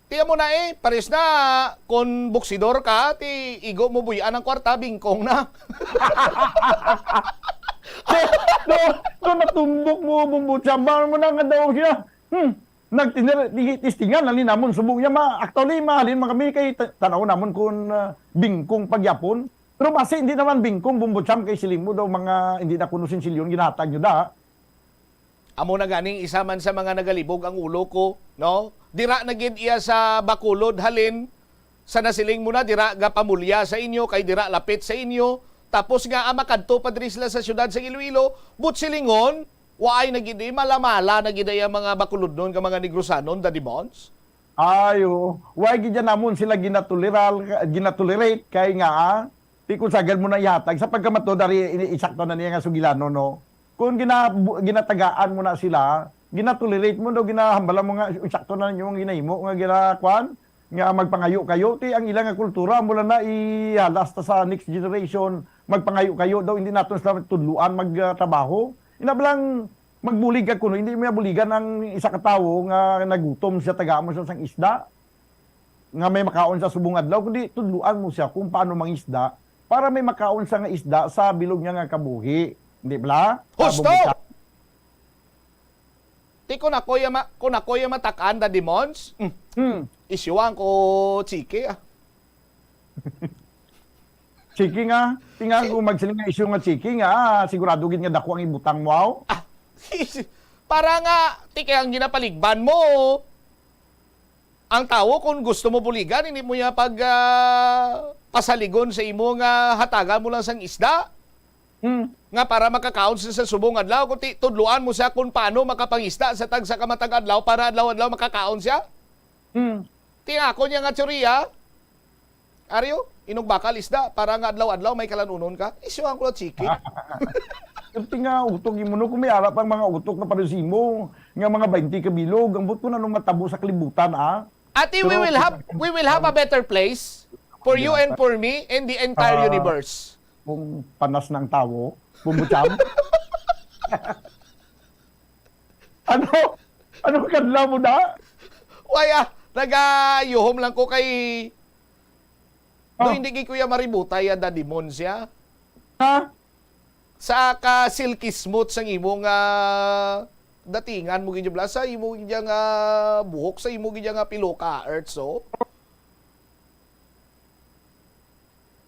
Tiyan mo na eh, pares na, kung buksidor ka, ti igo mo buyan ang kwarta, bingkong na. So, so, so, natumbok mo, bumbucham. Bang mo na nga daw siya. Hmm. Nagtinir-, di-, testingan na ni namon subong niya, ma-, actually, mahalin man kami kay ta-, tanaw namon kung, ah, bingkong pagyapon. Pero basi hindi naman bingkong, bumbucham kay siling mo daw mga hindi na kuno sinsilyon ginatag nyo da. Amo na ganing isa man sa mga nagalibog ang ulo ko, no? Dira na gid iya sa Bacolod halin, sa nasiling mo na dira gapamulya sa inyo, kay dira lapit sa inyo. Tapos nga, ah, makadto pa diri sila sa siyudad sa Iloilo, but silingon, waay na gid, eh, mala-mala na gid ay ang mga Bacolodnon nga mga Negrosanon, Daddy Mons. Ay, oo. Why gid yan namon sila ginatoleral-, ginatolerate kay nga, ah, di kung sagad mo na ihatag sa pagkamato dari ini-, isakto na niya nga sugilanon, no? Kung gina-, bu-, ginatagaan mo na sila, ginatolerate mo, no? Ginahambala mo nga, isakto na ninyo ang ginahimo, nga ginakuan, nga magpangayo kayo, ti ang ilang nga kultura, mula na ihalas ta sa next generation, magpangayo kayo, daw hindi naton sila tudluan magtrabaho. Ina lang, magbulig ka kuno, hindi mo buligan ang isa ka tawo nga nagutom siya, tagaan mo siya sang isda, nga may makaon sa subong adlaw, kundi tudluan mo siya kung paano mangisda para may makaon siya nga isda sa bilog niya nga kabuhi. Hindi bala? Husto! Ah, bumbucha. Ti kung ako ya ma-, kung ako ya matakan, Daddy Mons, mm, Hmm. isyuan ko chiki, ah. Chiki nga, ti nga kung magsiling nga isyu nga chiki nga, ah, sigurado gid nga dako ang ibutang mo, aw. Ah, para nga, ti kay ang ginapaligban mo, ang tawo kung gusto mo buligan, hindi mo niya pag, ah, pasaligon sa imo nga hatagan mo lang sang isda. Hmm. Nga para makakaon siya sa subong adlaw, kundi tudloan mo siya kung paano makapangista sa tagsa ka matag adlaw para adlaw-adlaw makakaon siya. Hmm. Tingako niya nga teorya, Aryo, inog bakal isda para nga adlaw-adlaw may kalanunon ka. Isyuhan ko na chicken. Perti nga utok imo, no, kung may ara pang mga utok na pareho sa imo, nga mga twenty ka bilog, ang buot ko na nung matabo sa kalibutan, ah. Ati, we Pero will have we will have a better place for you and for me and the entire Ah. Universe. Kung panas ng tawo, bumbutsam. Ano? Ano kadlaw mo na? Why, ah, nagayuhom lang ko kay Ah. Do hindi kay Kuya Maributay ya daddy Mons ya. Ha? Sa ka silky smooth sang imo nga datingan mo gid bla sa imo gid nga buhok sa imo gid nga piloka earth so.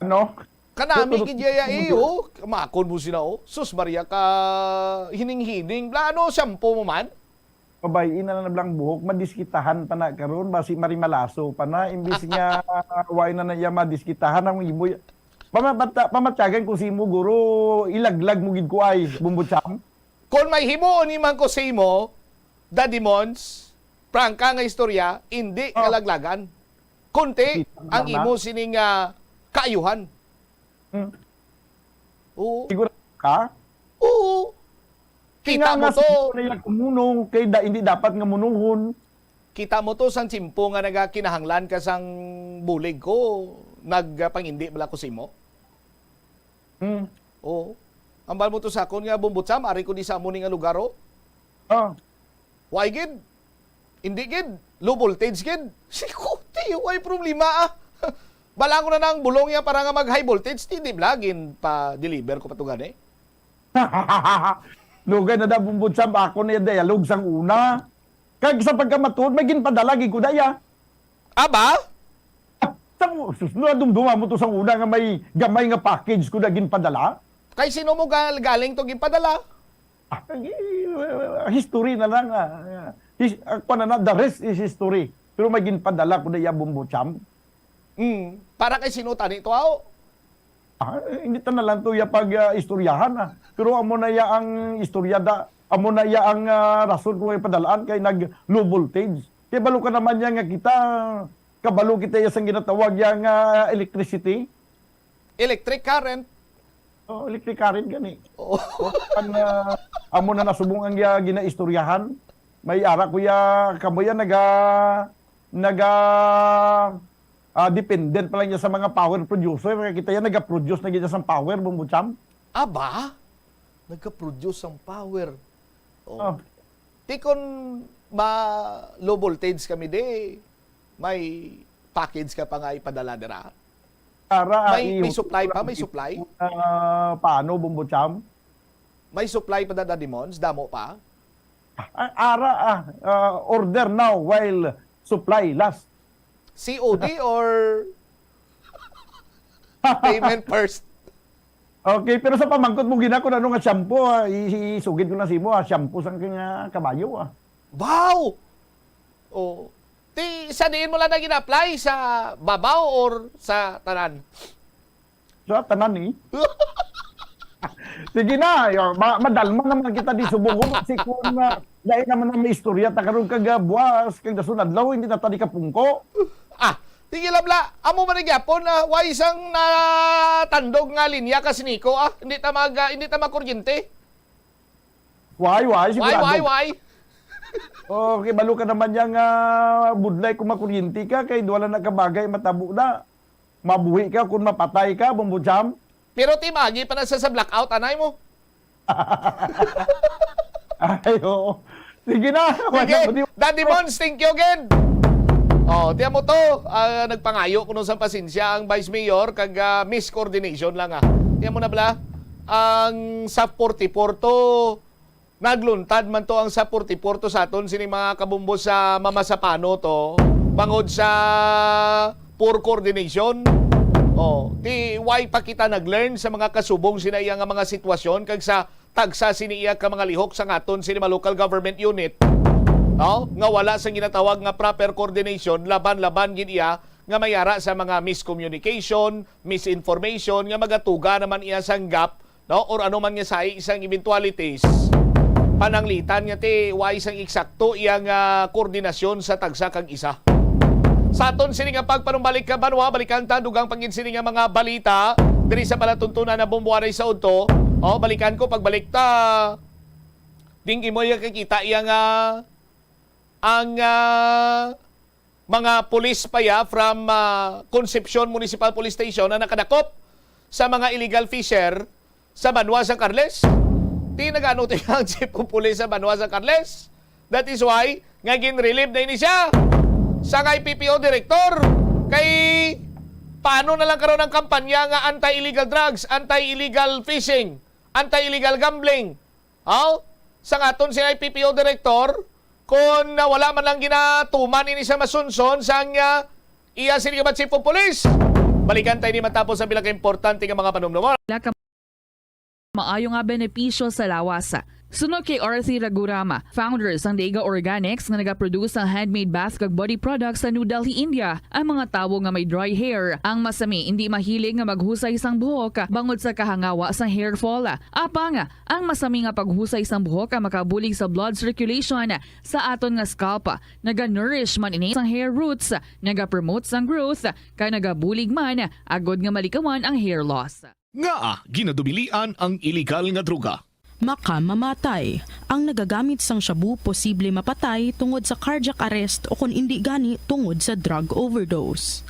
Ano? Kanami Pero- gid ya eh, oh. Kamakon mo sina, oh. Sus Maria ka hining-hining. Bla, ano, shampoo mo man? Pabay-i na lang buhok, madiskitahan pa na karon, basi marimalaso pa na, imbis nga way na na iya madiskitahan ang imo. Pamabata, pamatyagan ko si imo, guro, ilaglag mo gid ko ay, bumbutsam. Kung may himuon ni man ko sa imo, Daddy Mons, prangka nga istorya, hindi Oh. kalaglagan. Kunti Kita ang na. Imo sining ah, kaayuhan. Hmm. Oo. Siguro ka? Oo. Kita Nga mo nga to. Siguro na iya kumunong, kay da, hindi dapat nga munuhon. Kita mo to sang tiyempo nga nagakinahanglan ka sang bulig ko, nagpangindi bala ko sa imo. Hmm. Oo. Ambal mo to sa akon nga bumbutsam, ari ko di sa amo ni nga lugar, oh. Ah. Why gid? Hindi gid. Low voltage gid. Sikuti, why problema ah? Bala ko na nang bulong niya para nga mag high voltage, di, di bla, gin pa-deliver ko pa to gani. Lugay na da bumbutsam, ako na yung dialogue sang una. Kag sa pagkamatuod, may ginpadala gid ko daya. Aba? Sa, sus, nadumduma mo to sa una nga may gamay nga package ko na ginpadala. Kay sino mo gal- galing to ginpadala? Ah, eh, history na lang. Ah. His, ah, kuwan na, na, the rest is history. Pero may ginpadala ko na iya bumbutsam. Hmm. Para kay sino tani to, aw? Ah, eh, hindi ta na lang to iya pag ah, istoryahan, ah. Pero amo na iya ang istorya da, amo na iya ang ah, rason kung ipadalaan kay nag low voltage. Kay balo ka naman niya nga kita, kabalo kita iya sang ginatawag iya nga electricity. Electric current. Oh, electric current gani. Oo. Ang ah, amo na nasubong ang ah, ginaistoryahan. May ara kuya, kamo yan naga naga ah, dependent pa lang niya sa mga power producer. Kaya kita yan naga-produce na gid sa power, bumbutsam. Aba? Nagka-produce ang power. Oh. Oh. Di kon ma low voltage kami di, may package ka pa nga ipadala dira. Ara, May- i- may supply pa, may supply? Ah, paano, bumbutsam? May supply pa da Daddy Mons, damo pa. Ah, ara, ah, ah, order now while supply last. C O D or payment first? Okay, pero sa pamangkot mo gina kung ano nga shampoo, ah, i- i- isugid ko na sa imo, ah, shampoo sang kanya kabayo, ah. Wow! Oh. Ti sa diin mo lang na gina-apply sa babaw or sa tanan? Sa tanan, eh. Sige na, yo, ma- madalma naman kita di subong. Kung si kun uh, dahil naman ang may istorya ta karon kag ah, buwas kag dason adlaw hindi na ta di kapungko. Ah, sige lang bla. Amo man gyapon ah, why sang natandog nga linya ka siniko ah? Hindi ta mag ah, hindi ta makuryente. Why, why? Why, Sigurado. Why, why? Okay, balo ka naman niya nga budlay kung makuryente ka kay wala na kabagay matabo na. Mabuhi ka kung mapatay ka, Bumbo Jam. Pero ti maagi pa na sa, sa blackout anay mo. Ay, oo. Sige na. Sige, Daddy Mons, thank you again. Oh, tiyan mo to, ah, nagpangayo kuno sa pasensya ang Vice Mayor kag ah, miscoordination lang ah. Tiyan mo na bala, ang sa forty-four to, nagluntad man to ang sa forty-four to sa aton sini mga kabumbo sa Mama Sapano to, bangod sa poor coordination. Oh, ti why pa kita nag-learn sa mga kasubong sina iya nga mga sitwasyon kag sa tagsa sini iya ka mga lihok sa ngaton sini mga local government unit, no? Nga wala sang ginatawag nga proper coordination, laban-laban gid iya nga may ara sa mga miscommunication, misinformation nga magatuga naman iya sang gap no, or ano man nga sa isang eventualities, pananglitan nga ti wa isang eksakto iyang, ah, koordinasyon sa tagsa kag isa. Sa aton sini nga pagpanumbalik ka banwa, balikan ta dugang pangin sini nga mga balita diri sa palatuntunan na bumbuanay sa udto. O, balikan ko pagbalik ta. Ding imo iya kakita iya nga ang, ah, mga pulis pa ya from, ah, Concepcion Municipal Police Station na nakadakop sa mga illegal fisher sa banwa sa Carles. Di nagano ti ang chief of police sa banwa sa Carles. That is why nga gin-relieve na ini siya sa kay P P O director. Kay paano na lang karon ang kampanya nga anti-illegal drugs, anti-illegal fishing, anti-illegal gambling? Aw, sang aton si P P O director, kung, ah, wala man lang ginatuman ini sa masunson sang, ah, iya sini nga chief of police. Balikan tayo ni matapos ang pila ka importante nga mga panumdumon. Wala ka maayo nga benepisyo sa lawas. Suno kay Arthi Ragurama, founder sang Dega Organics nga nagaproduce sang handmade bath kag body products sa New Delhi, India, ang mga tawo nga may dry hair, ang masami indi mahilig nga maghusay sang buhok bangod sa kahangawa sang hair fall. Apang, ang masami nga paghusay sang buhok ang makabulig sa blood circulation sa aton nga scalp. Naga-nourish man ini sang hair roots, nagapromote sang growth, kag nagabulig man agod nga malikawan ang hair loss. Ngaa ginadubilian ang iligal nga droga? Makamamatay. Ang nagagamit sang shabu posible mapatay tungod sa cardiac arrest o kon indi gani tungod sa drug overdose.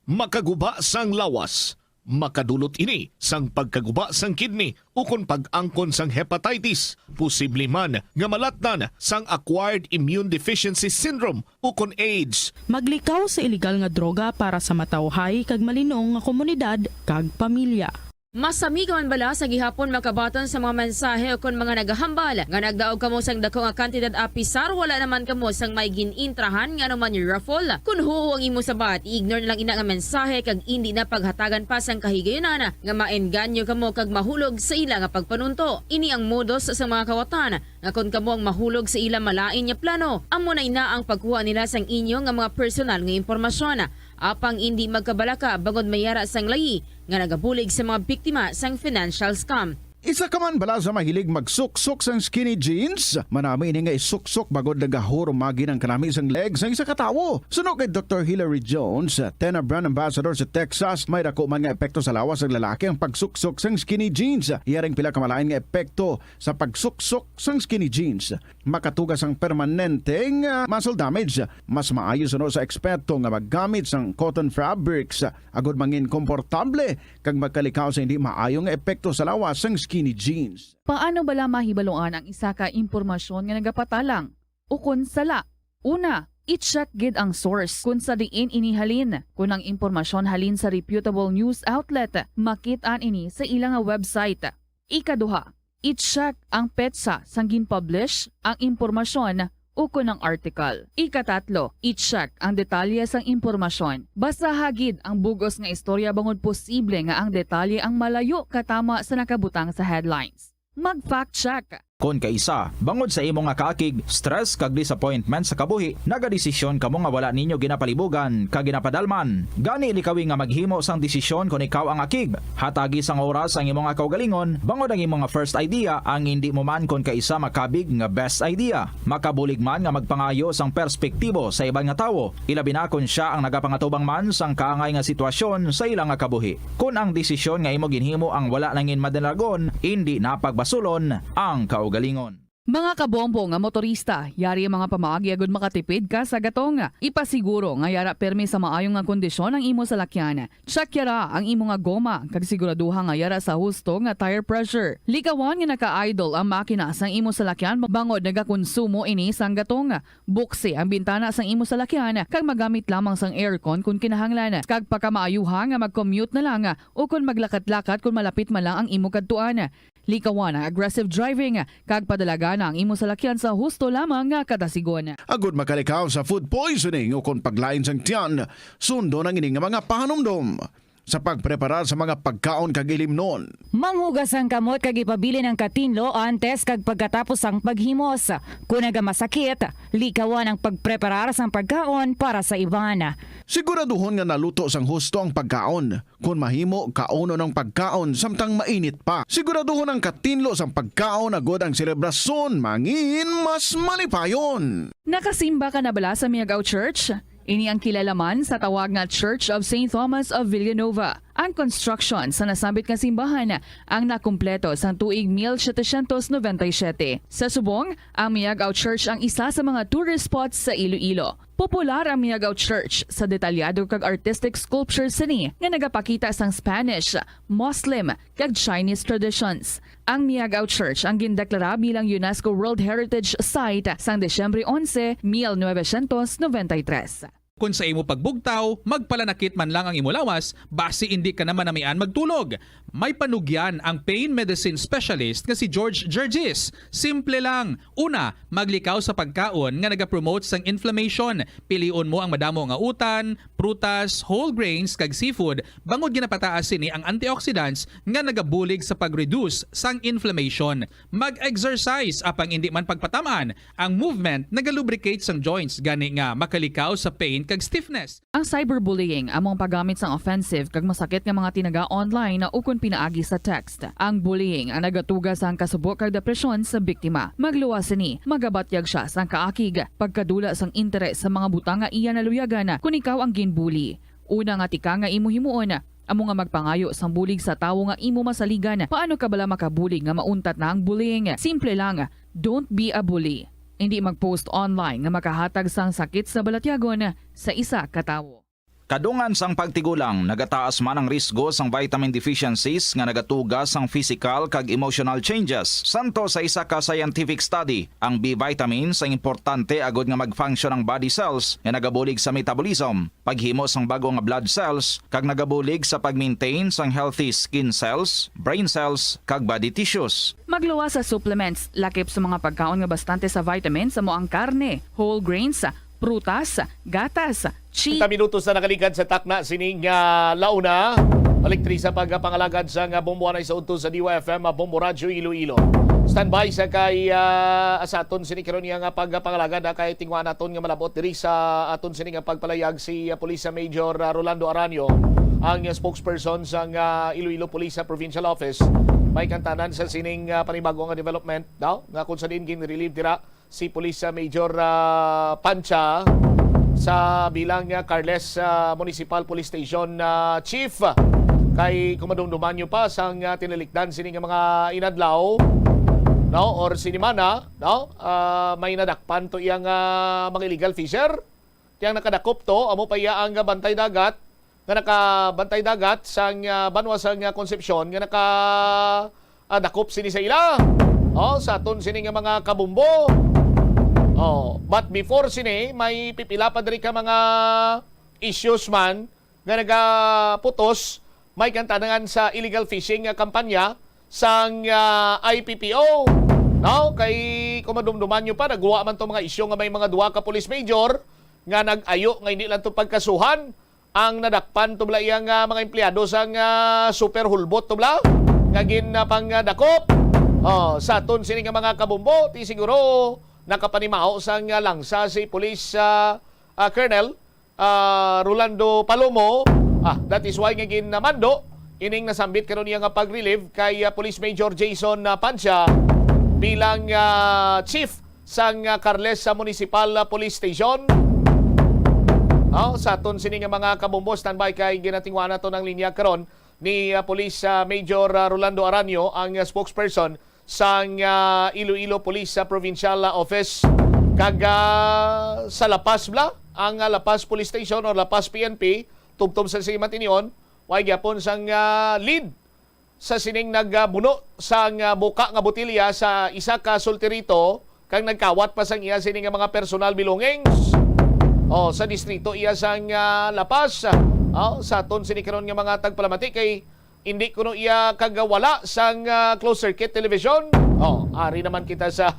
Makaguba sang lawas. Makadulot ini sang pagkaguba sang kidney ukon pag-angkon sang hepatitis, posible man nga malatnan sang acquired immune deficiency syndrome ukon AIDS. Maglikaw sa iligal nga droga para sa matawhay kag malinong nga komunidad kag pamilya. Masami ka man bala sa gihapon makabaton sa mga mensahe ukon mga nagahambal nga nagdaog kamo sang dako nga kantidad apisar wala naman kamo sang may gin-intrahan nga anuman raffle? Kon huo ang imo sabat, i-ignore na lang ina nga mensahe kag indi na paghatagan pa sang kahigayunan nga maengganyo kamo kag mahulog sa ila nga pagpanunto. Ini ang modus sa mga kawatan nga kon kamo ang mahulog sa ila malain nga plano, amo na ina ang pagkuha nila sang inyo nga mga personal nga impormasyon. Apang indi magkabalaka bangod may ara sang layi nga nagabulig sa mga biktima sang financial scam. Isa ka man bala sa mahilig magsuksok sang skinny jeans? Manami ini nga isuksok bangod nagahurumagi ang kanami sang leg sang isa ka tawo. Suno kay Doktor Hilary Jones, Tena brand ambassador sa Texas, may dako man nga epekto sa lawas sang lalaki ang pagsuksok sang skinny jeans. Iya ring pila ka malain nga epekto sa pagsuksok sang skinny jeans. Makatuga sang permanenteng, ah, muscle damage. Mas maayo suno sa eksperto nga maggamit sang cotton fabrics, ah, agod mangin komportable kag magkalikaw sa hindi maayo nga epekto sa lawas sang skinny jeans. Paano bala mahibaluan ang isa ka impormasyon nga nagapatalang ukon sala? Una, i-check gid ang source kon sa diin ini halin. Kon ang impormasyon halin sa reputable news outlet, makit-an ini sa ila nga website. Ikaduha, i-check ang petsa sang gin-publish ang impormasyon ukon ang article. Ikatatlo, i-check ang detalye sang impormasyon. Basaha gid ang bug-os nga istorya bangod posible nga ang detalye ang malayo katama sa nakabutang sa headlines. Mag-fact check. Kon kaisa, bangod sa imo nga kaakig, stress kag disappointment sa kabuhi, nagadesisyon kamo nga wala ninyo ginapalibugan kag ginapadalman. Gani, likawi nga maghimo sang desisyon kon ikaw ang akig. Hatagi sang oras ang imo nga kaugalingon, bangod ang imo nga first idea ang indi mo man kon kaisa makabig nga best idea. Makabulig man nga magpangayo sang perspektibo sa iban nga tawo, ilabi na kon sia ang nagapangatubang man sang kaangay nga sitwasyon sa ila nga kabuhi. Kon ang desisyon nga imo ginhimo ang wala nangin madalagon, indi na pagbasulon ang kaugalingon. Mga kabombo nga motorista, yari ang mga pamaagi agud makatipid ka sa gatong. Ipasiguro nga yara permi sa maayo nga kondisyon ang imo salakyan. Check yara ang imo nga goma, kag siguraduha nga yara sa husto nga tire pressure. Likawan nga naka-idle ang makina sang imo salakyan bangod nagakonsumo ini sang gatong. Buksi ang bintana sang imo salakyan, kag magamit lamang sang aircon kon kinahanglan. Kag pakamaayuha nga mag-commute na lang, o kon maglakat-lakat kon malapit man lang ang imo kadtuan. Likawan ang aggressive driving, kag padalagan ang imo salakyan sa husto lamang nga katasigon. Agud makalikaw sa food poisoning o kon paglain sang tiyan, sundon ang ini nga mga pahanumdom. sa pagpreparar sa mga pagkaon kag ilimnon. Manghugas ang kamot kag ipabilin ang katinlo antes kag pagkatapos sang paghimos. Kon nagamasakit, likawan ang pagpreparar sang pagkaon para sa iban. Siguraduhon nga naluto sang husto ang pagkaon. Kon mahimo, kaunon ang pagkaon samtang mainit pa. Siguraduhon ang katinlo sang pagkaon agod ang selebrasyon mangin mas malipayon. Nakasimba ka na bala sa Miagao Church? Ini ang kilala man sa tawag nga Church of Saint Thomas of Villanova. Ang construction sa nasambit nga simbahan ang nakumpleto sang tuig mil setecientos noventa y siete. Sa subong, ang Miagao Church ang isa sa mga tourist spots sa Iloilo. Popular ang Miagao Church sa detalyado kag artistic sculpture sini nga nagapakita sang Spanish, Muslim, kag Chinese traditions. Ang Miagao Church ang gindeklara bilang UNESCO World Heritage Site sang Disyembre onse, mil novecientos noventa y tres. Kon sa imo pagbugtaw, magpalanakit man lang ang imo lawas, basi indi ka na manamian magtulog. May panugyan ang pain medicine specialist nga si George Gergis. Simple lang. Una, maglikaw sa pagkaon nga nagapromote sang inflammation. Pilion mo ang madamo nga utan, prutas, whole grains, kag seafood, bangod ginapataas sini ang antioxidants nga nagabulig sa pag-reduce sang inflammation. Mag-exercise, apang indi man pagpatam-an, ang movement nagalubricate sang joints, gani nga makalikaw sa pain kag stiffness. Ang cyberbullying amo ang paggamit sang offensive kag masakit nga mga tinaga online ukon pinaagi sa text. Ang bullying ang nagatuga sang kasubo kag depresyon sa biktima. Magluwas sini, magabatyag sia sang kaakig, pagkadula sang interes sa mga butang nga iya naluyagan kon ikaw ang ginbully. Una nga tikang nga imo himuon amo nga magpangayo sang bulig sa tawo nga imo masaligan. Paano ka bala makabulig nga mauntat na ang bullying? Simple lang, don't be a bully. Indi mag-post online nga makahatag sang sakit sa balatyagon sa isa ka tawo. Kadungan sang pagtigulang, nagataas man ang risgo sang vitamin deficiencies nga nagatuga sang physical kag emotional changes. Santo sa isa ka scientific study, ang B vitamins ang importante agud nga mag-function ang body cells nga nagabulig sa metabolism, paghimo sang bag-o nga blood cells, kag nagabulig sa pag-maintain sang healthy skin cells, brain cells, kag body tissues. Magluwas sa supplements, lakip sa mga pagkaon nga bastante sa vitamins, amo ang karne, whole grains, prutas, gatas, cheese. Treinta minutos na nakaligad sa takna sining, ah, launa. Balik diri sa pagpangalagad sa nga Bombo anay sa udto sa D Y F M, ah, Bombo Radyo Iloilo. Standby sa kay, ah, sa aton sini karon nga pagpangalagad, ah, kay tingwa naton nga malabot diri sa aton sini nga pagpalayag si, ah, Police Major, ah, Rolando Aranio, ang, ah, spokesperson sa nga Iloilo Police, ah, Provincial Office. May kantanan sa sining, ah, panibago nga development daw nga kung sa diin gin-relieve dira si Police, ah, Major, ah, Pancha sa bilang, ah, Carles, ah, Municipal Police Station, ah, Chief. Kay kung madumduman nyo pa sang, ah, tinalikdan sini nga mga inadlaw, no, or sinimana, no, ah, may nadakpan to iyang, ah, mga illegal fisher. Tiyang nakadakop to, amo pa iya ang, ah, bantay dagat nga nakabantay dagat sang, ah, banwa sang, ah, Concepcion nga naka, ah, dakop sini sa ila. Oh, sa aton sini nga mga kabumbo. Oh, but before sini, may pipila pa diri ka mga issues man nga nagaputos, may kantanangan sa illegal fishing nga kampanya sang, ah, I P P O. No? Kay kung madumduman nyo pa, nagwa man to mga isyu nga may mga duha ka police major nga nag-ayo nga hindi lang to pagkasuhan ang nadakpan to bala iya nga mga empleyado sang, ah, super hulbot to bala nga gin, ah, pangdakop. Oh, sa aton sini nga mga kabumbo, ti siguro nakapanimaho sang, ah, langsa si Police, ah, ah, Colonel, ah, Rolando Palomo. Ah, that is why nga ginamando ining nasambit karon niya nga pag-relieve kay, ah, Police Major Jason, ah, Pancia bilang, ah, chief sang, ah, Carles sa Municipal, ah, Police Station. Oh, sa aton sini nga mga kabombo, standby kay ginatingwa nato ng linya karon ni, ah, Police, ah, Major, ah, Rolando Aranio, ang, ah, spokesperson sang, ah, Iloilo Police, ah, Provincial, ah, Office. Kag, ah, sa La Paz bala, ang, ah, La Paz Police Station or La Paz P N P, tubtob sa simat inion, way gyapon sang, ah, lead sa sining nagbuno sang, ah, buka nga botilya sa isa ka solterito kag nagkawat pa sang iya sini nga mga personal belongings. Oh, sa distrito iya sang, ah, La Paz. Oh, sa aton sini karon nga mga tagpalamati kay indi kuno iya kagawala sang, ah, closed circuit television. Oh, ari naman kita sa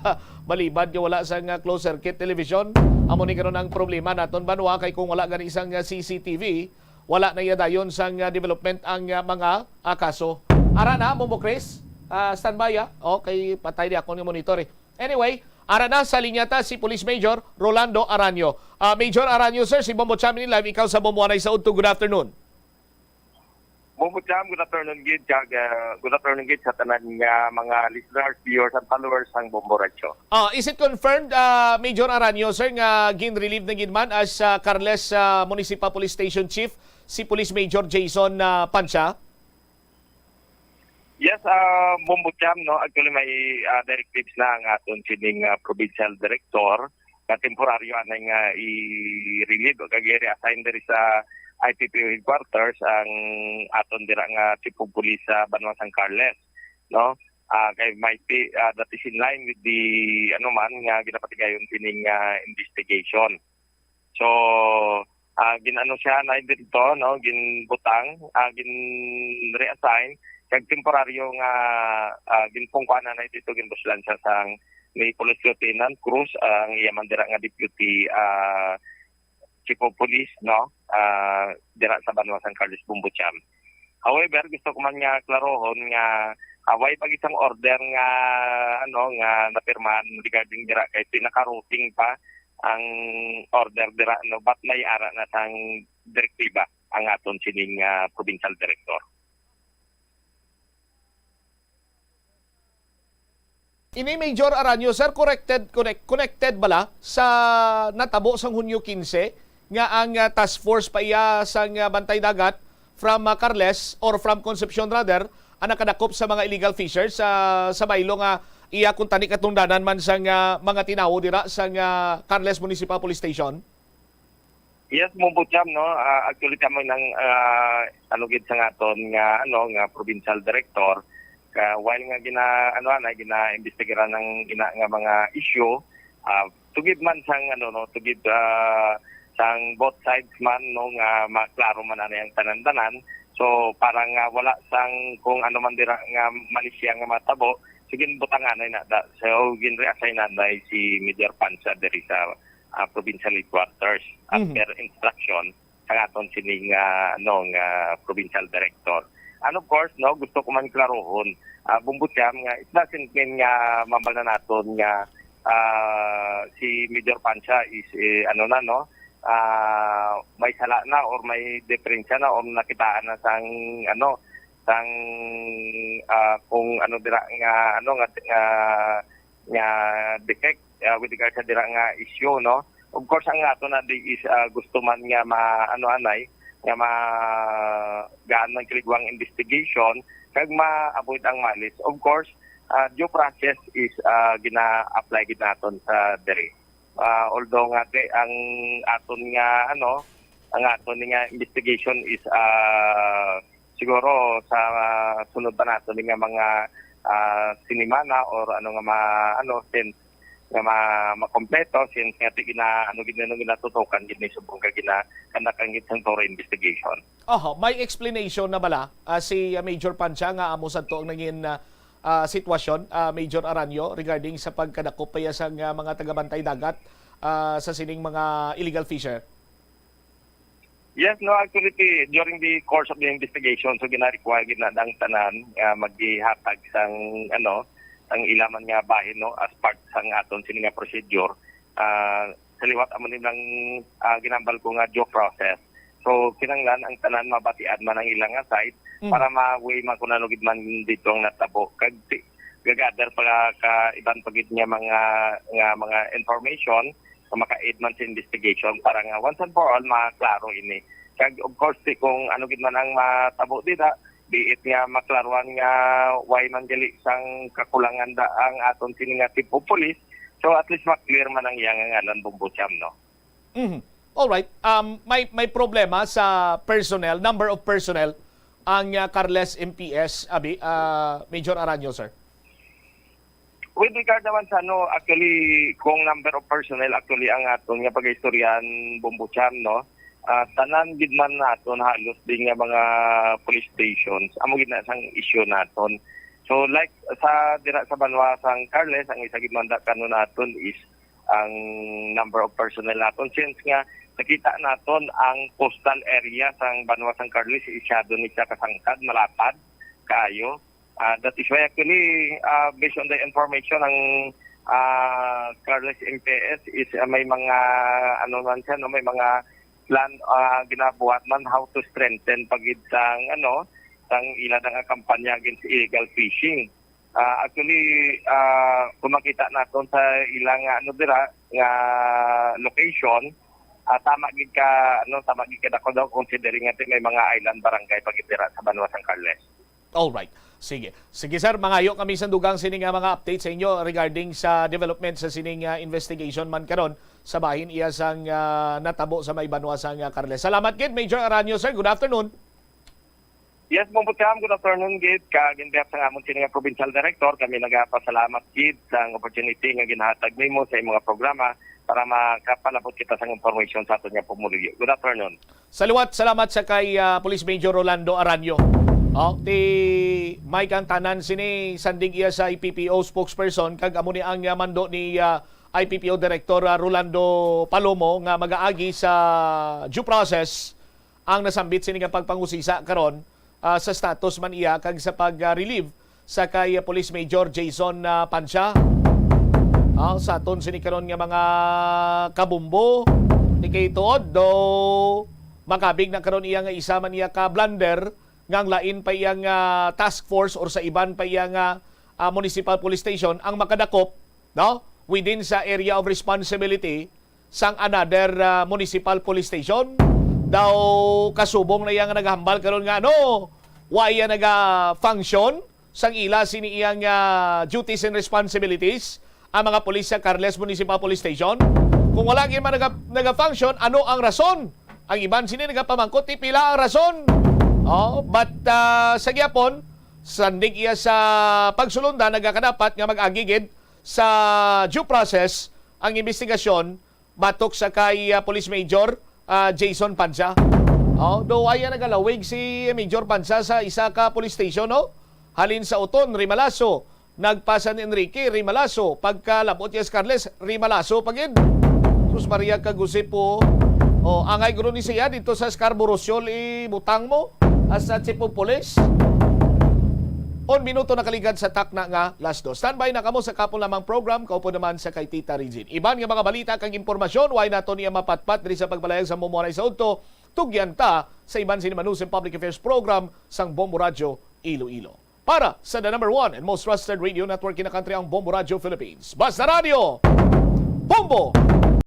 balibad nga wala sang, ah, closed circuit television. Amo ni karon ang problema naton banwa kay kung wala gani sang, ah, C C T V, Wala na iya dayon sang, ah, development ang, ah, mga, ah, kaso. Ara na, Bombo Chris. Ah, standby, ah. Okay, patay di ako ni monitor, eh. Anyway, ara na sa linya ta si Police Major Rolando Aranio. Ah, Major Aranio, sir, si Bombo Cham ini live, ikaw sa Bombo Anay sa Udto. Good afternoon. Bombo Cham, good afternoon gid, kag, ah, good afternoon gid sa tanan nga mga listeners, viewers, and followers sang Bombo Radyo. Ah, is it confirmed, ah, Major Aranio, sir, nga gin-relieve na gid man as, ah, Carles, ah, Municipal Police Station Chief si Police Major Jason, ah, Pansya? Yes, ah, Bombo Cham, no? Actually, may, ah, directives na ang aton sining, ah, provincial director nga temporaryo anay nga i-relieve o kag i-reassign diri sa I P P O headquarters ang aton dira nga chief of police sa Banwa San Carles, no? Ah, kay might be, ah, that is in line with the, ano man, nga ginapatigayon sining, ah, investigation. So, ah, gin-ano siya na dito, no, ginbutang, ah, gin-reassign kag temporaryo nga, ah, ginpungkuan na dito, ginbuslan siya sang ni Police Lieutenant Cruz, ang iya man dira nga deputy, ah, chief of police, no, ah, dira sa Banwa San Carlos, Bombo Cham. However, gusto ko man nga klarohon nga, ah, way pa gid sang order nga, ano, nga napirmahan regarding dira kay pinaka-routing pa ang order dira, no, but may ara na sang direktiba ang aton sining, ah, provincial director. Ini, Major Aranio, sir, corrected, connect-, connected bala sa natabo sang Hunyo quince nga ang, ah, task force pa iya sang, ah, Bantay Dagat from, ah, Carles or from Concepcion rather, ang nakadakop sa mga illegal fishers sa, sa baylo nga iya kuntani katungdanan man sang, ah, mga tinawo dira sang, ah, Carles Municipal Police Station? Yes, Bombo Cham, no? Ah, actually, kamo nang, ah, ano gid sa aton nga, ano, nga provincial director. Ka, while nga gina-, ano, na, gina-imbestigaran ang ina nga mga issue, ah, tugid man sang, ano, no, tugid, ah, sang both sides man, no, nga maklaro man ani ang tanan-tanan. So, para nga wala sang kung ano man dira nga malisya nga matabo, so ginbutangan na da. So, ginreassign na si Major Pansa diri sa, ah, provincial headquarters as Mhm. per instruction sa aton sining, ah, ano, nga provincial director. And of course, no, gusto ko man klarohon, ah, Bombo Cham, nga it doesn't mean nga mambal na naton nga, ah, si Major Pansa is, eh, ano na, no, ah, may sala na or may diferensya na or nakitaan na sang, ano, sang, ah, kung ano dira nga, ano, nga, nga, nga defect, ah, with regard sa dira nga issue, no? Of course, ang ato na di is, ah, gusto man nga ma-, ano, anay, nga ma-, gaan man kiligwang investigation, kag ma-avoid ang malice. Of course, ah, due process is, ah, gina-apply gid naton sa diri. Ah, although nga di, ang aton nga, ano, ang aton nga investigation is, ah, siguro sa, ah, sunod pa naton nga mga, ah, sinimana or ano nga ma-, ano, since nga ma-, makompleto, since nga ti gina-, ano gid na, ginatutukan gid ni subong ka gina-, kandakan gid sang thorough investigation. Oho, may explanation na bala, ah, si, ah, Major Pancha nga amo sadto ang nangin, ah, ah, sitwasyon, ah, Major Aranyo, regarding sa pagkadakop pa iya sang, ah, mga taga-bantay dagat, ah, sa sining mga illegal fisher? Yes, no, actually, ti-, during the course of the investigation, so gina-require gid na ang tanan, ah, maghihatag sang, ano, sang ila man nga bahin, no, as part sang aton sini nga procedure. Ah, sa liwat amo ni lang, ah, ginambal ko nga due process. So, kinahanglan ang tanan mabatian man ang ila nga side Mhm. para ma-weigh man kung ano gid man dito ang natabo. Kag ti-, gagather pa ka iban pa gid nga mga, nga mga information nga maka-aid man sa investigation para nga once and for all maklaro ini. Kag of course, ti kung ano gid man ang matabo dida, be it nga maklaruan nga why man gali sang kakulangan da ang aton sini nga chief of police, so at least ma-clear man ang iya nga ngalan, Bombo Cham, no? Mhm. All right. Um, may, may problema sa personnel, number of personnel, ang, uh, Carles M P S, abi, uh, Major Aranyo, sir? With regard naman sa, ano, actually, kung number of personnel, actually, ang aton nga pag-istoryahan, Bombo Cham, no? Ah, tanan gid man naton halos din nga mga police stations, amo gid na sang issue naton. So, like, sa, dira sa banwa sang Carles, ang isa gid man da kanon naton is ang number of personnel naton. Since nga, Nakita naton ang coastal area sang banwa sang Carles, isyado ni siya kasangkad, malapad kaayo. Ah, that is why actually, ah, based on the information, ang, ah, Carles M P S is, ah, may mga, ano man siya, no, may mga plan, ah, ginabuhat man how to strengthen pa gid sang, ano, sang ila nga kampanya against illegal fishing. Ah, actually, ah, kung makita naton sa ilang, ano, dira nga location, ah, tama gid ka, ano, tama gid ka dako daw, considering nga may mga island barangay pa gid dira sa banwa sang Carles. Alright. Sige. Sige, sir, mangayo kami sa dugang sini nga mga update sa inyo regarding sa development sa sining ah, investigation man karon sa bahin iya sang ah, natabo sa may banwa sang ah, Carles. Salamat gid, Major Aranio, sir. Good afternoon. Yes, Ma'am Sam, good afternoon gid. Kag in behalf sa amon sini nga provincial director, kami nagapasalamat gid sa opportunity nga ginahatag nimo sa imong programa para makapalabot kita sa information sa aton nga pumuluyo. Good afternoon. Sa liwat, salamat sa kay ah, Police Major Rolando Aranio. Oh, ti may kang tanan sini sandig iya sa I P P O spokesperson kag amo ni ang ah, mando ni ah, I P P O Director ah, Rolando Palomo nga magaagi sa due process ang nasambit sini nga pagpangusisa karon ah, sa status man iya kag sa pag-relieve sa kay Police Major Jason ah, Pansya. Ah, sa aton sini karon nga mga kabumbo, ni kay tuod do makabig na karon iya nga isa man iya ka blunder nga ang lain pa iya nga task force or sa iban pa iya nga ah, municipal police station ang makadakop, no, within sa area of responsibility sang another ah, municipal police station. Daw kasubong na iya nga naghambal karon nga ano, wa iya naga-function sang ila sini iyang ah, duties and responsibilities ang mga pulis sa Carles Municipal Police Station. Kung wala gyud man naga, naga-function, ano ang rason? Ang iban sini nagapamangkot ti pila ang rason. Oh, but ah, sa gyapon, sandig iya sa pagsulondan, nagakadapat nga mag-agi gid sa due process ang investigasyon batok sa kay ah, Police Major ah, Jason Panza. Oh, do waya nagalawig si Major Panza sa isa ka police station, no? Halin sa Uton, Rimalaso, nagpa San Enrique, Rimalaso, pagkalabot niya sa Carles, Rimalaso pa gid. Sus Maria kag Jose po. Oh, angay guro ni siya dito sa Scarborough Shoal, ibutang mo as a chief of police. On minuto nakaligad sa takna nga last dos. Standby na kamo sa kapon lamang program, kaupo naman sa kay Tita Regine. Iban nga mga balita kag impormasyon, way nato niya mapatpat diri sa pagbalayag sa Mumuanay sa Udto. Tugyan ta sa iban sini Manusim Public Affairs Program sang Bombo Radyo Iloilo. Para sa the number one and most trusted radio network in the country, ang Bombo Radyo Philippines. Basta Radyo, Bombo!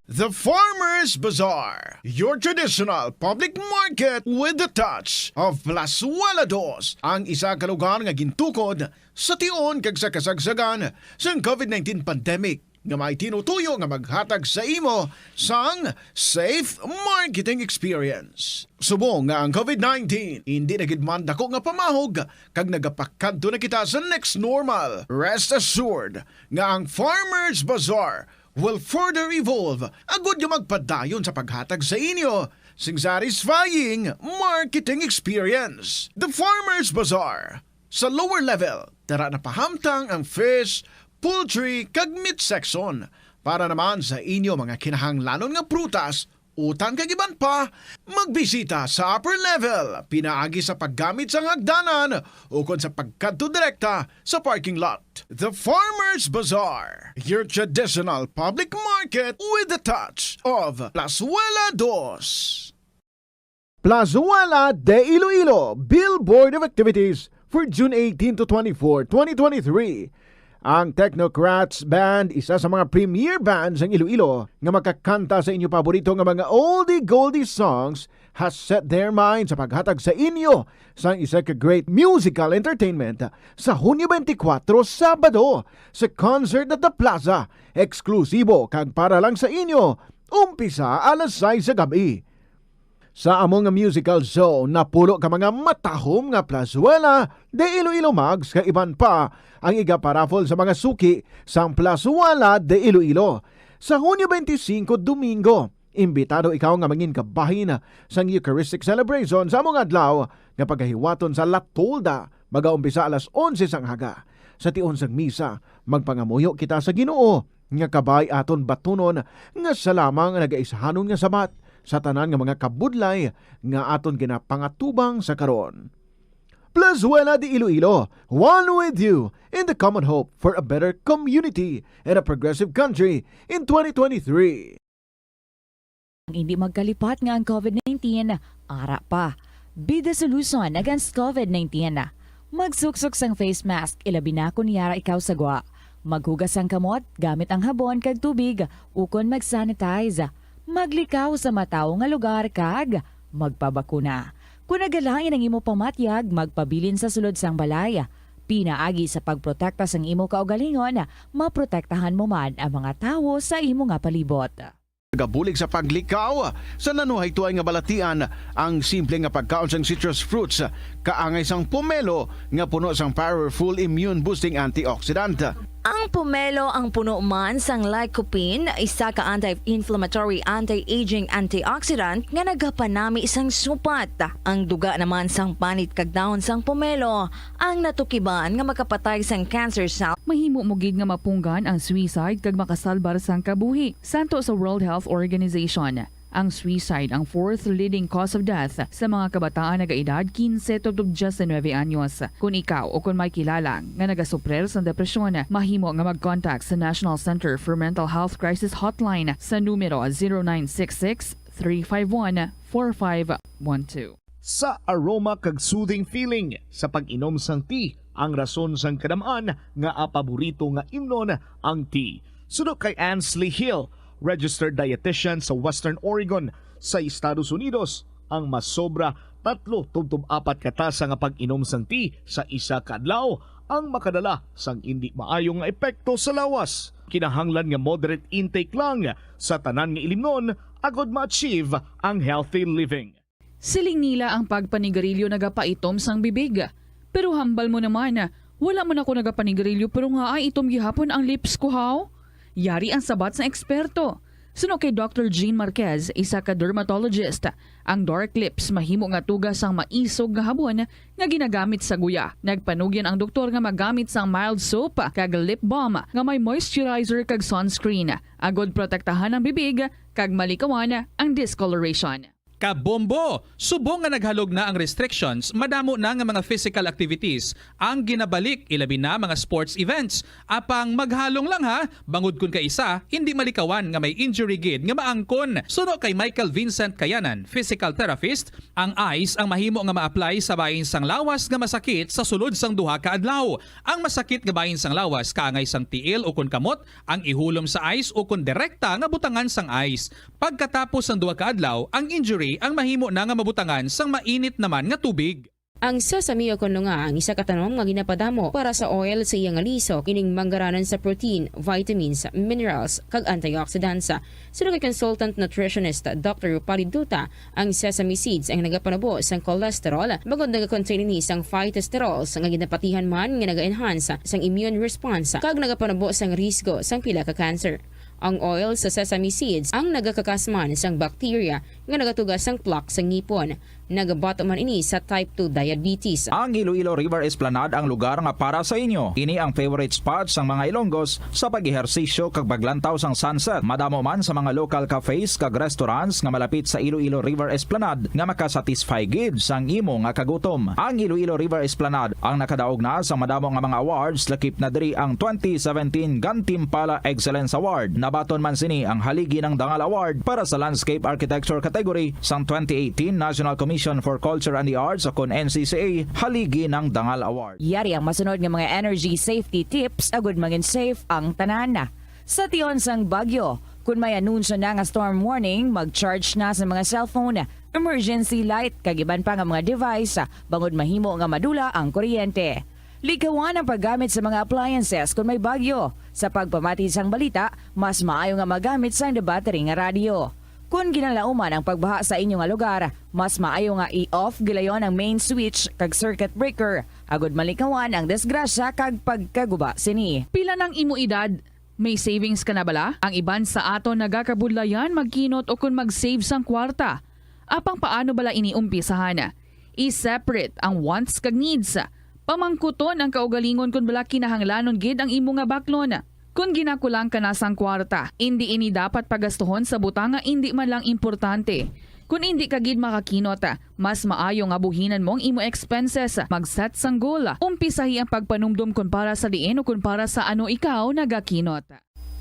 The Farmers Bazaar, your traditional public market with the touch of Plazuela Dos, ang isa ka lugar nga gintukod sa tion kag sa kasagsagan sang COVID nineteen pandemic nga may tinutuyo nga maghatag sa imo sang safe marketing experience. Subong nga ang COVID nineteen indi na gid man dako nga pamahog kag nagapakadto na kita sa next normal, rest assured nga ang Farmers Bazaar will further evolve agud nga magpadayon sa paghatag sa inyo sing satisfying marketing experience. The Farmers Bazaar. Sa lower level, dara na pahamtang ang fish, poultry, kag meat section. Para naman sa inyo mga kinahanglanon nga prutas, utang kag iban pa, magbisita sa upper level pinaagi sa paggamit sang hagdanan ukon sa pagkadto direkta sa parking lot. The Farmers Bazaar, your traditional public market with the touch of Plazuela Dos. Plazuela de Iloilo Billboard of Activities for June eighteen to twenty-four, twenty twenty-three. Ang Technocrats Band, isa sa mga premier bands sang Iloilo nga makakanta sa inyo paborito nga mga oldie goldie songs, has set their mind sa paghatag sa inyo sang isa ka great musical entertainment sa Hunyo twenty-four, Sabado, sa Concert at the Plaza, eksklusibo kag para lang sa inyo, umpisa alas sais sa gab-i. Sa amo nga musical show, napulo ka mga matahom nga Plazuela de Iloilo mugs kag iban pa ang igaparaffle sa mga suki sang Plazuela de Iloilo. Sa Hunyo twenty-five, Domingo, imbitado ikaw nga mangin kabahin sang Eucharistic celebration sa amo nga adlaw nga pagahiwaton sa La Tolda, magaumpisa alas onse sang aga. Sa tion sang misa, magpangamuyo kita sa Ginoo nga kabay aton batunon nga siya lamang ang nagaisahanon nga sabat sa tanan nga mga kabudlay nga aton ginapangatubang sa karon. Plazuela de Iloilo, one with you in the common hope for a better community and a progressive country in twenty twenty-three. Ang hindi magkalipat nga ang COVID nineteen, ara pa. Be the solution against COVID nineteen. Magsuksok sang face mask, ilabi na kon yara ikaw sa gwa. Maghugas sang kamot gamit ang habon kag tubig, ukon mag-sanitize. Maglikaw sa matawo nga lugar kag magpabakuna. Kon nagalain ang imo pamatyag, magpabilin sa sulod sang balay. Pinaagi sa pagprotekta sang imo kaugalingon, maprotektahan mo man ang mga tawo sa imo nga palibot. Nagabulig sa paglikaw sa nanuhaytoy nga balatian ang simple nga pagkaon sang citrus fruits, kaangay sang pomelo nga puno sang powerful immune boosting antioxidant. Ang pomelo ang puno man sang lycopene, isa ka anti-inflammatory, anti-aging antioxidant nga nagapanami sang supat. Ang duga naman sang panit kag dahon sang pomelo ang natukiban nga makapatay sang cancer cell. Mahimo mo gid nga mapunggan ang suicide kag makasalbar sang kabuhi. Santo sa World Health Organization, ang suicide ang fourth leading cause of death sa mga kabataan nagaedad quince tubtob diyes nuebe anyos. Kon ikaw o kon may kilala nga nagasuprir sang depresyon, mahimo nga mag-contact sa National Center for Mental Health Crisis Hotline sa numero zero nine six six, three five one, four five one two. Sa aroma kag soothing feeling sa pag-inom sang tea, ang rason sang kadam-an nga paborito nga imnon ang tea. Suno kay Ansley Hill, registered dietitian sa Western Oregon sa Estados Unidos, ang masobra tatlo tubtob apat ka tasa nga pag-inom sang tea sa isa ka adlaw ang makadala sang indi maayo nga epekto sa lawas. Kinahanglan nga moderate intake lang sa tanan nga ilimnon agod ma-achieve ang healthy living. Siling nila ang pagpanigarilyo nagapaitom sang bibig. Pero hambal mo naman, wala man ako nagapanigarilyo pero ngaa itom gihapon ang lips ko, haw? Yari ang sabat sang eksperto. Suno kay Doctor Jean Marquez, isa ka dermatologist, ang dark lips mahimo nga tuga sang maisog nga habon nga ginagamit sa guya. Nagpanugyan ang doktor nga magamit sang mild soap kag lip balm nga may moisturizer kag sunscreen, agod protektahan ang bibig kag malikawan ang discoloration. Kabombo! Subong nga naghalog na ang restrictions, madamo na nga mga physical activities ang ginabalik, ilabi na mga sports events. Apang maghalong lang ha, bangod kun kaisa, hindi malikawan nga may injury gid nga maangkon. Suno kay Michael Vincent Kayanan, physical therapist, ang ice ang mahimo nga ma-apply sa bahin sang lawas nga masakit sa sulod sang duha ka adlaw. Ang masakit nga bahin sang lawas kaangay sang tiil ukon kamot ang ihulom sa ice ukon direkta nga butangan sang ice. Pagkatapos sang duha ka adlaw, ang injury ang mahimo na nga mabutangan sang mainit naman nga tubig. Ang sesame o kon lunga ang isa ka tanom nga ginapadamo para sa oil sa iya nga lisok, ining manggaranon sa protein, vitamins, minerals, kag antioxidants. Suno kay consultant nutritionist Doctor Rupali Duta, ang sesame seeds ang nagapanubo sang cholesterol, bangod nagakontain ini sang phytosterols nga ginapatihan man nga naga-enhance sang immune response kag nagapanubo sang risgo sang pila ka cancer. Ang oil sa sesame seeds ang nagakakas man sang bacteria nga nagatuga sang plaque sa ngipon. Nagabato man ini sa type two diabetes. Ang Iloilo River Esplanade ang lugar nga para sa inyo. Ini ang favorite spot sang mga Ilonggos sa pag-ehersisyo kag paglantaw sang sunset. Madamo man sa mga local cafes kag restaurants nga malapit sa Iloilo River Esplanade nga makasatisfy gid sang imo nga kagutom. Ang Iloilo River Esplanade ang nakadaog na sa madamo nga mga awards, lakip na diri ang twenty seventeen Gantimpala Excellence Award. Nabaton man sini ang Haligi ng Dangal Award para sa Landscape Architecture category sang twenty eighteen National Commission for Culture and the Arts o kon N C C A Haligi ng Dangal Award. Yari ang masunod nga mga energy safety tips agud mangin safe ang tanan. Sa tion sang bagyo, kun may anunsyo na nga storm warning, mag-charge na sa mga cellphone, emergency light, kag iban pa nga mga device, bangod mahimo nga madula ang kuryente. Likawan ang paggamit sa mga appliances kun may bagyo. Sa pagpamati sang balita, mas maayo nga magamit sang debattery nga radyo. Kun ginalauman ang pagbaha sa inyo nga lugar, mas maayo nga i-off gilayon ang main switch kag circuit breaker, agud malikawan ang disgrasya kag pagkaguba sini. Pila nang imo edad? May savings ka na bala? Ang iban sa aton nagakabudlayan magkinot ukon mag-save sang kwarta. Apang paano bala ini umpisahan? I-separate ang wants kag needs. Pamangkuton ang kaugalingon kon bala kinahanglanon gid ang imo nga baklon. Kon ginakulang ka na sang kwarta, indi ini dapat pagastuhon sa butang nga indi man lang importante. Kon indi ka gid makakinot, mas maayo nga buhinan mo ang imo expenses, mag-set sang goal, umpisahi ang pagpanumdom kon para sa diin o kon para sa ano ikaw nagakinot.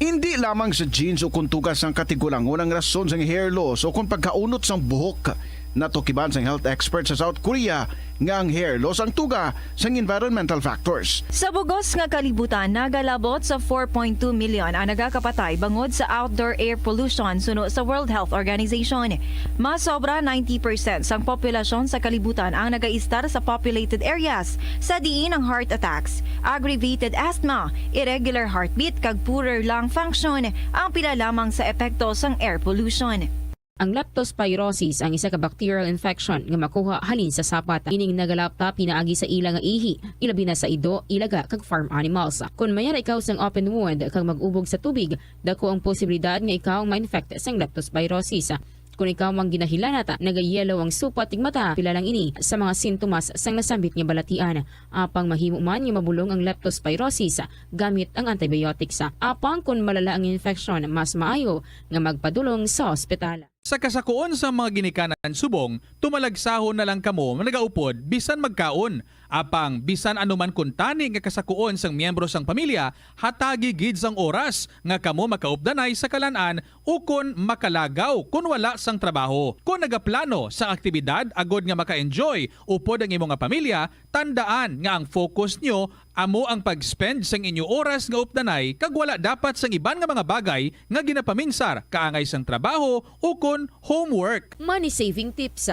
Indi lamang sa genes o kon tuga sang katigulangon ang rason sang hair loss o kon pagkaunot sang buhok. Natukiban sang health expert sa South Korea nga ang hair loss ang tuga sang environmental factors. Sa bugos nga kalibutan, nagalabot sa four point two million ang nagakapatay bangod sa outdoor air pollution, suno sa World Health Organization. Mas sobra ninety percent sang populasyon sa kalibutan ang nagaistar sa populated areas, sa diin ang heart attacks, aggravated asthma, irregular heartbeat, kag poorer lung function ang pila lamang sa epekto sang air pollution. Ang leptospirosis ang isa ka bacterial infection nga makuha halin sa sapat. Ining nagalapta pinaagi sa ila nga ihi, ilabi na sa ido, ilaga, kag farm animals. Kon may ara ikaw sang open wound kag mag-ubog sa tubig, dako ang posibilidad nga ikaw ma-infect sang leptospirosis. Kon ikaw ang ginahilanat, nagayelo ang supat ning mata, pila lang ini sa mga sintomas sang nasambit nga balatian. Apang mahimo man nga mabulong ang leptospirosis gamit ang antibiotics. Apang kon malala ang infection, mas maayo nga magpadulong sa ospital. Sa kasakuon sang mga ginikanan subong, tumalagsahon na lang kamo nagaupod bisan magkaon. Apang bisan ano man kuntani nga kasakuon sang miyembro sang pamilya, hatagi gid sang oras nga kamo makaupdanay sa kalan-an ukon makalagaw kon wala sang trabaho. Kon nagaplano sang aktibidad agod nga maka-enjoy upod ang imo nga pamilya, tandaan nga ang focus nyo amo ang pag-spend sang inyo oras nga updanay kag wala dapat sang iban nga mga bagay nga ginapaminsar kaangay sang trabaho ukon homework. Money saving tips.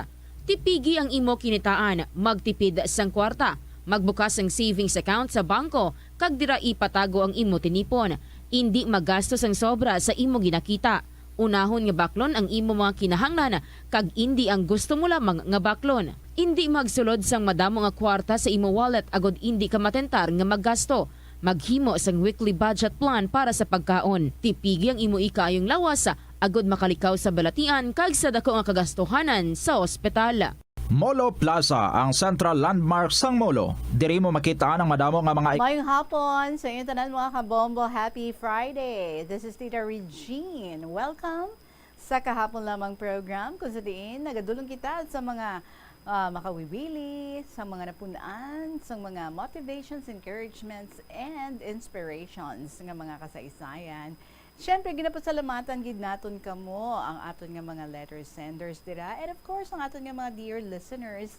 Tipigi ang imo kinitaan, magtipid sang kwarta, magbukas sang savings account sa bangko, kag dira ipatago ang imo tinipon. Indi magasto sang sobra sa imo ginakita. Unahon nga baklon ang imo mga kinahanglan kag indi ang gusto mo lamang nga baklon. Indi magsulod sang madamo nga kwarta sa imo wallet agod indi ka matentar nga maggasto. Maghimo sang weekly budget plan para sa pagkaon. Tipigi ang imo ikaayong lawas agod makalikaw sa balatian kag sa dako nga kagastuhanan sa ospital. Molo Plaza, ang central landmark sang Molo. Diri mo makita ang madamo nga mga Mayong hapon sa inyo tanan, mga kabombo. Happy Friday. This is Tita Regine. Welcome sa Kahapon Lamang program, kung sa diin nagadulong kita sa mga, ah, makawiwili, sa mga napun-an, sa mga motivations, encouragements, and inspirations nga mga kasaysayan. Siyempre, ginapasalamatan gid naton kamo, ang aton nga mga letter senders dira, and of course, ang aton nga mga dear listeners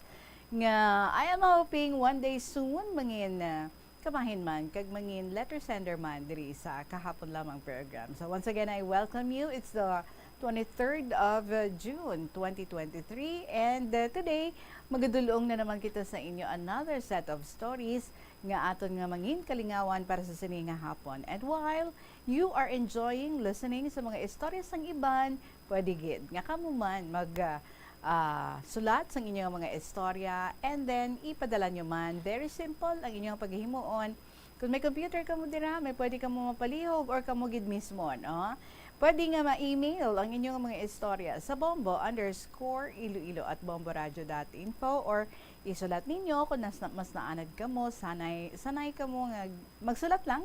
nga I am hoping one day soon mangin, ah, kabahin man kag mangin letter sender man diri sa Kahapon Lamang program. So once again, I welcome you. It's the twenty-third of, uh, June, twenty twenty-three, and, uh, today, magadulong na naman kita sa inyo another set of stories nga aton nga mangin kalingawan para sa sini nga hapon. And while you are enjoying listening sa mga istorya sang iban, pwede gid nga kamo man mag, ah, ah, sulat sang inyo mga istorya, and then ipadala nyo man. Very simple ang inyong paghihimuon. Kung may computer kamo dira, may pwede kamo mapalihog or kamo gid mismo, no? Pwede nga ma-email ang inyong mga istorya sa bombo underscore iloilo at bomboradio dot info, or isulat ninyo kung nas-, mas naanad kamo, sanay, sanay kamo nga magsulat lang.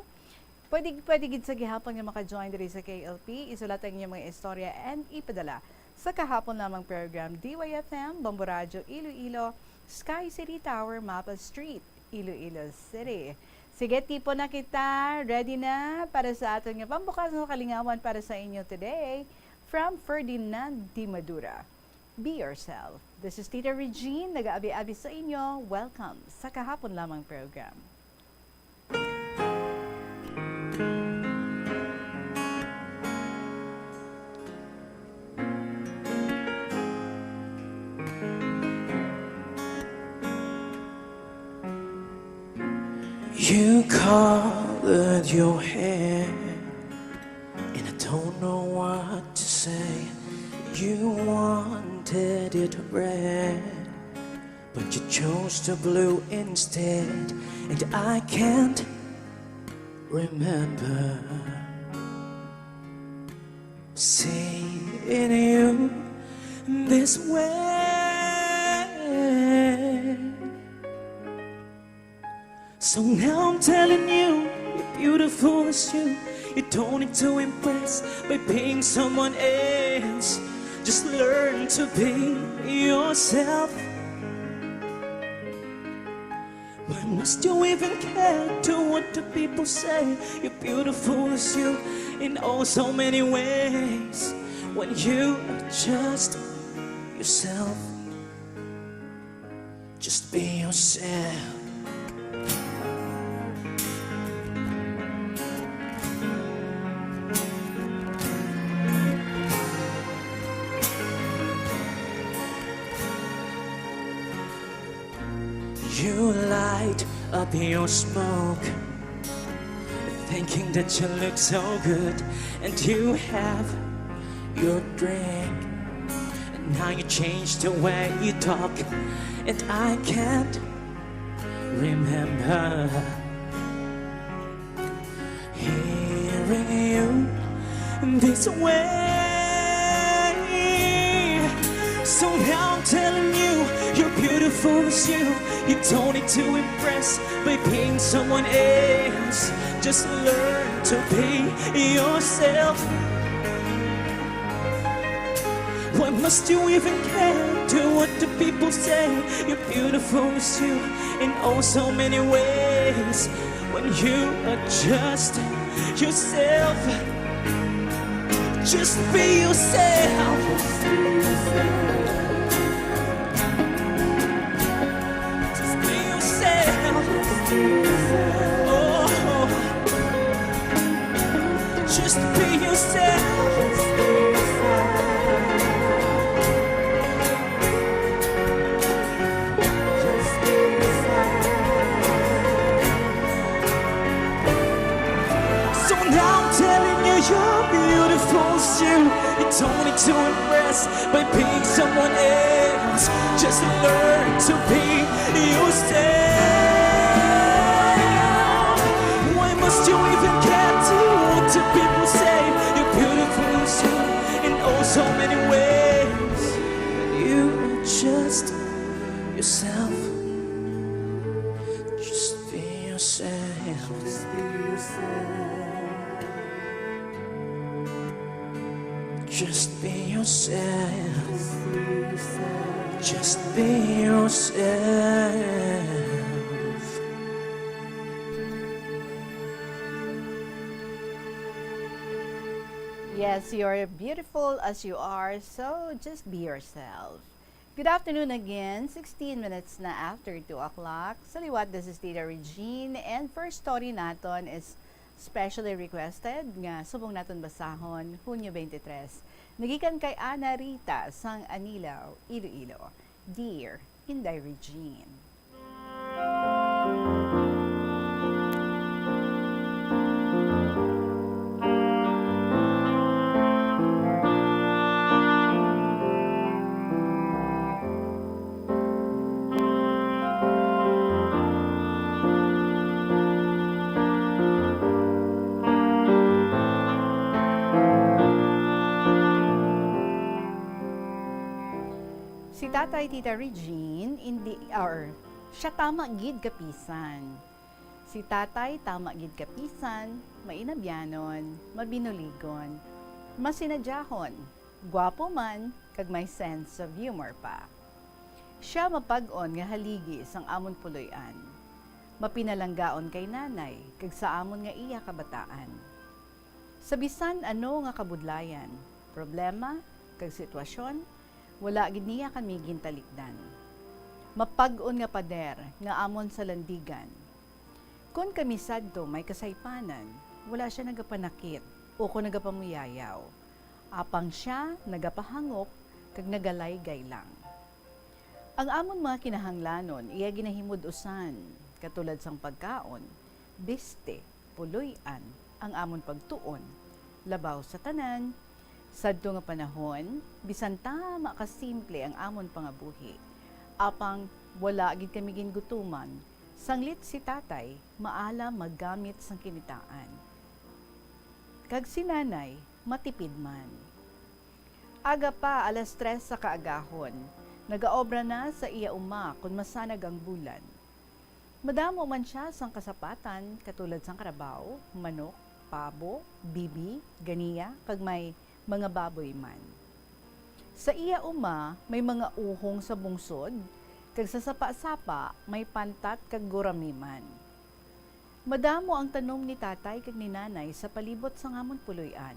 Pwede, pwede gid sa gihapon nga maka-join diri sa K L P, isulat ang inyong mga istorya and ipadala sa Kahapon Lamang program, D Y F M, Bombo Radyo Iloilo, Sky City Tower, Mapa Street, Iloilo City. Sige, tipon na kita. Ready na para sa aton nga pambukas nga kalingawan para sa inyo today. From Ferdinand Dimadura, Be Yourself. This is Tita Regine, nag-aabi-abi sa inyo. Welcome sa Kahapon Lamang program. You colored your hair, and I don't know what to say. You wanted it red, but you chose the blue instead, and I can't remember seeing you this way. So now I'm telling you, you're beautiful as you You don't need to impress by being someone else. Just learn to be yourself. Why must you even care to what the people say? You're beautiful as you in oh so many ways. When you are just yourself, just be yourself. You light up your smoke, thinking that you look so good, and you have your drink. And now you change the way you talk, and I can't remember hearing you this way. So now I'm telling you, you're beautiful as you. You don't need to impress by being someone else. Just learn to be yourself. Why must you even care to what the people say? You're beautiful as you in oh so many ways. When you are just yourself, just be yourself. Just be yourself. Oh, just be yourself. So now I'm telling you, you're beautiful as you. You don't need to impress by being someone else. Just learn to be yourself. Why must you even care to what the people say? You're beautiful as you in oh so many ways. You are just yourself. Just be yourself. Just be yourself. Just be yourself. Yes, you're beautiful as you are, so just be yourself. Good afternoon again, sixteen minutes na after two o'clock. Sa liwat, this is Tita Regine, and first story naton is specially requested nga subong naton basahon, Hunyo twenty-three. Nagikan kay Ana Rita sang Anilao, Iloilo. Dear Inday Regine. Si Tatay, Tita Regine, indi, or, siya tama gid kapisan. Si Tatay tama gid kapisan, mainabyanon, mabinuligon, masinadyahon, gwapo man, kag may sense of humor pa. Siya mapag-on nga haligi sang amon puloy-an. Mapinalanggaon kay Nanay kag sa amon nga iya kabataan. Sa bisan ano nga kabudlayan, problema, kag sitwasyon, wala gid niya kami gintalikdan. Mapag-on nga pader nga amon salandigan. Kon kami sadto may kasaypanan, wala sia nagapanakit ukon nagapamuyayaw. Apang sia nagapahangop kag nagalaygay lang. Ang amon mga kinahanglanon iya ginahimud-usan, katulad sang pagkaon, biste, puloy-an, ang amon pagtuon. Labaw sa tanan, sadto nga panahon, bisan tama ka simple ang amon pangabuhi, apang wala gid kami gingutuman, sanglit si Tatay maalam maggamit sang kinitaan. Kag si Nanay matipid man. Aga pa, alas tres sa kaagahon, nagaobra na sa iya uma kon masanag ang bulan. Madamo man sia sang kasapatan, katulad sang karabaw, manok, pabo, bibi, ganiya, kag may mga baboy man. Sa iya uma may mga uhong sa bungsod, kag sa sapa-sapa may pantat kag guramiman. Madamo ang tanom ni tatay kag ni nanay sa palibot sang amon puloy-an,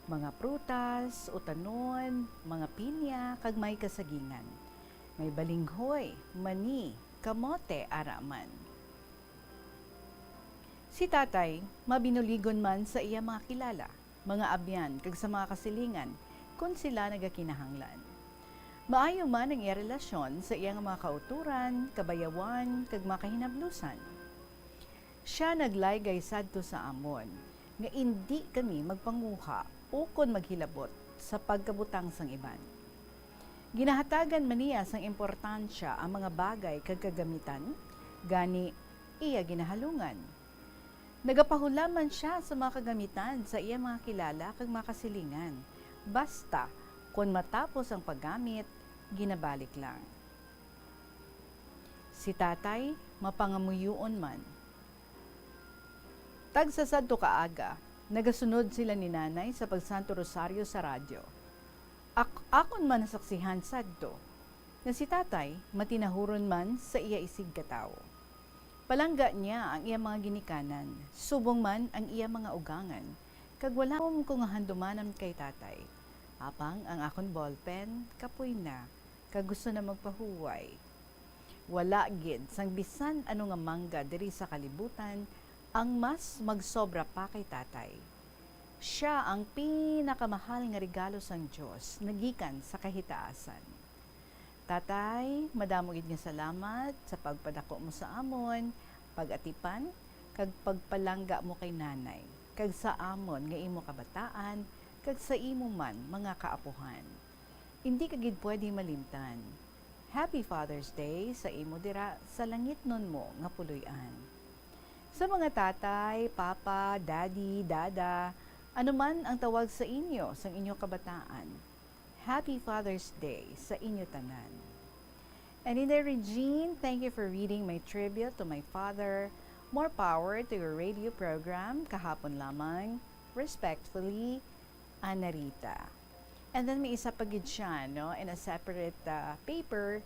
mga prutas, utanon, mga pinya, kag may kasagingan. May balinghoy, mani, kamote, ara man. Si tatay, mabinuligon man sa iya mga kilala, mga abyan, kag sa mga kasilingan kon sila nagakinahanglan. Maayo man ang iya relasyon sa iya nga mga kautoran, kabayawan, kag mga kahinablusan. Sia naglaygay sadto sa amon nga indi kami magpanguha ukon maghilabot sa pagkabutang sang iban. Ginahatagan man niya sang importansya ang mga bagay kag kagamitan, gani iya ginahalungan. Nagapahulaman sia sa mga kagamitan sa iya mga kilala kag mga kasilingan, basta kon matapos ang paggamit, ginabalik lang. Si tatay, mapangamuyoon man. Tagsa sadto ka aga, nagasunod sila ni nanay sa pagsanto rosaryo sa radyo. Ak-, akon man nasaksihan sadto nga si tatay matinahuron man sa iya isigkatawo. Palangga niya ang iya mga ginikanan, subong man ang iya mga ugangan, kag wala ko nga handumanan kay tatay. Apang ang akon ballpen kapoy na, kag gusto na magpahuway. Wala gid sang bisan ano nga mangga diri sa kalibutan ang mas magsobra pa kay tatay. Sia ang pinakamahal nga regalo sang Dios nagikan sa kahitaasan. Tatay, madamo gid nga salamat sa pagpadako mo sa amon, pag-atipan, kag pagpalangga mo kay nanay, kag sa amon nga imo kabataan, kag sa imo man mga kaapuhan. Indi ka gid pwede malimtan. Happy Father's Day sa imo dira sa langitnon mo nga puloy-an. Sa mga tatay, papa, daddy, dada, ano man ang tawag sa inyo sang inyo kabataan, Happy Father's Day sa inyo tanan. And Inday Regine, thank you for reading my tribute to my father. More power to your radio program. Kahapon lamang, respectfully, Ana Rita. And then may isa pa gid siya, no, in a separate, uh, paper,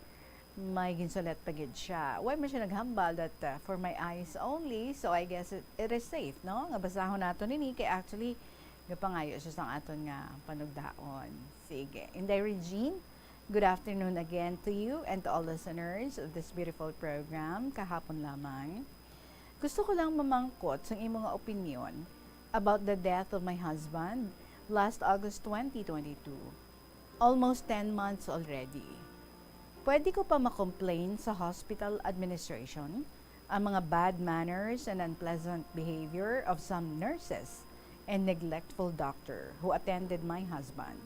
may ginsulat pa gid siya. Why man siya naghambal that, uh, for my eyes only? So I guess it, it is safe, no, nga basahon nato nini kay actually gapangayo siya sang aton nga panugdaon. Sige. Inday Regine, good afternoon again to you and to all listeners of this beautiful program, Kahapon Lamang. Gusto ko lang mamangkot sang imo nga opinyon about the death of my husband last August twenty twenty-two. Almost ten months already. Pwede ko pa ma-complain sa hospital administration ang mga bad manners and unpleasant behavior of some nurses and neglectful doctor who attended my husband.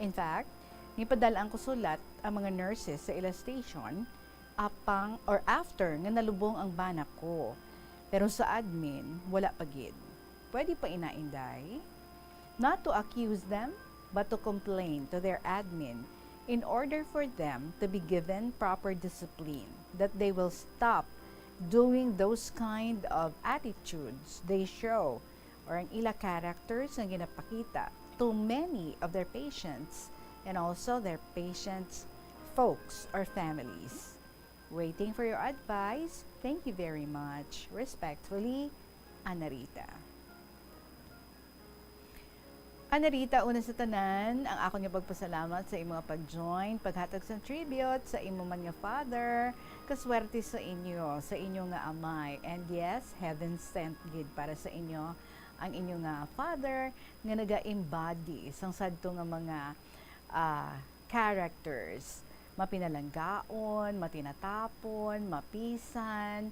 In fact, nipadal-an ko sulat ang mga nurses sa ila station apang or after nga nalubong ang bana ko. Pero sa admin, wala pa gid. Pwede pa ina, Inday? Not to accuse them, but to complain to their admin in order for them to be given proper discipline, that they will stop doing those kind of attitudes they show or ang ila characters nga ginapakita to many of their patients and also their patients' folks or families. Waiting for your advice. Thank you very much. Respectfully, Ana Rita. Ana Rita, una sa tanan, ang akon nga pagpasalamat sa imo nga pag-join, paghatag sa tribute sa imo man nga father. Kaswerte sa inyo, sa inyo nga amay. And yes, heaven sent gid para sa inyo ang inyo nga father nga naga-embody sang sadto nga mga, ah, characters. Mapinalanggaon, matinatapon, mapisan,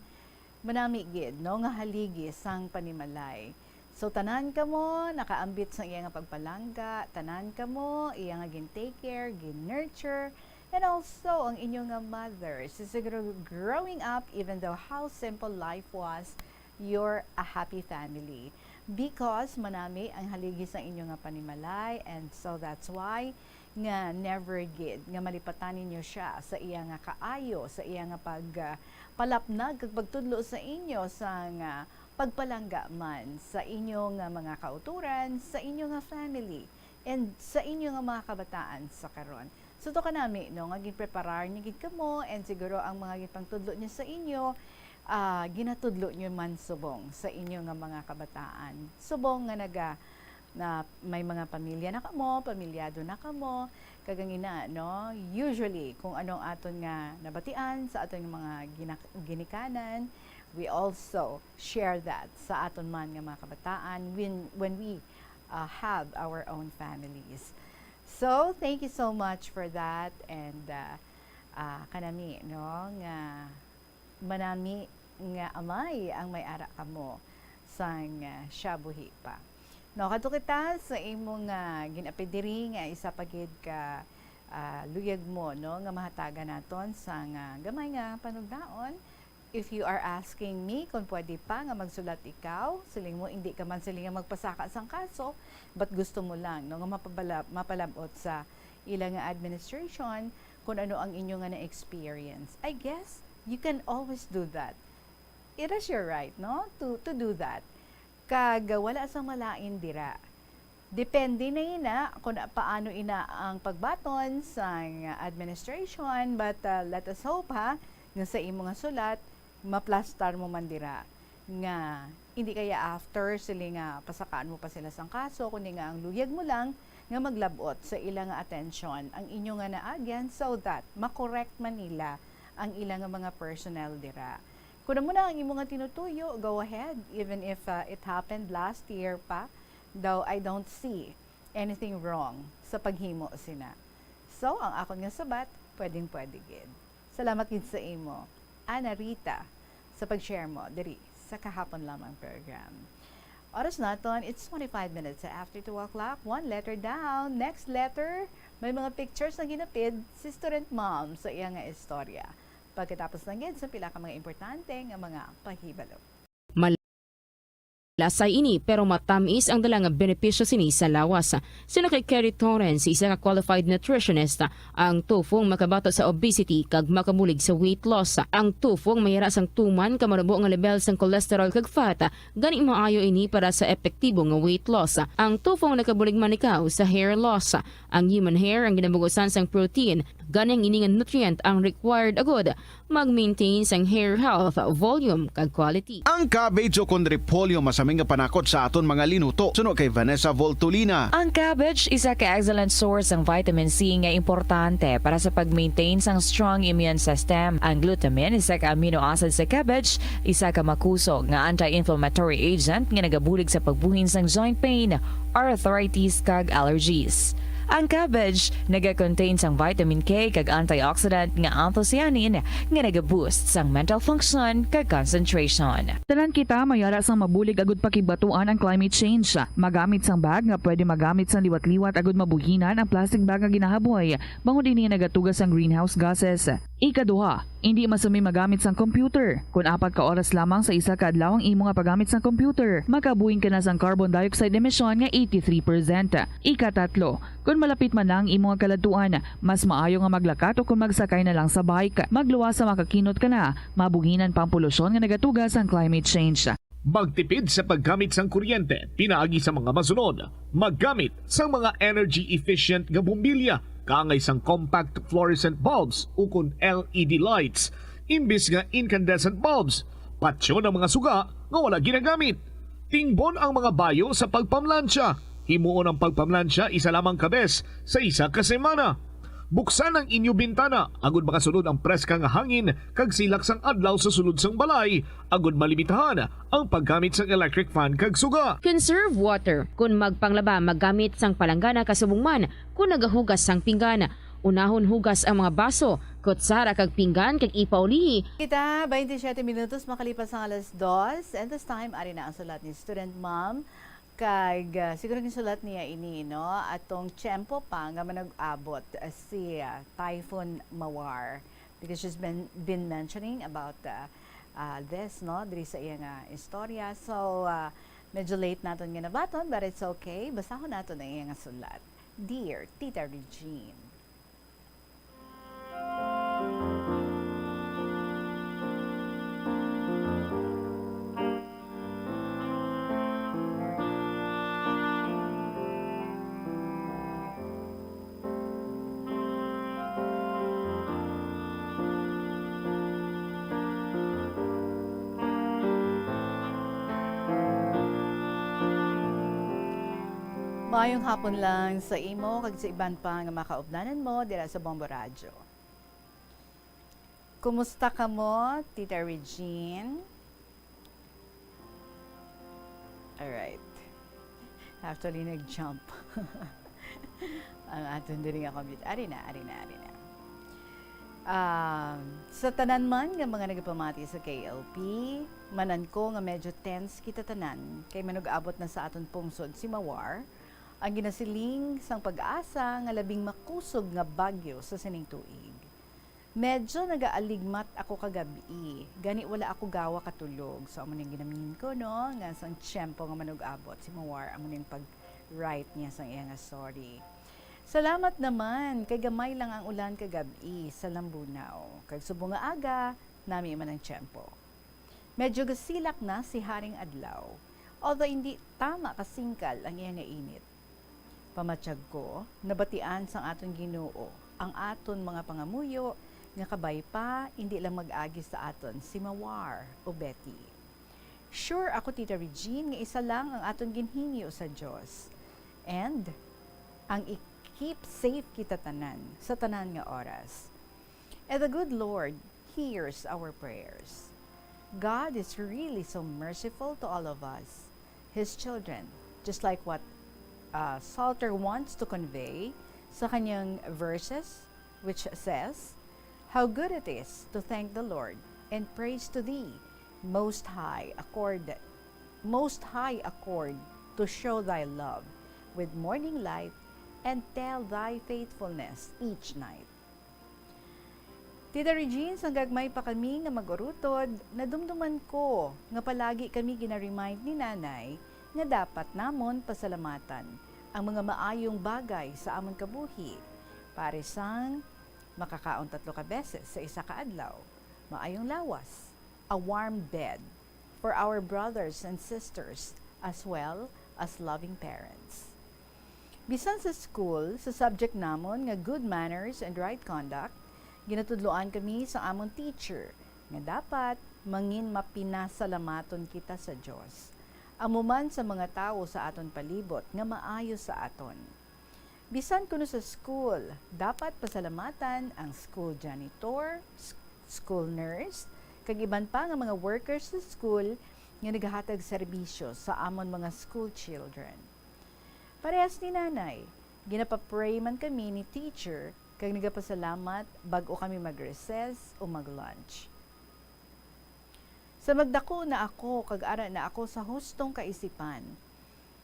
manami gid, no, nga haligi sang panimalay. So, tanan kamo nakaambit sa iya nga pagpalangga, tanan kamo iya nga gin-take care, gin-nurture, and also ang inyo nga mother. So, siguro growing up, even though how simple life was, you're a happy family because manami ang haligi sa inyo nga panimalay, and so that's why nga never gid nga malipatan ninyo siya sa iya nga kaayo, sa iya nga pag, ah, palapnag kag pagtudlo sa inyo sang, ah, pagpalangga man sa inyo nga mga kautoran, sa inyo nga family, and sa inyo nga mga kabataan sa karon. So, to kanami, no, nga ginpreparar niya gid kamo, and siguro ang mga ginpangtudlo niya sa inyo, ah, ginatudlo niyo man subong sa inyo nga mga kabataan. Subong nga naga-, na may mga pamilya na kamo, pamilyado na kamo, kag ang ina, no? Usually, kung ano ang aton nga nabatian sa aton nga mga gina-, ginikanan, we also share that sa aton man nga mga kabataan when, when we, uh, have our own families. So, thank you so much for that, and, uh, uh, kanami, no, nga manami nga amay ang may ara kamo sang, ah, siya buhi pa. No, kadto kita sa imo nga gin-apid diri nga isa pa gid ka, ah, luyag mo, no, nga mahatagan naton sang, ah, gamay nga panugnaon. If you are asking me kung pwede pa nga magsulat ikaw, siling mo, hindi ka man siling nga magpasaka sang kaso, but gusto mo lang, no, nga mapabala-, mapalab-ot sa ila nga administration kung ano ang inyo nga na-experience. I guess you can always do that. It is your right, no? To, to do that. Kag wala sang malain dira. Depende na ina kung paano ina ang pagbaton sang administration, but, uh, let us hope, ha, nga sa imo nga sulat, maplastar mo man dira nga hindi kaya after sila nga pasakaan mo pa sila sang kaso, kundi nga ang luyag mo lang nga maglab-ot sa ila nga atensyon ang inyo nga naagyan, so that makorek man nila ang ila nga mga personnel dira. Kung amo na ang imo nga tinutuyo, go ahead. Even if, uh, it happened last year pa, though I don't see anything wrong sa paghimo sina. So, ang akon nga sabat, pwedeng-pwede gid. Salamat gid sa imo, Ana Rita, sa pag-share mo diri sa Kahapon Lamang program. Oras naton, it's twenty-five minutes after two o'clock. One letter down. Next letter, may mga pictures na ginapid si student mom sa iya nga istorya. Pagkatapos lang gid sa pila ka mga importante nga mga pahibalo. Malasay ini, pero matamis ang dala nga benepisyo sini sa lawas. Suno kay Kerry Torrens, isa ka qualified nutritionist, ang tofu makabato sa obesity kag makabulig sa weight loss. Ang tofu mayara sang tuman ka marubo nga level sang cholesterol kag fat, gani maayo ini para sa epektibo nga weight loss. Ang tofu nakabulig man ikaw sa hair loss. Ang human hair ang ginabugusan sang protein, gani ang ini nga nutrient ang required agud mag-maintain sang hair health, volume, kag quality. Ang cabbage ukon repolyo masami nga panakot sa aton mga linuto, suno kay Vanessa Voltolina. Ang cabbage isa ka excellent source sang vitamin C nga importante para sa pag-maintain sang strong immune system. Ang glutamine, isa ka amino acid sa cabbage, isa ka makusog nga anti-inflammatory agent nga nagabulig sa pagbuhin sang joint pain, arthritis, kag allergies. Ang cabbage naga-contain sang vitamin K kag antioxidant nga anthocyanin nga naga-boost sang mental function kag concentration. Tanan kita mayara sang mabulig agud pakigbatuan ang climate change. Magamit sang bag nga pwede magamit sang liwat-liwat agud mabuhinan ang plastic bag nga ginahaboy, bangod ini nagatuga sang greenhouse gases. Ikaduha, indi masami magamit sang computer. Kon apat ka oras lamang sa isa ka adlaw ang imo nga paggamit sang computer, makabuhin ka na sang carbon dioxide emission nga eighty-three percent. Ikatatlo, kon malapit man na ang imo nga kaladtuan, mas maayo nga maglakat o kon magsakay na lang sa bike. Magluwas sa makakinot ka na, mabuhinan pa ang polusyon nga nagatuga sang climate change. Magtipid sa paggamit sang kuryente pinaagi sa mga masunod. Maggamit sang mga energy efficient nga bombilya, kaangay sang compact fluorescent bulbs ukon L E D lights, imbis nga incandescent bulbs. Patyon ang mga suga nga wala ginagamit. Tingbon ang mga bayo sa pagpamlansya. Himuon ang pagpamlansya isa lamang ka bes sa isa ka semana. Buksan ang inyo bintana agud makasulod ang preska nga hangin kag silak sang adlaw sa sulod sang balay, agud malimitahan ang paggamit sang electric fan kag suga. Conserve water. Kon magpanglaba, maggamit sang palanggana ka subong man kon nagahugas sang pinggan. Unahon hugas ang mga baso, kutsara kag pinggan kag ipaulihi. Kita, twenty-seven minutos makalipas ang alas dos, and this time, ari na ang sulat ni Student Mom. Kag, ah, siguro gisulat niya ini, no? Atong tiyempo pa nga manag-abot, ah, si, ah, Typhoon Mawar, because she's been, been mentioning about, ah, ah, this, no? Diri sa iya nga istorya. So, ah, medyo late naton nga nabaton, but it's okay. Basahon naton ang iya nga sulat. Dear Tita Regine. Maayong hapon lang sa imo kag sa iban pa nga makaupdanan mo dira sa Bombo Radyo. Kumusta kamo, Tita Regine? Alright. Actually, nag-jump ang aton diri nga computer. Ari na, ari na, ari na. Um, sa tanan man nga mga nagapamati sa K L P, manan ko nga medyo tense kita tanan kay manug-abot na sa aton pungsod si Mawar, ang ginasiling sang PAGASA nga labing makusog nga bagyo sa sining tuig. Medyo nagaaligmat ako kagabi, gani wala ako gawa katulog. So, amo ning ginamin ko, no, nga sang tiyempo nga manug-abot si Mawar, amo ning pag-write niya sang iya nga story. Salamat naman, kay gamay lang ang ulan kagabi sa Lambunao. Kag subong nga aga, nami man ang tiyempo. Medyo gasilak na si Haring Adlaw, although hindi tama kasingkal ang iya nga init. Pamatyag ko, nabatian sang aton Ginoo ang aton mga pangamuyo nga kabay pa, indi lang mag-agi sa aton si Mawar o Betty. Sure ako, Tita Regine, nga isa lang ang aton ginhingyo sa Dios. And ang i-keep safe kita tanan sa tanan nga oras. And the good Lord hears our prayers. God is really so merciful to all of us, His children. Just like what uh, Psalter wants to convey sa kanyang verses, which says, "How good it is to thank the Lord and praise to thee, Most High, accord, Most High accord to show thy love with morning light and tell thy faithfulness each night." Tita Regine, sang gagmay pa kami nga mag-urutod, nadumduman ko nga palagi kami gina-remind ni Nanay nga dapat namon pasalamatan ang mga maayong bagay sa amon kabuhi, pares sang makakaon tatlo ka beses sa isa ka adlaw, maayong lawas, a warm bed for our brothers and sisters, as well as loving parents. Bisan sa school, sa subject namon nga good manners and right conduct, ginatudloan kami sa amon teacher nga dapat mangin mapinasalamaton kita sa Dios, amo man sa mga tawo sa aton palibot nga maayo sa aton. Bisan kuno sa school, dapat pasalamatan ang school janitor, s-, school nurse, kag iban pa nga mga workers sa school nga nagahatag serbisyo sa amon mga school children. Parehas ni Nanay, ginapapray man kami ni teacher kag nagapasalamat bag-o kami mag-recess o mag-lunch. Sa magdako na ako kag ara na ako sa hustong kaisipan,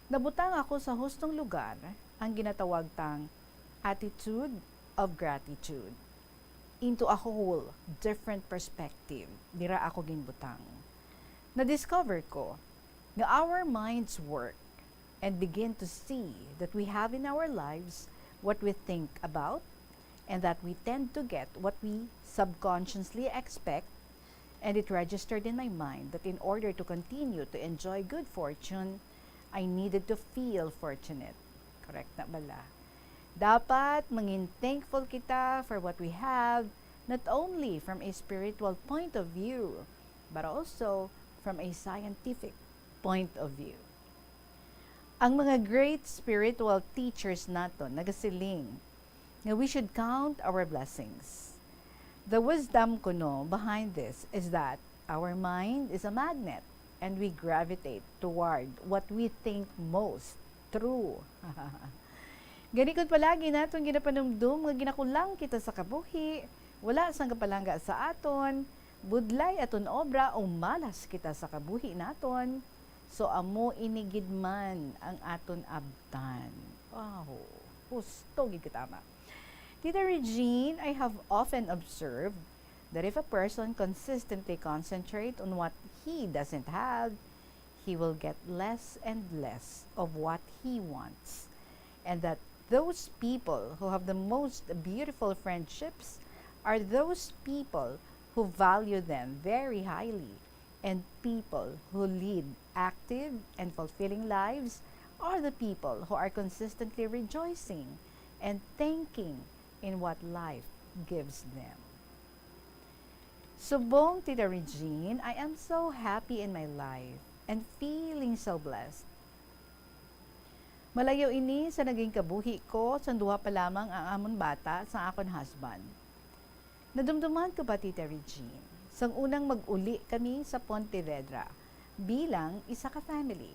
nabutang ako sa hustong lugar, ang ginatawag tang attitude of gratitude, into a whole different perspective. Dira ako ginbutang. Na-discover ko nga our minds work and begin to see that we have in our lives what we think about, and that we tend to get what we subconsciously expect, and it registered in my mind that in order to continue to enjoy good fortune, I needed to feel fortunate. Correct na bala? Dapat mangin thankful kita for what we have, not only from a spiritual point of view, but also from a scientific point of view. Ang mga great spiritual teachers naton nagasiling nga we should count our blessings. The wisdom kuno behind this is that our mind is a magnet and we gravitate toward what we think most true. Gani, kon palagi naton ginapanumdom nga ginakulang kita sa kabuhi, wala sang kapalangga sa aton, budlay aton obra o malas kita sa kabuhi naton, so amo ini gid man ang aton abtan. Wow, husto gid katama. Tita Regine, I have often observed that if a person consistently concentrate on what he doesn't have, he will get less and less of what he wants. And that those people who have the most beautiful friendships are those people who value them very highly, and people who lead active and fulfilling lives are the people who are consistently rejoicing and thanking in what life gives them. Subong Tita Regine, I am so happy in my life and feeling so blessed. Malayo ini sa naging kabuhi ko sang duha pa lamang ang amon bata sang akon husband. Nadumduman ko ba, Tita Regine, sang unang mag-uli kami sa Pontevedra bilang isa ka family.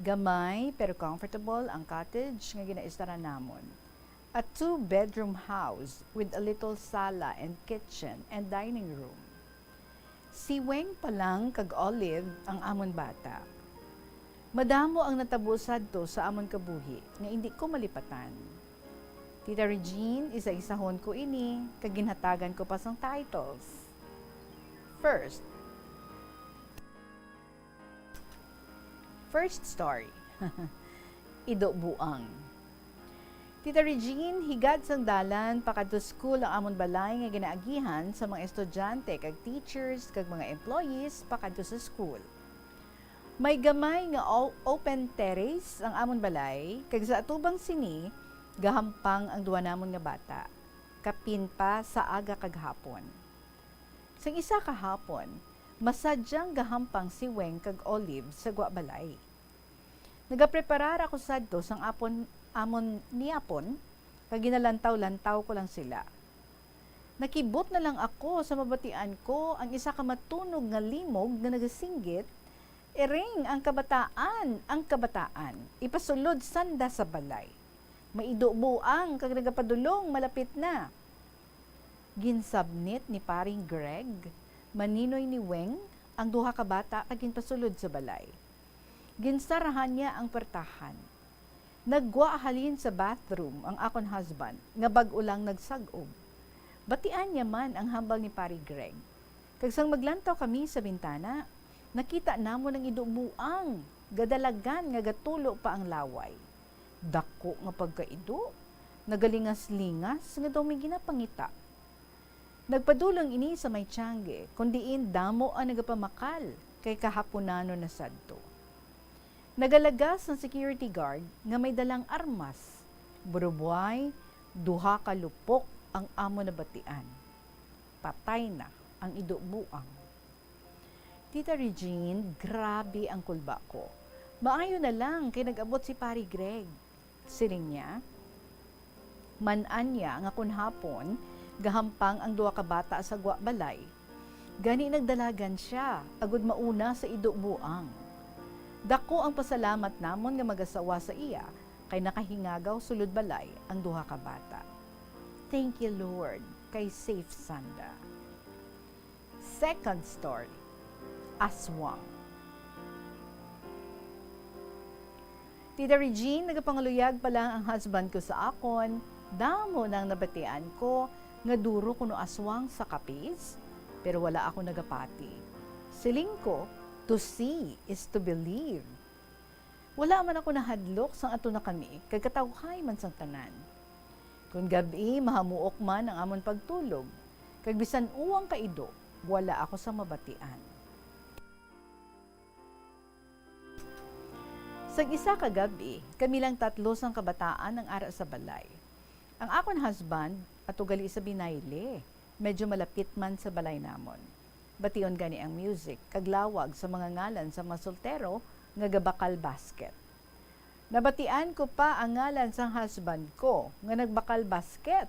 Gamay pero comfortable ang cottage nga ginaestaran namon. A two-bedroom house with a little sala and kitchen and dining room. Si Weng pa lang kag Olive ang amon bata. Madamo ang natabo sadto sa amon kabuhi nga indi ko malipatan. Tita Regine, isa-isahon ko ini kag ginhatagan ko pa sang titles. First, first story. Ido Buang. Tita Regine, higad sang dalan pakadto school ang amon balay nga ginaagihan sa mga estudyante kag teachers kag mga employees pakadto sa school. May gamay nga o-, open terrace ang amon balay, kag sa atubang sini gahampang ang duha namon nga bata, kapin pa sa aga kag hapon. Sang isa ka hapon, masadyang gahampang si Weng kag Olive sa gwa balay. Nagapreparar ako sadto sang apon amon niapon, kag ginalantaw-lantaw ko lang sila. Nakibot na lang ako sa mabatian ko ang isa ka matunog nga limog nga nagasinggit, "Iring ang kabataan, ang kabataan, ipasulod sanda sa balay. May Ido Buang kag nagapadulong, malapit na." Ginsabnit ni Paring Greg, maninoy ni Weng, ang duha ka bata kag ginpasulod sa balay. Ginsarahan niya ang puwertahan. Naggwa halin sa bathroom ang akon husband, nga bag-o lang nagsag-ob. Batian niya man ang hambal ni Pari Greg. Kag sang maglantaw kami sa bintana, nakita namon ang Ido Buang, gadalagan nga gatulo pa ang laway. Dako nga pagkaido, nagalingas-lingas nga daw may ginapangita. Nagpadulong ini sa may tiangge, kon diin damo ang nagapamakal, kay kahapunanon na sadto. Nagalagas ang security guard nga may dalang armas. Burubway, duha ka lupok ang amo nabatian. Patay na ang Ido Buang. "Tita Regine, grabe ang kulba ko. Maayo na lang kay nag-abot si Pari Greg," siling niya. Man-an niya nga kon hapon, gahampang ang duha ka bata sa gwa balay. Gani nagdalagan sia, agud mauna sa Ido Buang. Dako ang pasalamat namon nga mag-asawa sa iya, kay nakahingagaw sulod balay ang duha ka bata. Thank you, Lord, kay safe sanda. Second story, Aswang. "Tita Regine, nagapangaluyag pa lang ang husband ko sa akon, damo nang nabatian ko nga duro kuno aswang sa Capiz, pero wala ako nagapati. Siling ko, to see is to believe." Wala man ako nahadlok sang ato na kami, kag katawhay man sang tanan. Kon gab-i mahamuok man ang amon pagtulog, kag bisan uwang kaido, wala ako sa mabatian. Sang isa ka gab-i, kami lang tatlo sang kabataan ang ara sa balay. Ang akon husband ato gali sa binayle, medyo malapit man sa balay namon. Bation gani ang music kag lawag sa mga ngalan sa mga soltero nga gabakal basket. Nabatian ko pa ang ngalan sang husband ko nga nagbakal basket.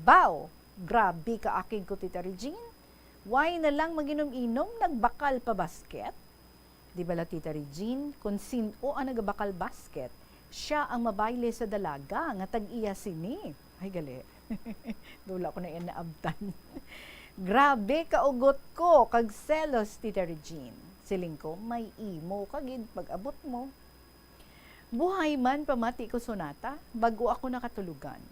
Baw! Grabe ka akig ko, Tita Regine. Why na lang mag-inom-inom, nagbakal pa basket? Di bala, Tita Regine, kon sin-o ang nagabakal basket, sia ang mabayle sa dalaga nga tag-iya sini. Ay, gali. Dula ko na yan naabtan. Grabe ka ugot ko kag selos, Tita Regine. Siling ko, may imo ka gid pag-abot mo. Buhay man, pamati ko sunata, bag-o ako nakatulogan.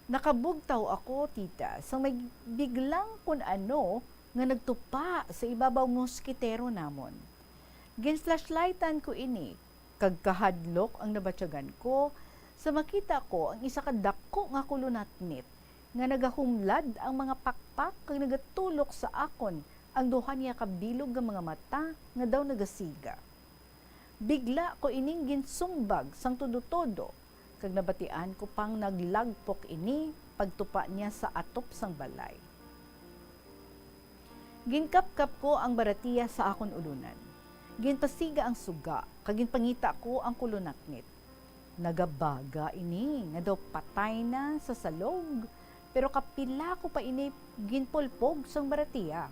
Nakabugtaw ako, tita, sang may biglang kun ano nga nagtupa sa ibabaw moskitero namon. Gin-flashlightan ko ini, kag kahadlok ang nabatyagan ko sa makita ko ang isa ka dako nga kulunatnit nga nagahumlad ang mga pakpak kag nagatulok sa akon ang duha niya ka bilog nga mga mata nga daw nagasiga. Bigla ko ining ginsumbag sang todo-todo, kag nabatian ko pang naglagpok ini pagtupa niya sa atop sang balay. Ginkapkap ko ang baratiya sa akon ulunan. Ginpasiga ang suga, kag ginpangita ko ang kulunatnit. Nagabaga ini nga daw patay na sa salog, pero kapila ko pa ini ginpulpog sang baratiya.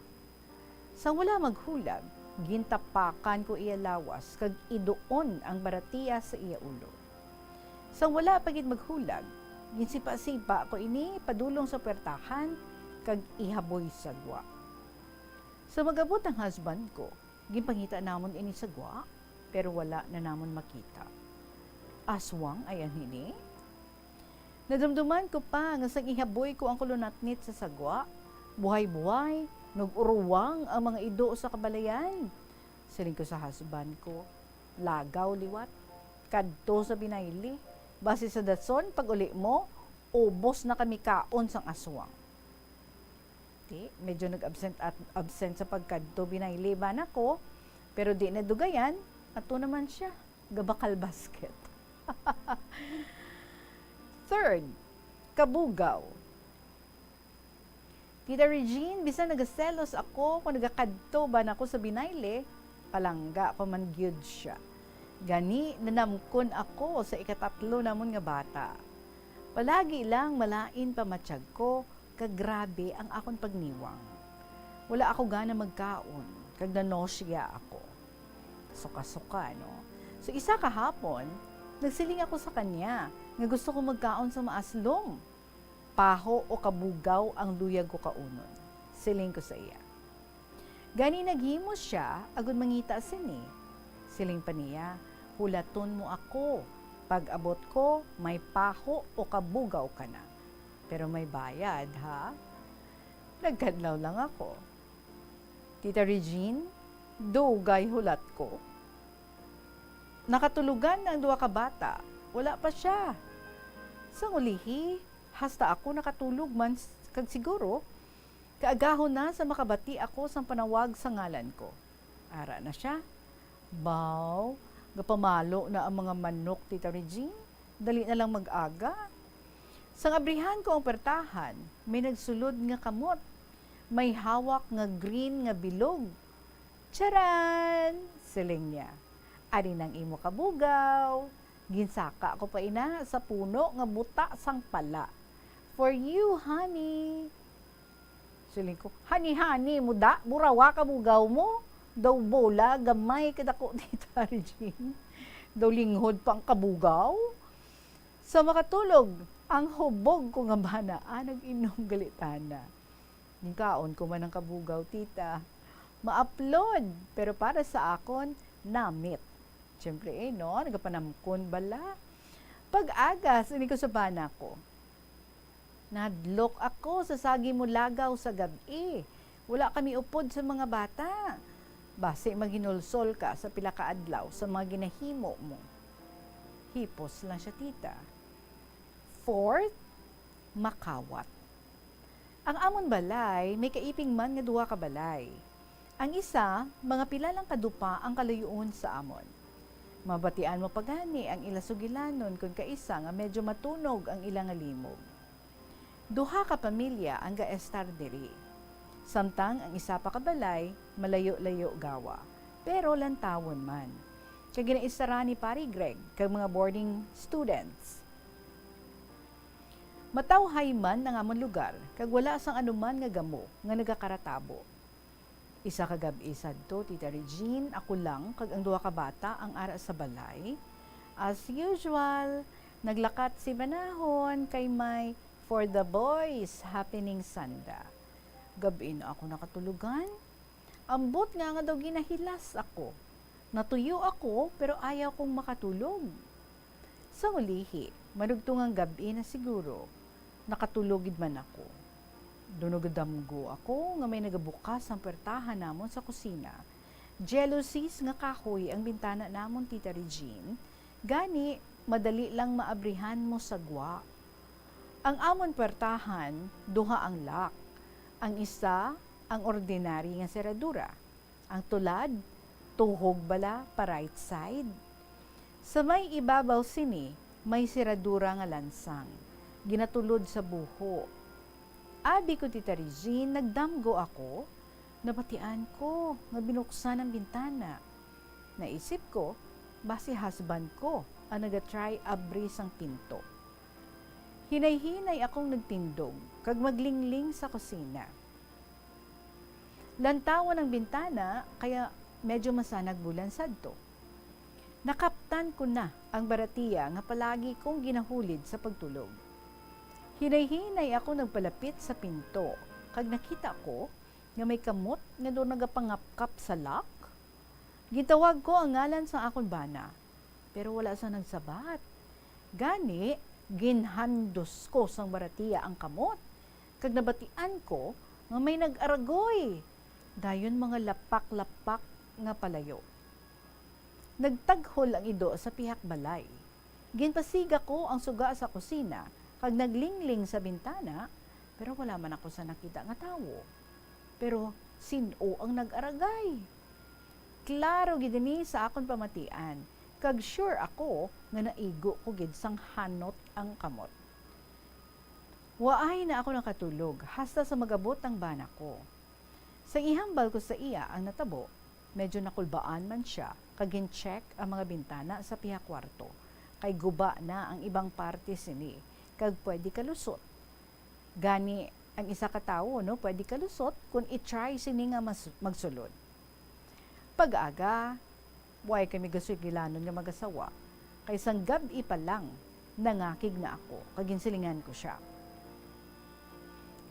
Sang wala maghulag, gintapakan ko iya lawas kag iduon ang baratiya sa iya ulo. Sang wala pa gid maghulag, ginsipa-sipa ko ini padulong sa puwertahan kag ihaboy sa gwa. Sa mag-abot ang husband ko, ginpangita namon ini sa gwa, pero wala na namon makita. Aswang ay anhini? Nadumduman ko pa nga sang ihaboy ko ang kulunatnit sa sagwa, buhay-buhay, nag-uruwang ang mga ido sa kabalayan. Siling ko sa husband ko, "Lagaw liwat, kadto sa binayli, basi sa dason pag-uli mo, ubos na kami kaon sang aswang." Di, medyo nag-absent at absent sa pagkadto binayli ba nako, pero di na dugayan, ato naman siya, gabakal basket. Third, kabugaw. Tita Regine, bisan nagaselos ako kung nagakadto ba nako sa binayli, palangga pa man gyud siya. Gani, nanamkon ako sa ikatatlo namon nga bata. Palagi lang malain pa matyag ko, kag grabe ang akon pagniwang. Wala ako gana magkaon, kag nanosya ako. Suka-suka, no? So, isa ka hapon, nagsiling ako sa kanya nga gusto ko magkaon sa maaslom. Paho o kabugaw ang luyag ko kaunon, siling ko sa iya. Gani naghimo sia agud mangita sini. Siling pa niya, "Hulaton mo ako. Pag-abot ko, may paho o kabugaw ka na. Pero may bayad, ha?" Nagkadlaw lang ako. "Tita Regine, dugay hulat ko." Nakatulogan na ang duha ka bata. Wala pa siya. Sang ulihi, hasta ako nakatulog man s-, kag siguro, kaagahon na sa makabati ako sang panawag sa ngalan ko. Ara na siya. Baw, gapamalo na ang mga manok, Tita Regine. Dali na lang mag-aga. Sang abrihan ko ang pertahan, may nagsulod nga kamot. May hawak nga green nga bilog. "Charan!" siling niya. "Ari nang imo kabugaw. Ginsaka ko pa ina sa puno nga buta sang pala. For you, honey." Siling ko, "Honey-honey mo da, burawa kabugaw mo. Daw bola, gamay kadako, Tita Regine. Daw linghod pa ang kabugaw." Sa makatulog, ang hubog ko nga bana, ah, nag-inom gali tana. Ginkaon ko man ang kabugaw, tita. Maaplod, pero para sa akon, namit. Siyempre, eh, no? Nagapanamkon bala. Pag-aga, siling ko sa bana ko, "Nahadlok ako sa sagi mo lagaw sa gab-i. Wala kami upod sa mga bata. Basi maghinulsol ka sa pila ka adlaw sa mga ginahimo mo." Hipos lang siya, tita. Fourth, makawat. Ang amon balay may kaiping man nga duha ka balay. Ang isa, mga pila lang ka dupa ang kalayuon sa amon. Mabatian mo pa gani ang ila sugilanon kon kaisa nga medyo matunog ang ila nga limog. Duha ka pamilya ang gaestar diri. Samtang ang isa pa ka balay, malayo-layo gawa, pero lantawon man. Kag ginaistaran ni Pari Greg kag mga boarding students. Matawhay man ang amon lugar, kag wala sang anuman nga gamo nga nagakaratabo. Isa ka gab-i sadto, Tita Regine, ako lang kag ang duha ka bata ang ara sa balay. As usual, naglakat si Banahon kay may For the Boys happening sanda. Gab-i na ako nakatulogan. Ambot nga nga daw ginahilas ako. Natuyo ako, pero ayaw kong makatulog. Sa ulihi, madugtong ang gab-i na siguro, nakatulog gid man ako. Dunugdamgo ako nga may nagabukas ang pwertahan namon sa kusina. Jealousies nga kahoy ang bintana namon, Tita Regine, gani madali lang maabrihan mo sa gwa. Ang amon pwertahan, duha ang lock. Ang isa, ang ordinary nga seradura. Ang tulad, tuhog bala pa right side. Sa may ibabaw sini, may seradura nga lansang, ginatulod sa buho. Abi ko, Tita Regine, nagdamgo ako, nabatian ko nga binuksan ang bintana. Naisip ko, basi husband ko ang naga-try abri sang pinto. Hinay-hinay akong nagtindog kag maglingling sa kusina. Lantawon ang bintana, kaya medyo masanag bulan sadto. Nakaptan ko na ang baratiya nga palagi kong ginahulid sa pagtulog. Hinay-hinay ako nagpalapit sa pinto, kag nakita ko nga may kamot nga daw nagapangapkap sa lock. Gintawag ko ang ngalan sa akon bana, pero wala sa nagsabat. Gani, ginhandos ko sang baratiya ang kamot, kag nabatian ko nga may nag-aragoy. Dayon mga lapak-lapak nga palayo. Nagtaghol ang ido sa pihak balay. Ginpasiga ko ang suga sa kusina, kag naglingling sa bintana, pero wala man ako sa nakita nga tawo. Pero sin-o ang nag-aragay? Klaro gid ini sa akon pamatian, kag sure ako nga naigo ko gid sang hanot ang kamot. Waay na ako nakatulog hasta sa mag-abot ang bana ko. Sang ihambal ko sa iya ang natabo, medyo nakulbaan man sia kag gin-check ang mga bintana sa pihak kwarto, kay guba na ang ibang parte sini kag pwede kalusot. Gani, ang isa ka tawo, no, pwede kalusot kon i-try sini nga mas-, magsulod. Pag-aga, way kami gasugilanon nga mag-asawa, kay sang gab-i pa lang, nangakig na ako, kag ginsilingan ko sia.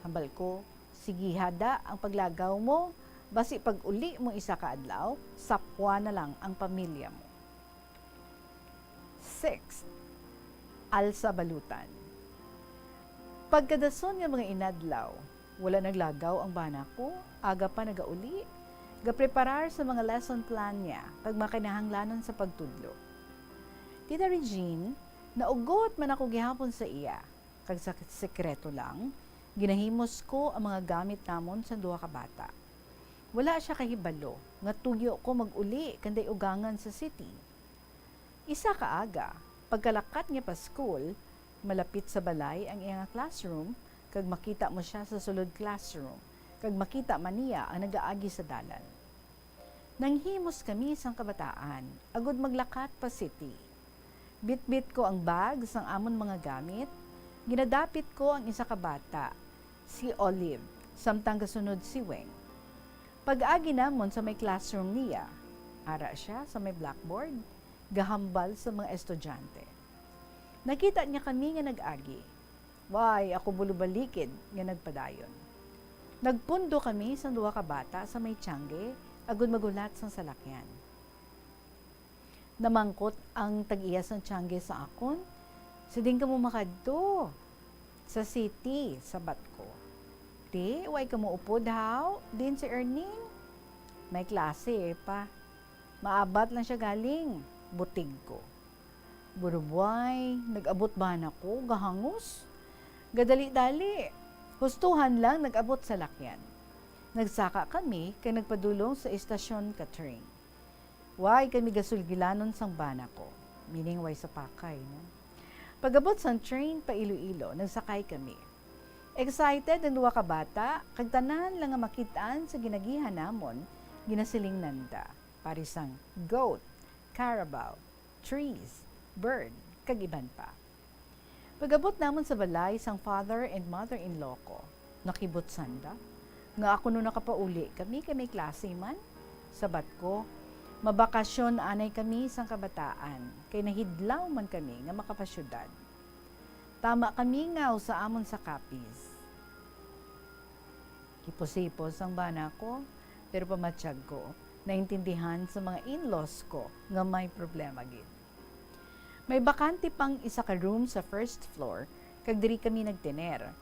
Hambal ko, "Sige, hada ang paglagaw mo, basi pag uli mo isa ka adlaw, sapwa na lang ang pamilya mo." Six, alsa balutan. Pagkadason nga mga inadlaw, wala naglagaw ang bana ko, aga pa nagauli, gapreparar sa mga lesson plan niya kag mga kinahanglanon sa pagtudlo. Tita Regine, naugot man ako gihapon sa iya, kag sa sekreto lang, ginahimos ko ang mga gamit namon sa duha ka bata. Wala sia kahibalo nga tuyo ko mag-uli kanday ugangan sa city. Isa ka aga, pagkalakat niya pa school, malapit sa balay ang iya nga classroom, kag makita mo sia sa sulod classroom, kag makita man niya ang nagaagi sa dalan. Nanghimos kami sang kabataan, agud maglakat pa city. Bitbit ko ang bag sang amon mga gamit, ginadapit ko ang isa ka bata, si Olive, samtang kasunod si Weng. Pag-agi namon sa may classroom niya, ara sia sa may blackboard, gahambal sa mga estudyante. Nakita niya kami nga nag-agi. Way, ako bulubalikid nga nagpadayon. Nagpundo kami sang duha ka bata sa may tiyangge agud maghulat sang salakyan. Namangkot ang tag-iya sang tiyangge sa akon, "Sidin kamo makadto?" "Sa city," sabat ko. "Ti, way kamo upod, haw? Diin si Erning?" "May klase pa. Maabat lang sia galing," butig ko. Burubway, nag-abot bana ko, gahangos. Gadali-dali, hustuhan lang nag-abot salakyan. Nagsaka kami kag nagpadulong sa estasyon ka train. Way kami gasulgilanon sang bana ko, meaning way sapakay, no? Pag-abot sang train pa Iloilo, nagsakay kami. Excited ang duha ka bata, kag tanan lang nga makit-an sa ginagihan namon, ginasiling nanda, paris sang goat, carabao, trees, bird, kag iban pa. Pag-abot namon sa balay sang father and mother-in-law ko, nakibot sanda nga ako no nakapauli kami kay may klase man. Sabat ko, "Mabakasyon anay kami sang kabataan, kay nahidlaw man kami nga makapasyudad. Tama kami ngaw sa amon sa Capiz." Hipos-hipos ang bana ko, pero pamatyag ko, naintindihan sa mga in-laws ko nga may problema gid. May bakante pang isa ka room sa first floor, kag diri kami nagtener.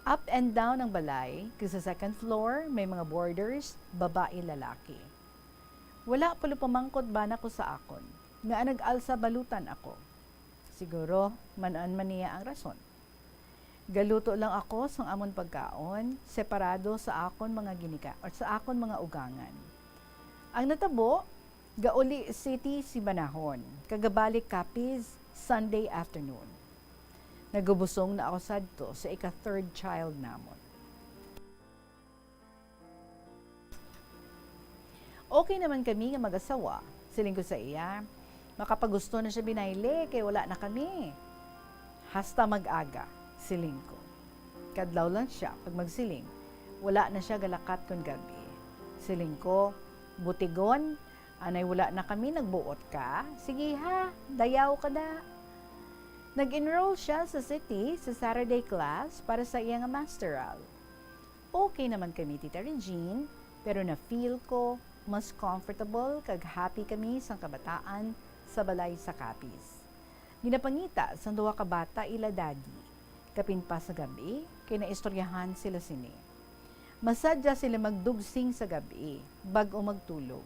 Up and down ang balay, kag sa second floor, may mga boarders, babayi, lalaki. Wala pa lupamangkot bana ko sa akon, nga nag-alsa balutan ako. Siguro, man-an man niya ang rason. Galuto lang ako sang amon pagkaon, separado sa akon mga ginika-, or sa akon mga ugangan. Ang natabo, gauli city si banahon, kag gabalik Capiz Sunday afternoon. Nagubusong na ako sadto sa ika-third child namon. Okay naman kami nga mag-asawa, siling ko sa iya. Makapagusto na siya binayle kay wala na kami. "Hasta mag-aga," siling ko. Kadlaw lang siya pag magsiling, wala na siya galakat kon gab-i. Siling ko, "Butigon, anay wala na kami nagbuot ka? Sige ha, dayaw ka da." Nag-enroll siya sa city sa Saturday class para sa iya nga masteral. Okay naman kami, Tita Regine, pero na-feel ko mas comfortable kag happy kami sang kabataan sa balay sa Capiz. Ginapangita sang duha ka bata ila daddy. Kapin pa sa gab-i, kay naistoryahan sila sini. Masadya sila magdugsing sa gab-i, bag-o magtulog.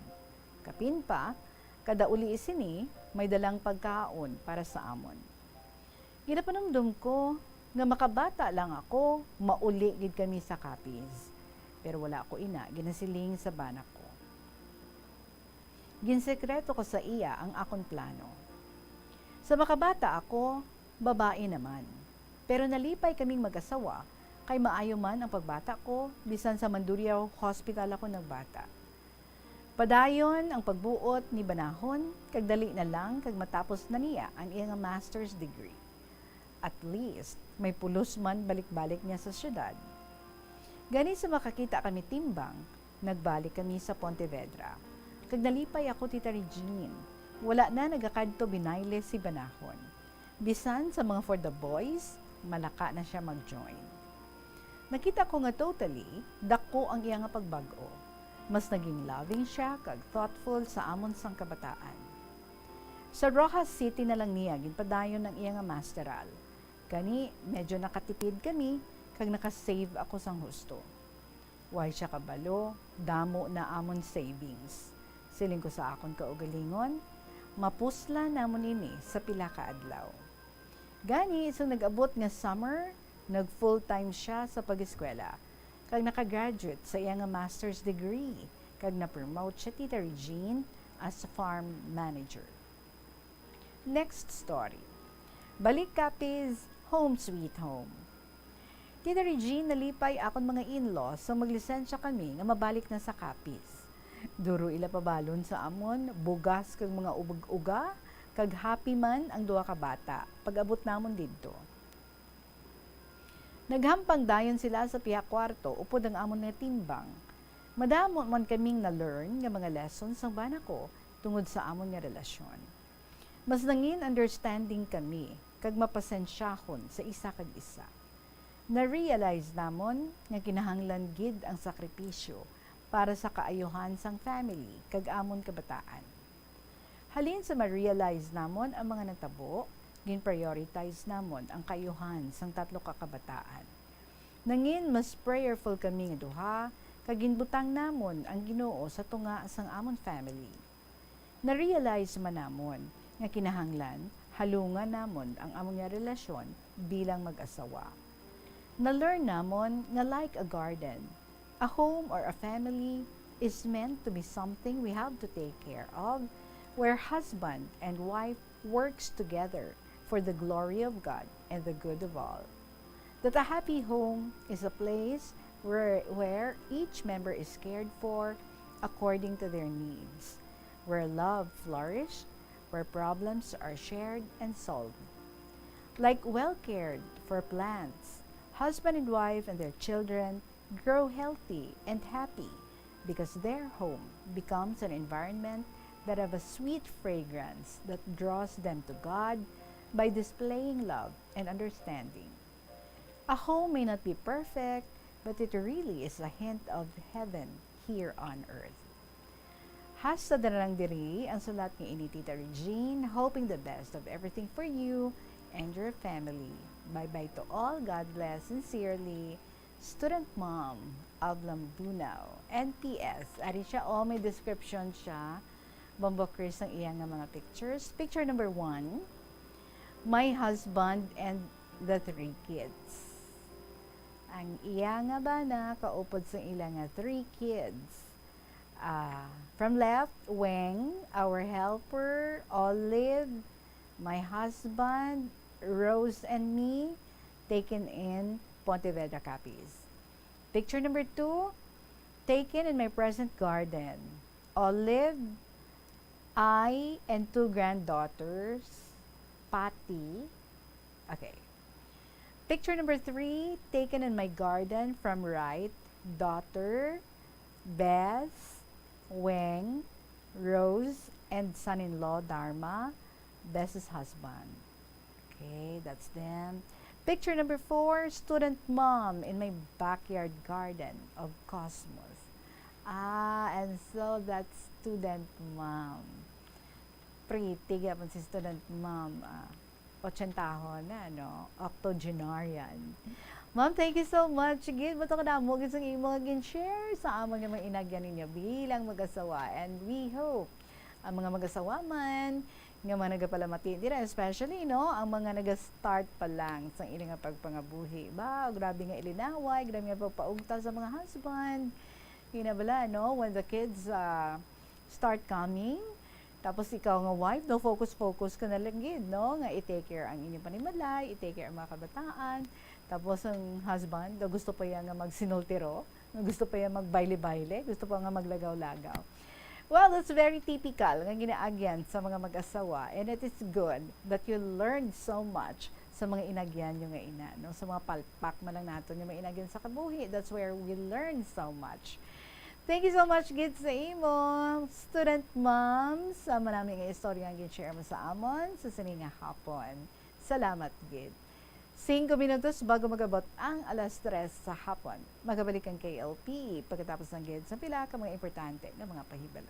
Kapin pa, kada uli sini, may dalang pagkaon para sa amon. Ginapanumdom ko nga makabata lang ako, mauli gid kami sa Capiz. Pero wala ko ina ginasiling sa bana ko. Ginsekreto ko sa iya ang akon plano. Sa makabata ako, babayi naman. Pero nalipay kaming mag-asawa, kay maayo man ang pagbata ko, bisan sa Mandurriao Hospital ako nagbata. Padayon ang pagbuot ni banahon, kag dali na lang kag matapos na niya ang iya nga master's degree. At least, may pulos man balik-balik niya sa syudad. Gani sa makakita kami timbang, nagbalik kami sa Pontevedra. Kag nalipay ako, Tita Regine. Wala na nagakadto binayle si banahon. Bisan sa mga for the boys, malaka na siya mag-join. Nakita ko nga totally dako ang iya nga pagbag-o. Mas naging loving siya kag thoughtful sa amon sang kabataan. Sa Roxas City na lang niya ginpadayon ang iya nga masteral. Gani, medyo nakatipid kami kag nakasave ako sang husto. Way siya kabalo, damo na amon savings. Siling ko sa akon kaugalingon, mapuslan namon ini sa pila ka adlaw. Gani, sa nag-abot nga summer, nag-full-time siya sa pag-eskwela, kag nakagraduate sa iya nga master's degree, kag na-promote siya, Tita Regine, as farm manager. Next story. Balik Capiz, home sweet home. Tita Regine, nalipay akon mga in-laws sa maglisensya kami nga mabalik na sa Capiz. Duro ila pabalon sa amon, bugas kag mga ubag-uga, kag happy man ang duha ka bata pag-abot namon didto. Naghampang dayon sila sa pihak kwarto upod ang amon nga timbang. Madamo man kaming na-learn nga mga lessons sang bana ko tungod sa amon nga relasyon. Mas nangin understanding kami kag mapasensyahon sa isa kag isa. Na-realize namon nga kinahanglan gid ang sakripisyo para sa kaayuhan sang family kag amon kabataan. Halin sa ma-realize namon ang mga natabo, gin-prioritize namon ang kaayuhan sang tatlo ka kabataan. Nangin mas prayerful kami nga duha, kag ginbutang namon ang Ginoo sa tunga sang amon family. Na-realize man namon nga kinahanglan halungan namon ang amon nga relasyon bilang mag-asawa. Na-learn namon nga like a garden, a home or a family is meant to be something we have to take care of, where husband and wife works together for the glory of God and the good of all. That a happy home is a place where, where each member is cared for according to their needs, where love flourishes, where problems are shared and solved. Like well cared for plants, husband and wife and their children grow healthy and happy because their home becomes an environment that have a sweet fragrance that draws them to God by displaying love and understanding. A home may not be perfect, but it really is a hint of heaven here on earth. Hasta na lang diri ang sulat ni ini Tita Regine, hoping the best of everything for you and your family. Bye-bye to all. God bless. Sincerely, Student Mom of Lambunao, N P S. Ari siya, oh, may description siya. Bombo Chris ang iya nga mga pictures. Picture number one, my husband and the three kids. Ang iya nga bana kaupod sa ila nga three kids. Ah, from left, Weng, our helper, Olive, my husband, Rose, and me, taken in Pontevedra, Capiz. Picture number two, taken in my present garden. Olive, I and two granddaughters, Patty. Okay. Picture number three, taken in my garden from right, daughter, Beth, Weng, Rose, and son-in-law, Dharma, Beth's husband. Okay, that's them. Picture number four, student mom in my backyard garden of cosmos. Ah, and so that's student mom. Pretty gyapon si student mom. Ah, ochentahon na, no? Octogenarian. Ma'am, thank you so much. Gid, bato ka namo, gid sang imo nga gin-share sa amon nga mga inagyan ninyo bilang mag-asawa. And we hope ang mga mag-asawa man nga mga nagapalamati dira, especially, no, ang mga naga-start pa lang sa ilang nga pagpangabuhi. Ba, grabe nga ilinaway, grabe nga pagpaugta sa mga husband. Yun na bala, no, when the kids uh, start coming, tapos ikaw nga wife, no, focus-focus ka na lang gid, no, nga i-take care ang inyong panimalay, i-take care ang mga kabataan. Tapos ang husband, daw gusto pa yan nga magsinultiro, nga gusto pa yan magbayle-bayle, gusto pa nga maglagaw-lagaw. Well, that's very typical nga ginaagyan sa mga mag-asawa, and it is good that you learned so much sa mga inagyan nyo nga ina, no? Sa mga palpak man lang nato nga mga inagyan sa kabuhi, that's where we learn so much. Thank you so much gid sa imo, student moms, sa manami nga istorya nga gin-share mo sa amon sa sini nga hapon. Salamat gid. Singko minutos bago mag-abot ang alas tres sa hapon. Magabalik ang K L P pagkatapos ng gid sa pila ka mga importante nga mga pahibalo.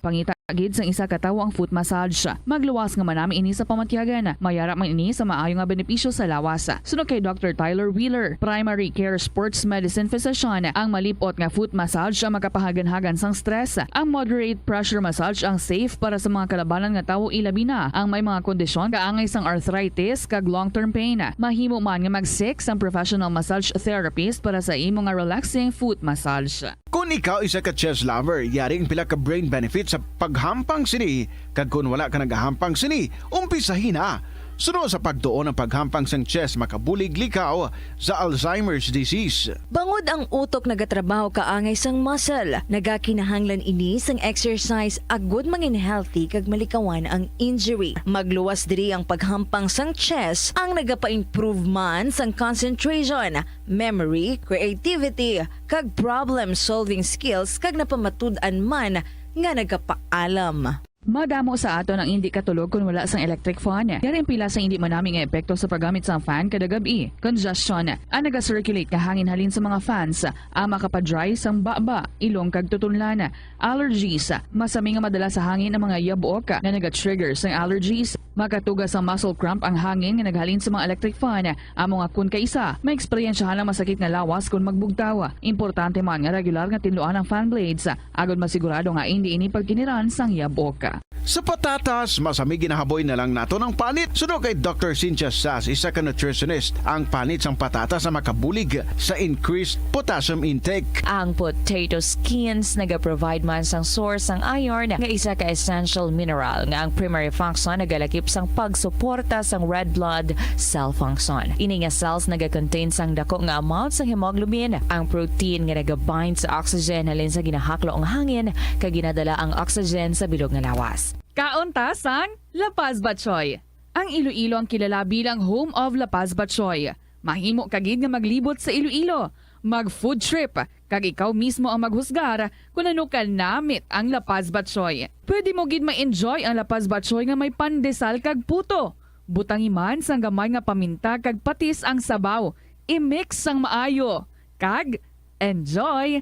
Pangita gid sang isa ka tawo ang foot massage. Magluwas nga manami ini sa pamatyagan. Mayara man ini sa maayo nga benepisyo sa lawas. Suno kay Doctor Tyler Wheeler, primary care sports medicine physician, ang malip-ot nga foot massage ang makapahaganhagan sang stress. Ang moderate pressure massage ang safe para sa mga kalabanan nga tawo, ilabi na ang may mga kondisyon kaangay sang arthritis kag long-term pain. Mahimo man nga mag-seek sang professional massage therapist para sa imo nga relaxing foot massage. Kon ikaw isa ka chess lover, yari ang pila ka brain benefits sa paghampang sini, kag kon wala ka nagahampang sini, umpisahi na. Suno sa pagtuon ang paghampang sang chess makabulig likaw sa Alzheimer's disease. Bangod ang utok nagatrabaho kaangay sang muscle, nagakinahanglan ini sang exercise agud mangin healthy kag malikawan ang injury. Magluwas diri ang paghampang sang chess ang nagapa-improve man sang concentration, memory, creativity, kag problem-solving skills, kag napamatud-an man nga nagapaalam. Madamo sa aton ang indi katulog kon wala sang electric fan. Yari ang pila sa indi manami nga epekto sa paggamit sang fan kada gab-i. Congestion, ang naga-circulate nga hangin halin sa mga fans, ang makapa-dry sang baba, ilong kag tutunlan. Allergies, masami nga madala sa hangin ang mga yabok nga naga-trigger sang allergies. Makatuga sang muscle cramp ang hangin nga naghalin sa mga electric fan. Amo nga kon kaisa, maeksperiensyahan ang masakit nga lawas kon magbugtaw. Importante man nga regular nga tinluan ang fan blades, agod masigurado nga indi ini pagkiniran sang yabok. Sa patatas, masami ginahaboy na lang naton ang panit. Suno kay Doctor Cynthia Sass, isa ka nutritionist, ang panit sang patatas ang makabulig sa increased potassium intake. Ang potato skins nagaprovide man sang source sang iron, nga isa ka essential mineral nga ang primary function nagalakip sang pagsuporta sang red blood cell function. Ini nga cells nagakontain sang dako nga amount sang hemoglobin, ang protein nga nagabind sa oxygen halin sa ginahaklo nga hangin, kag ginadala ang oxygen sa bilog nga lawas. Kaon ta sang La Paz Batchoy. Ang Iloilo ang kilala bilang home of La Paz Batchoy. Mahimo ka gid nga maglibot sa Iloilo, mag-food trip, kag ikaw mismo ang maghusgar kon ano ka namit ang La Paz Batchoy. Pwede mo gid ma-enjoy ang La Paz Batchoy nga may pandesal kag puto. Butangi man sang gamay nga paminta kag patis ang sabaw. I-mix sang maayo, kag enjoy!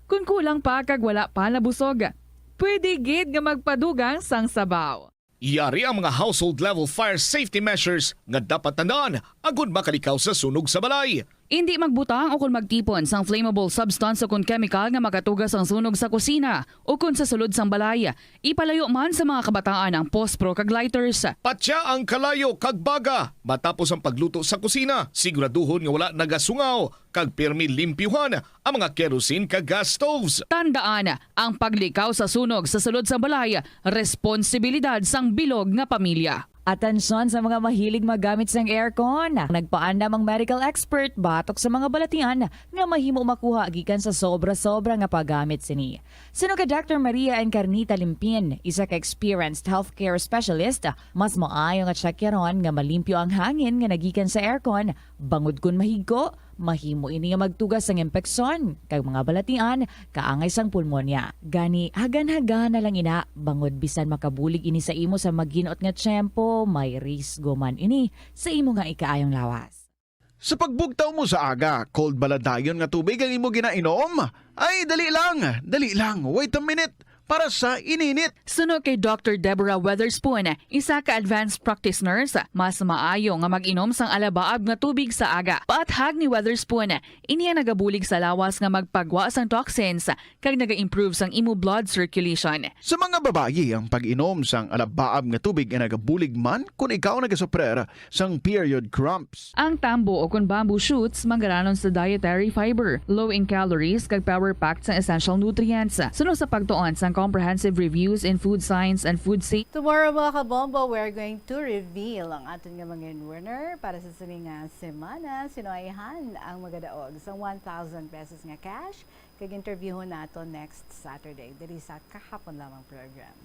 Kon kulang pa kag wala pa nabusog, pwede gid nga magpadugang sang sabaw. Yari ang mga household level fire safety measures nga dapat tandaan agud makalikaw sa sunog sa balay. Indi magbutang o kon magtipon sang flammable substance o kon chemical nga makatuga sang sunog sa kusina o kon sa sulod sang balay. Ipalayo man sa mga kabataan ang pospro kag lighters. Patya ang kalayo kag baga matapos ang pagluto sa kusina. Siguraduhon nga wala nagasungaw kag pirmi limpyuhan ang mga kerosene kag gas stoves. Tandaan, ang paglikaw sa sunog sa sulod sang balay, responsibilidad sang bilog nga pamilya. Atensyon sa mga mahilig maggamit sang aircon. Nagpaandam ang medical expert batok sa mga balatian nga mahimo makuha gikan sa sobra-sobra nga paggamit sini. Suno kay Doctor Maria Encarnita Limpin, isa ka experienced healthcare specialist, mas maayo nga tsakyaron nga malimpyo ang hangin nga nagikan sa aircon, bangod kon mahigko, mahimo ini nga magtugas sang impeksyon kag mga balatian kaangay sang pulmonya. Gani, hagan-hagan na lang ina, bangod bisan makabulig ini sa imo sa magin-ot nga tiyempo, may risgo man ini sa imo nga ikaayong lawas. Sa pagbugtaw mo sa aga, cold bala dayon nga tubig ang imo ginainom? Ay, dali lang, dali lang, wait a minute, para sa ininit. Suno kay Doctor Deborah Weatherspoon, isa ka advanced practice nurse, mas maayo nga mag-inom sang alabaab nga tubig sa aga. Paathag ni Weatherspoon, ini ang nagabulig sa lawas nga magpagwa sang toxins kag naga-improve sang imo blood circulation. Sa mga babayi, ang pag-inom sang alabaab nga tubig ay nagabulig man kon ikaw nagasuprer sang period cramps. Ang tambo o kon bamboo shoots manggaranon sa dietary fiber, low in calories, kag power-packed sang essential nutrients. Suno sa pagtuon sang Comprehensive Reviews in Food Science and Food Safety. Tomorrow, mga kabombo, we're going to reveal ang aton nga mga winner para sa sini nga semana. Sino ay han ang magadaog sa one thousand pesos nga cash? Kag interviewon nato next Saturday diri sa Kahapon Lamang program.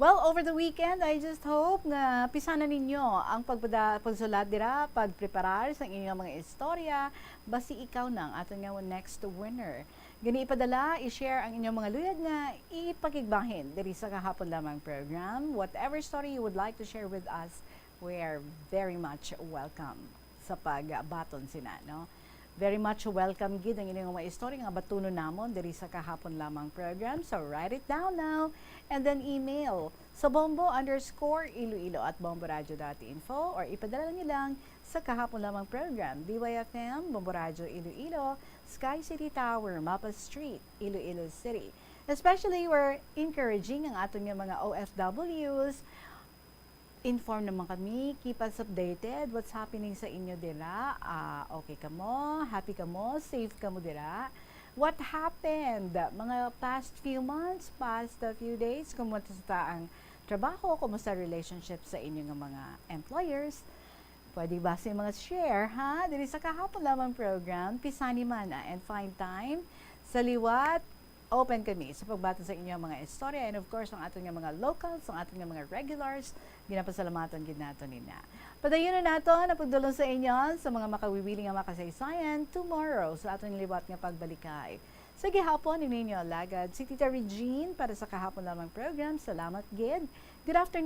Well, over the weekend, I just hope nga pisanan ninyo ang pagpada-, pagsulat dira, pagpreparar sa inyong mga istorya. Basi ikaw na ang aton nga next winner. Gani ipadala, i-share ang inyong mga luyag nga ipakigbahin diri sa Kahapon Lamang program. Whatever story you would like to share with us, we are very much welcome sa pagbaton sina, no? Very much welcome gid ang inyong mga istorya nga batunon namon diri sa Kahapon Lamang program. So write it down now and then email sa bombo underscore iloilo at bomboradio dot info or ipadala lang nilang sa Kahapon Lamang program, D Y F M, Bombo Radyo Iloilo, Sky City Tower, Mapa Street, Iloilo City. Especially, we're encouraging ang aton nga mga O F Ws. Inform naman kami, keep us updated what's happening sa inyo dira. Ah, okay kamo, happy kamo, safe kamo dira. What happened mga past few months, past a few days? Kumusta ang trabaho? Kumusta relationship sa inyo nga mga employers? Pwede ba sa mga share, ha? Diri sa Kahapon Lamang program, pisani man, ah, and find time sa liwat. Open kami sa pagbaton sa inyong mga istorya and, of course, ang aton nga mga locals, ang aton nga mga regulars, ginapasalamatan gid nato nina. Padayon na nato ang pagdulong sa inyo sa mga makawiwili nga makasaysayan tomorrow sa aton liwat nga pagbalikay. Sa gihapon, ini inyo alagad, si Tita Regine para sa Kahapon Lamang program. Salamat gid. Good afternoon.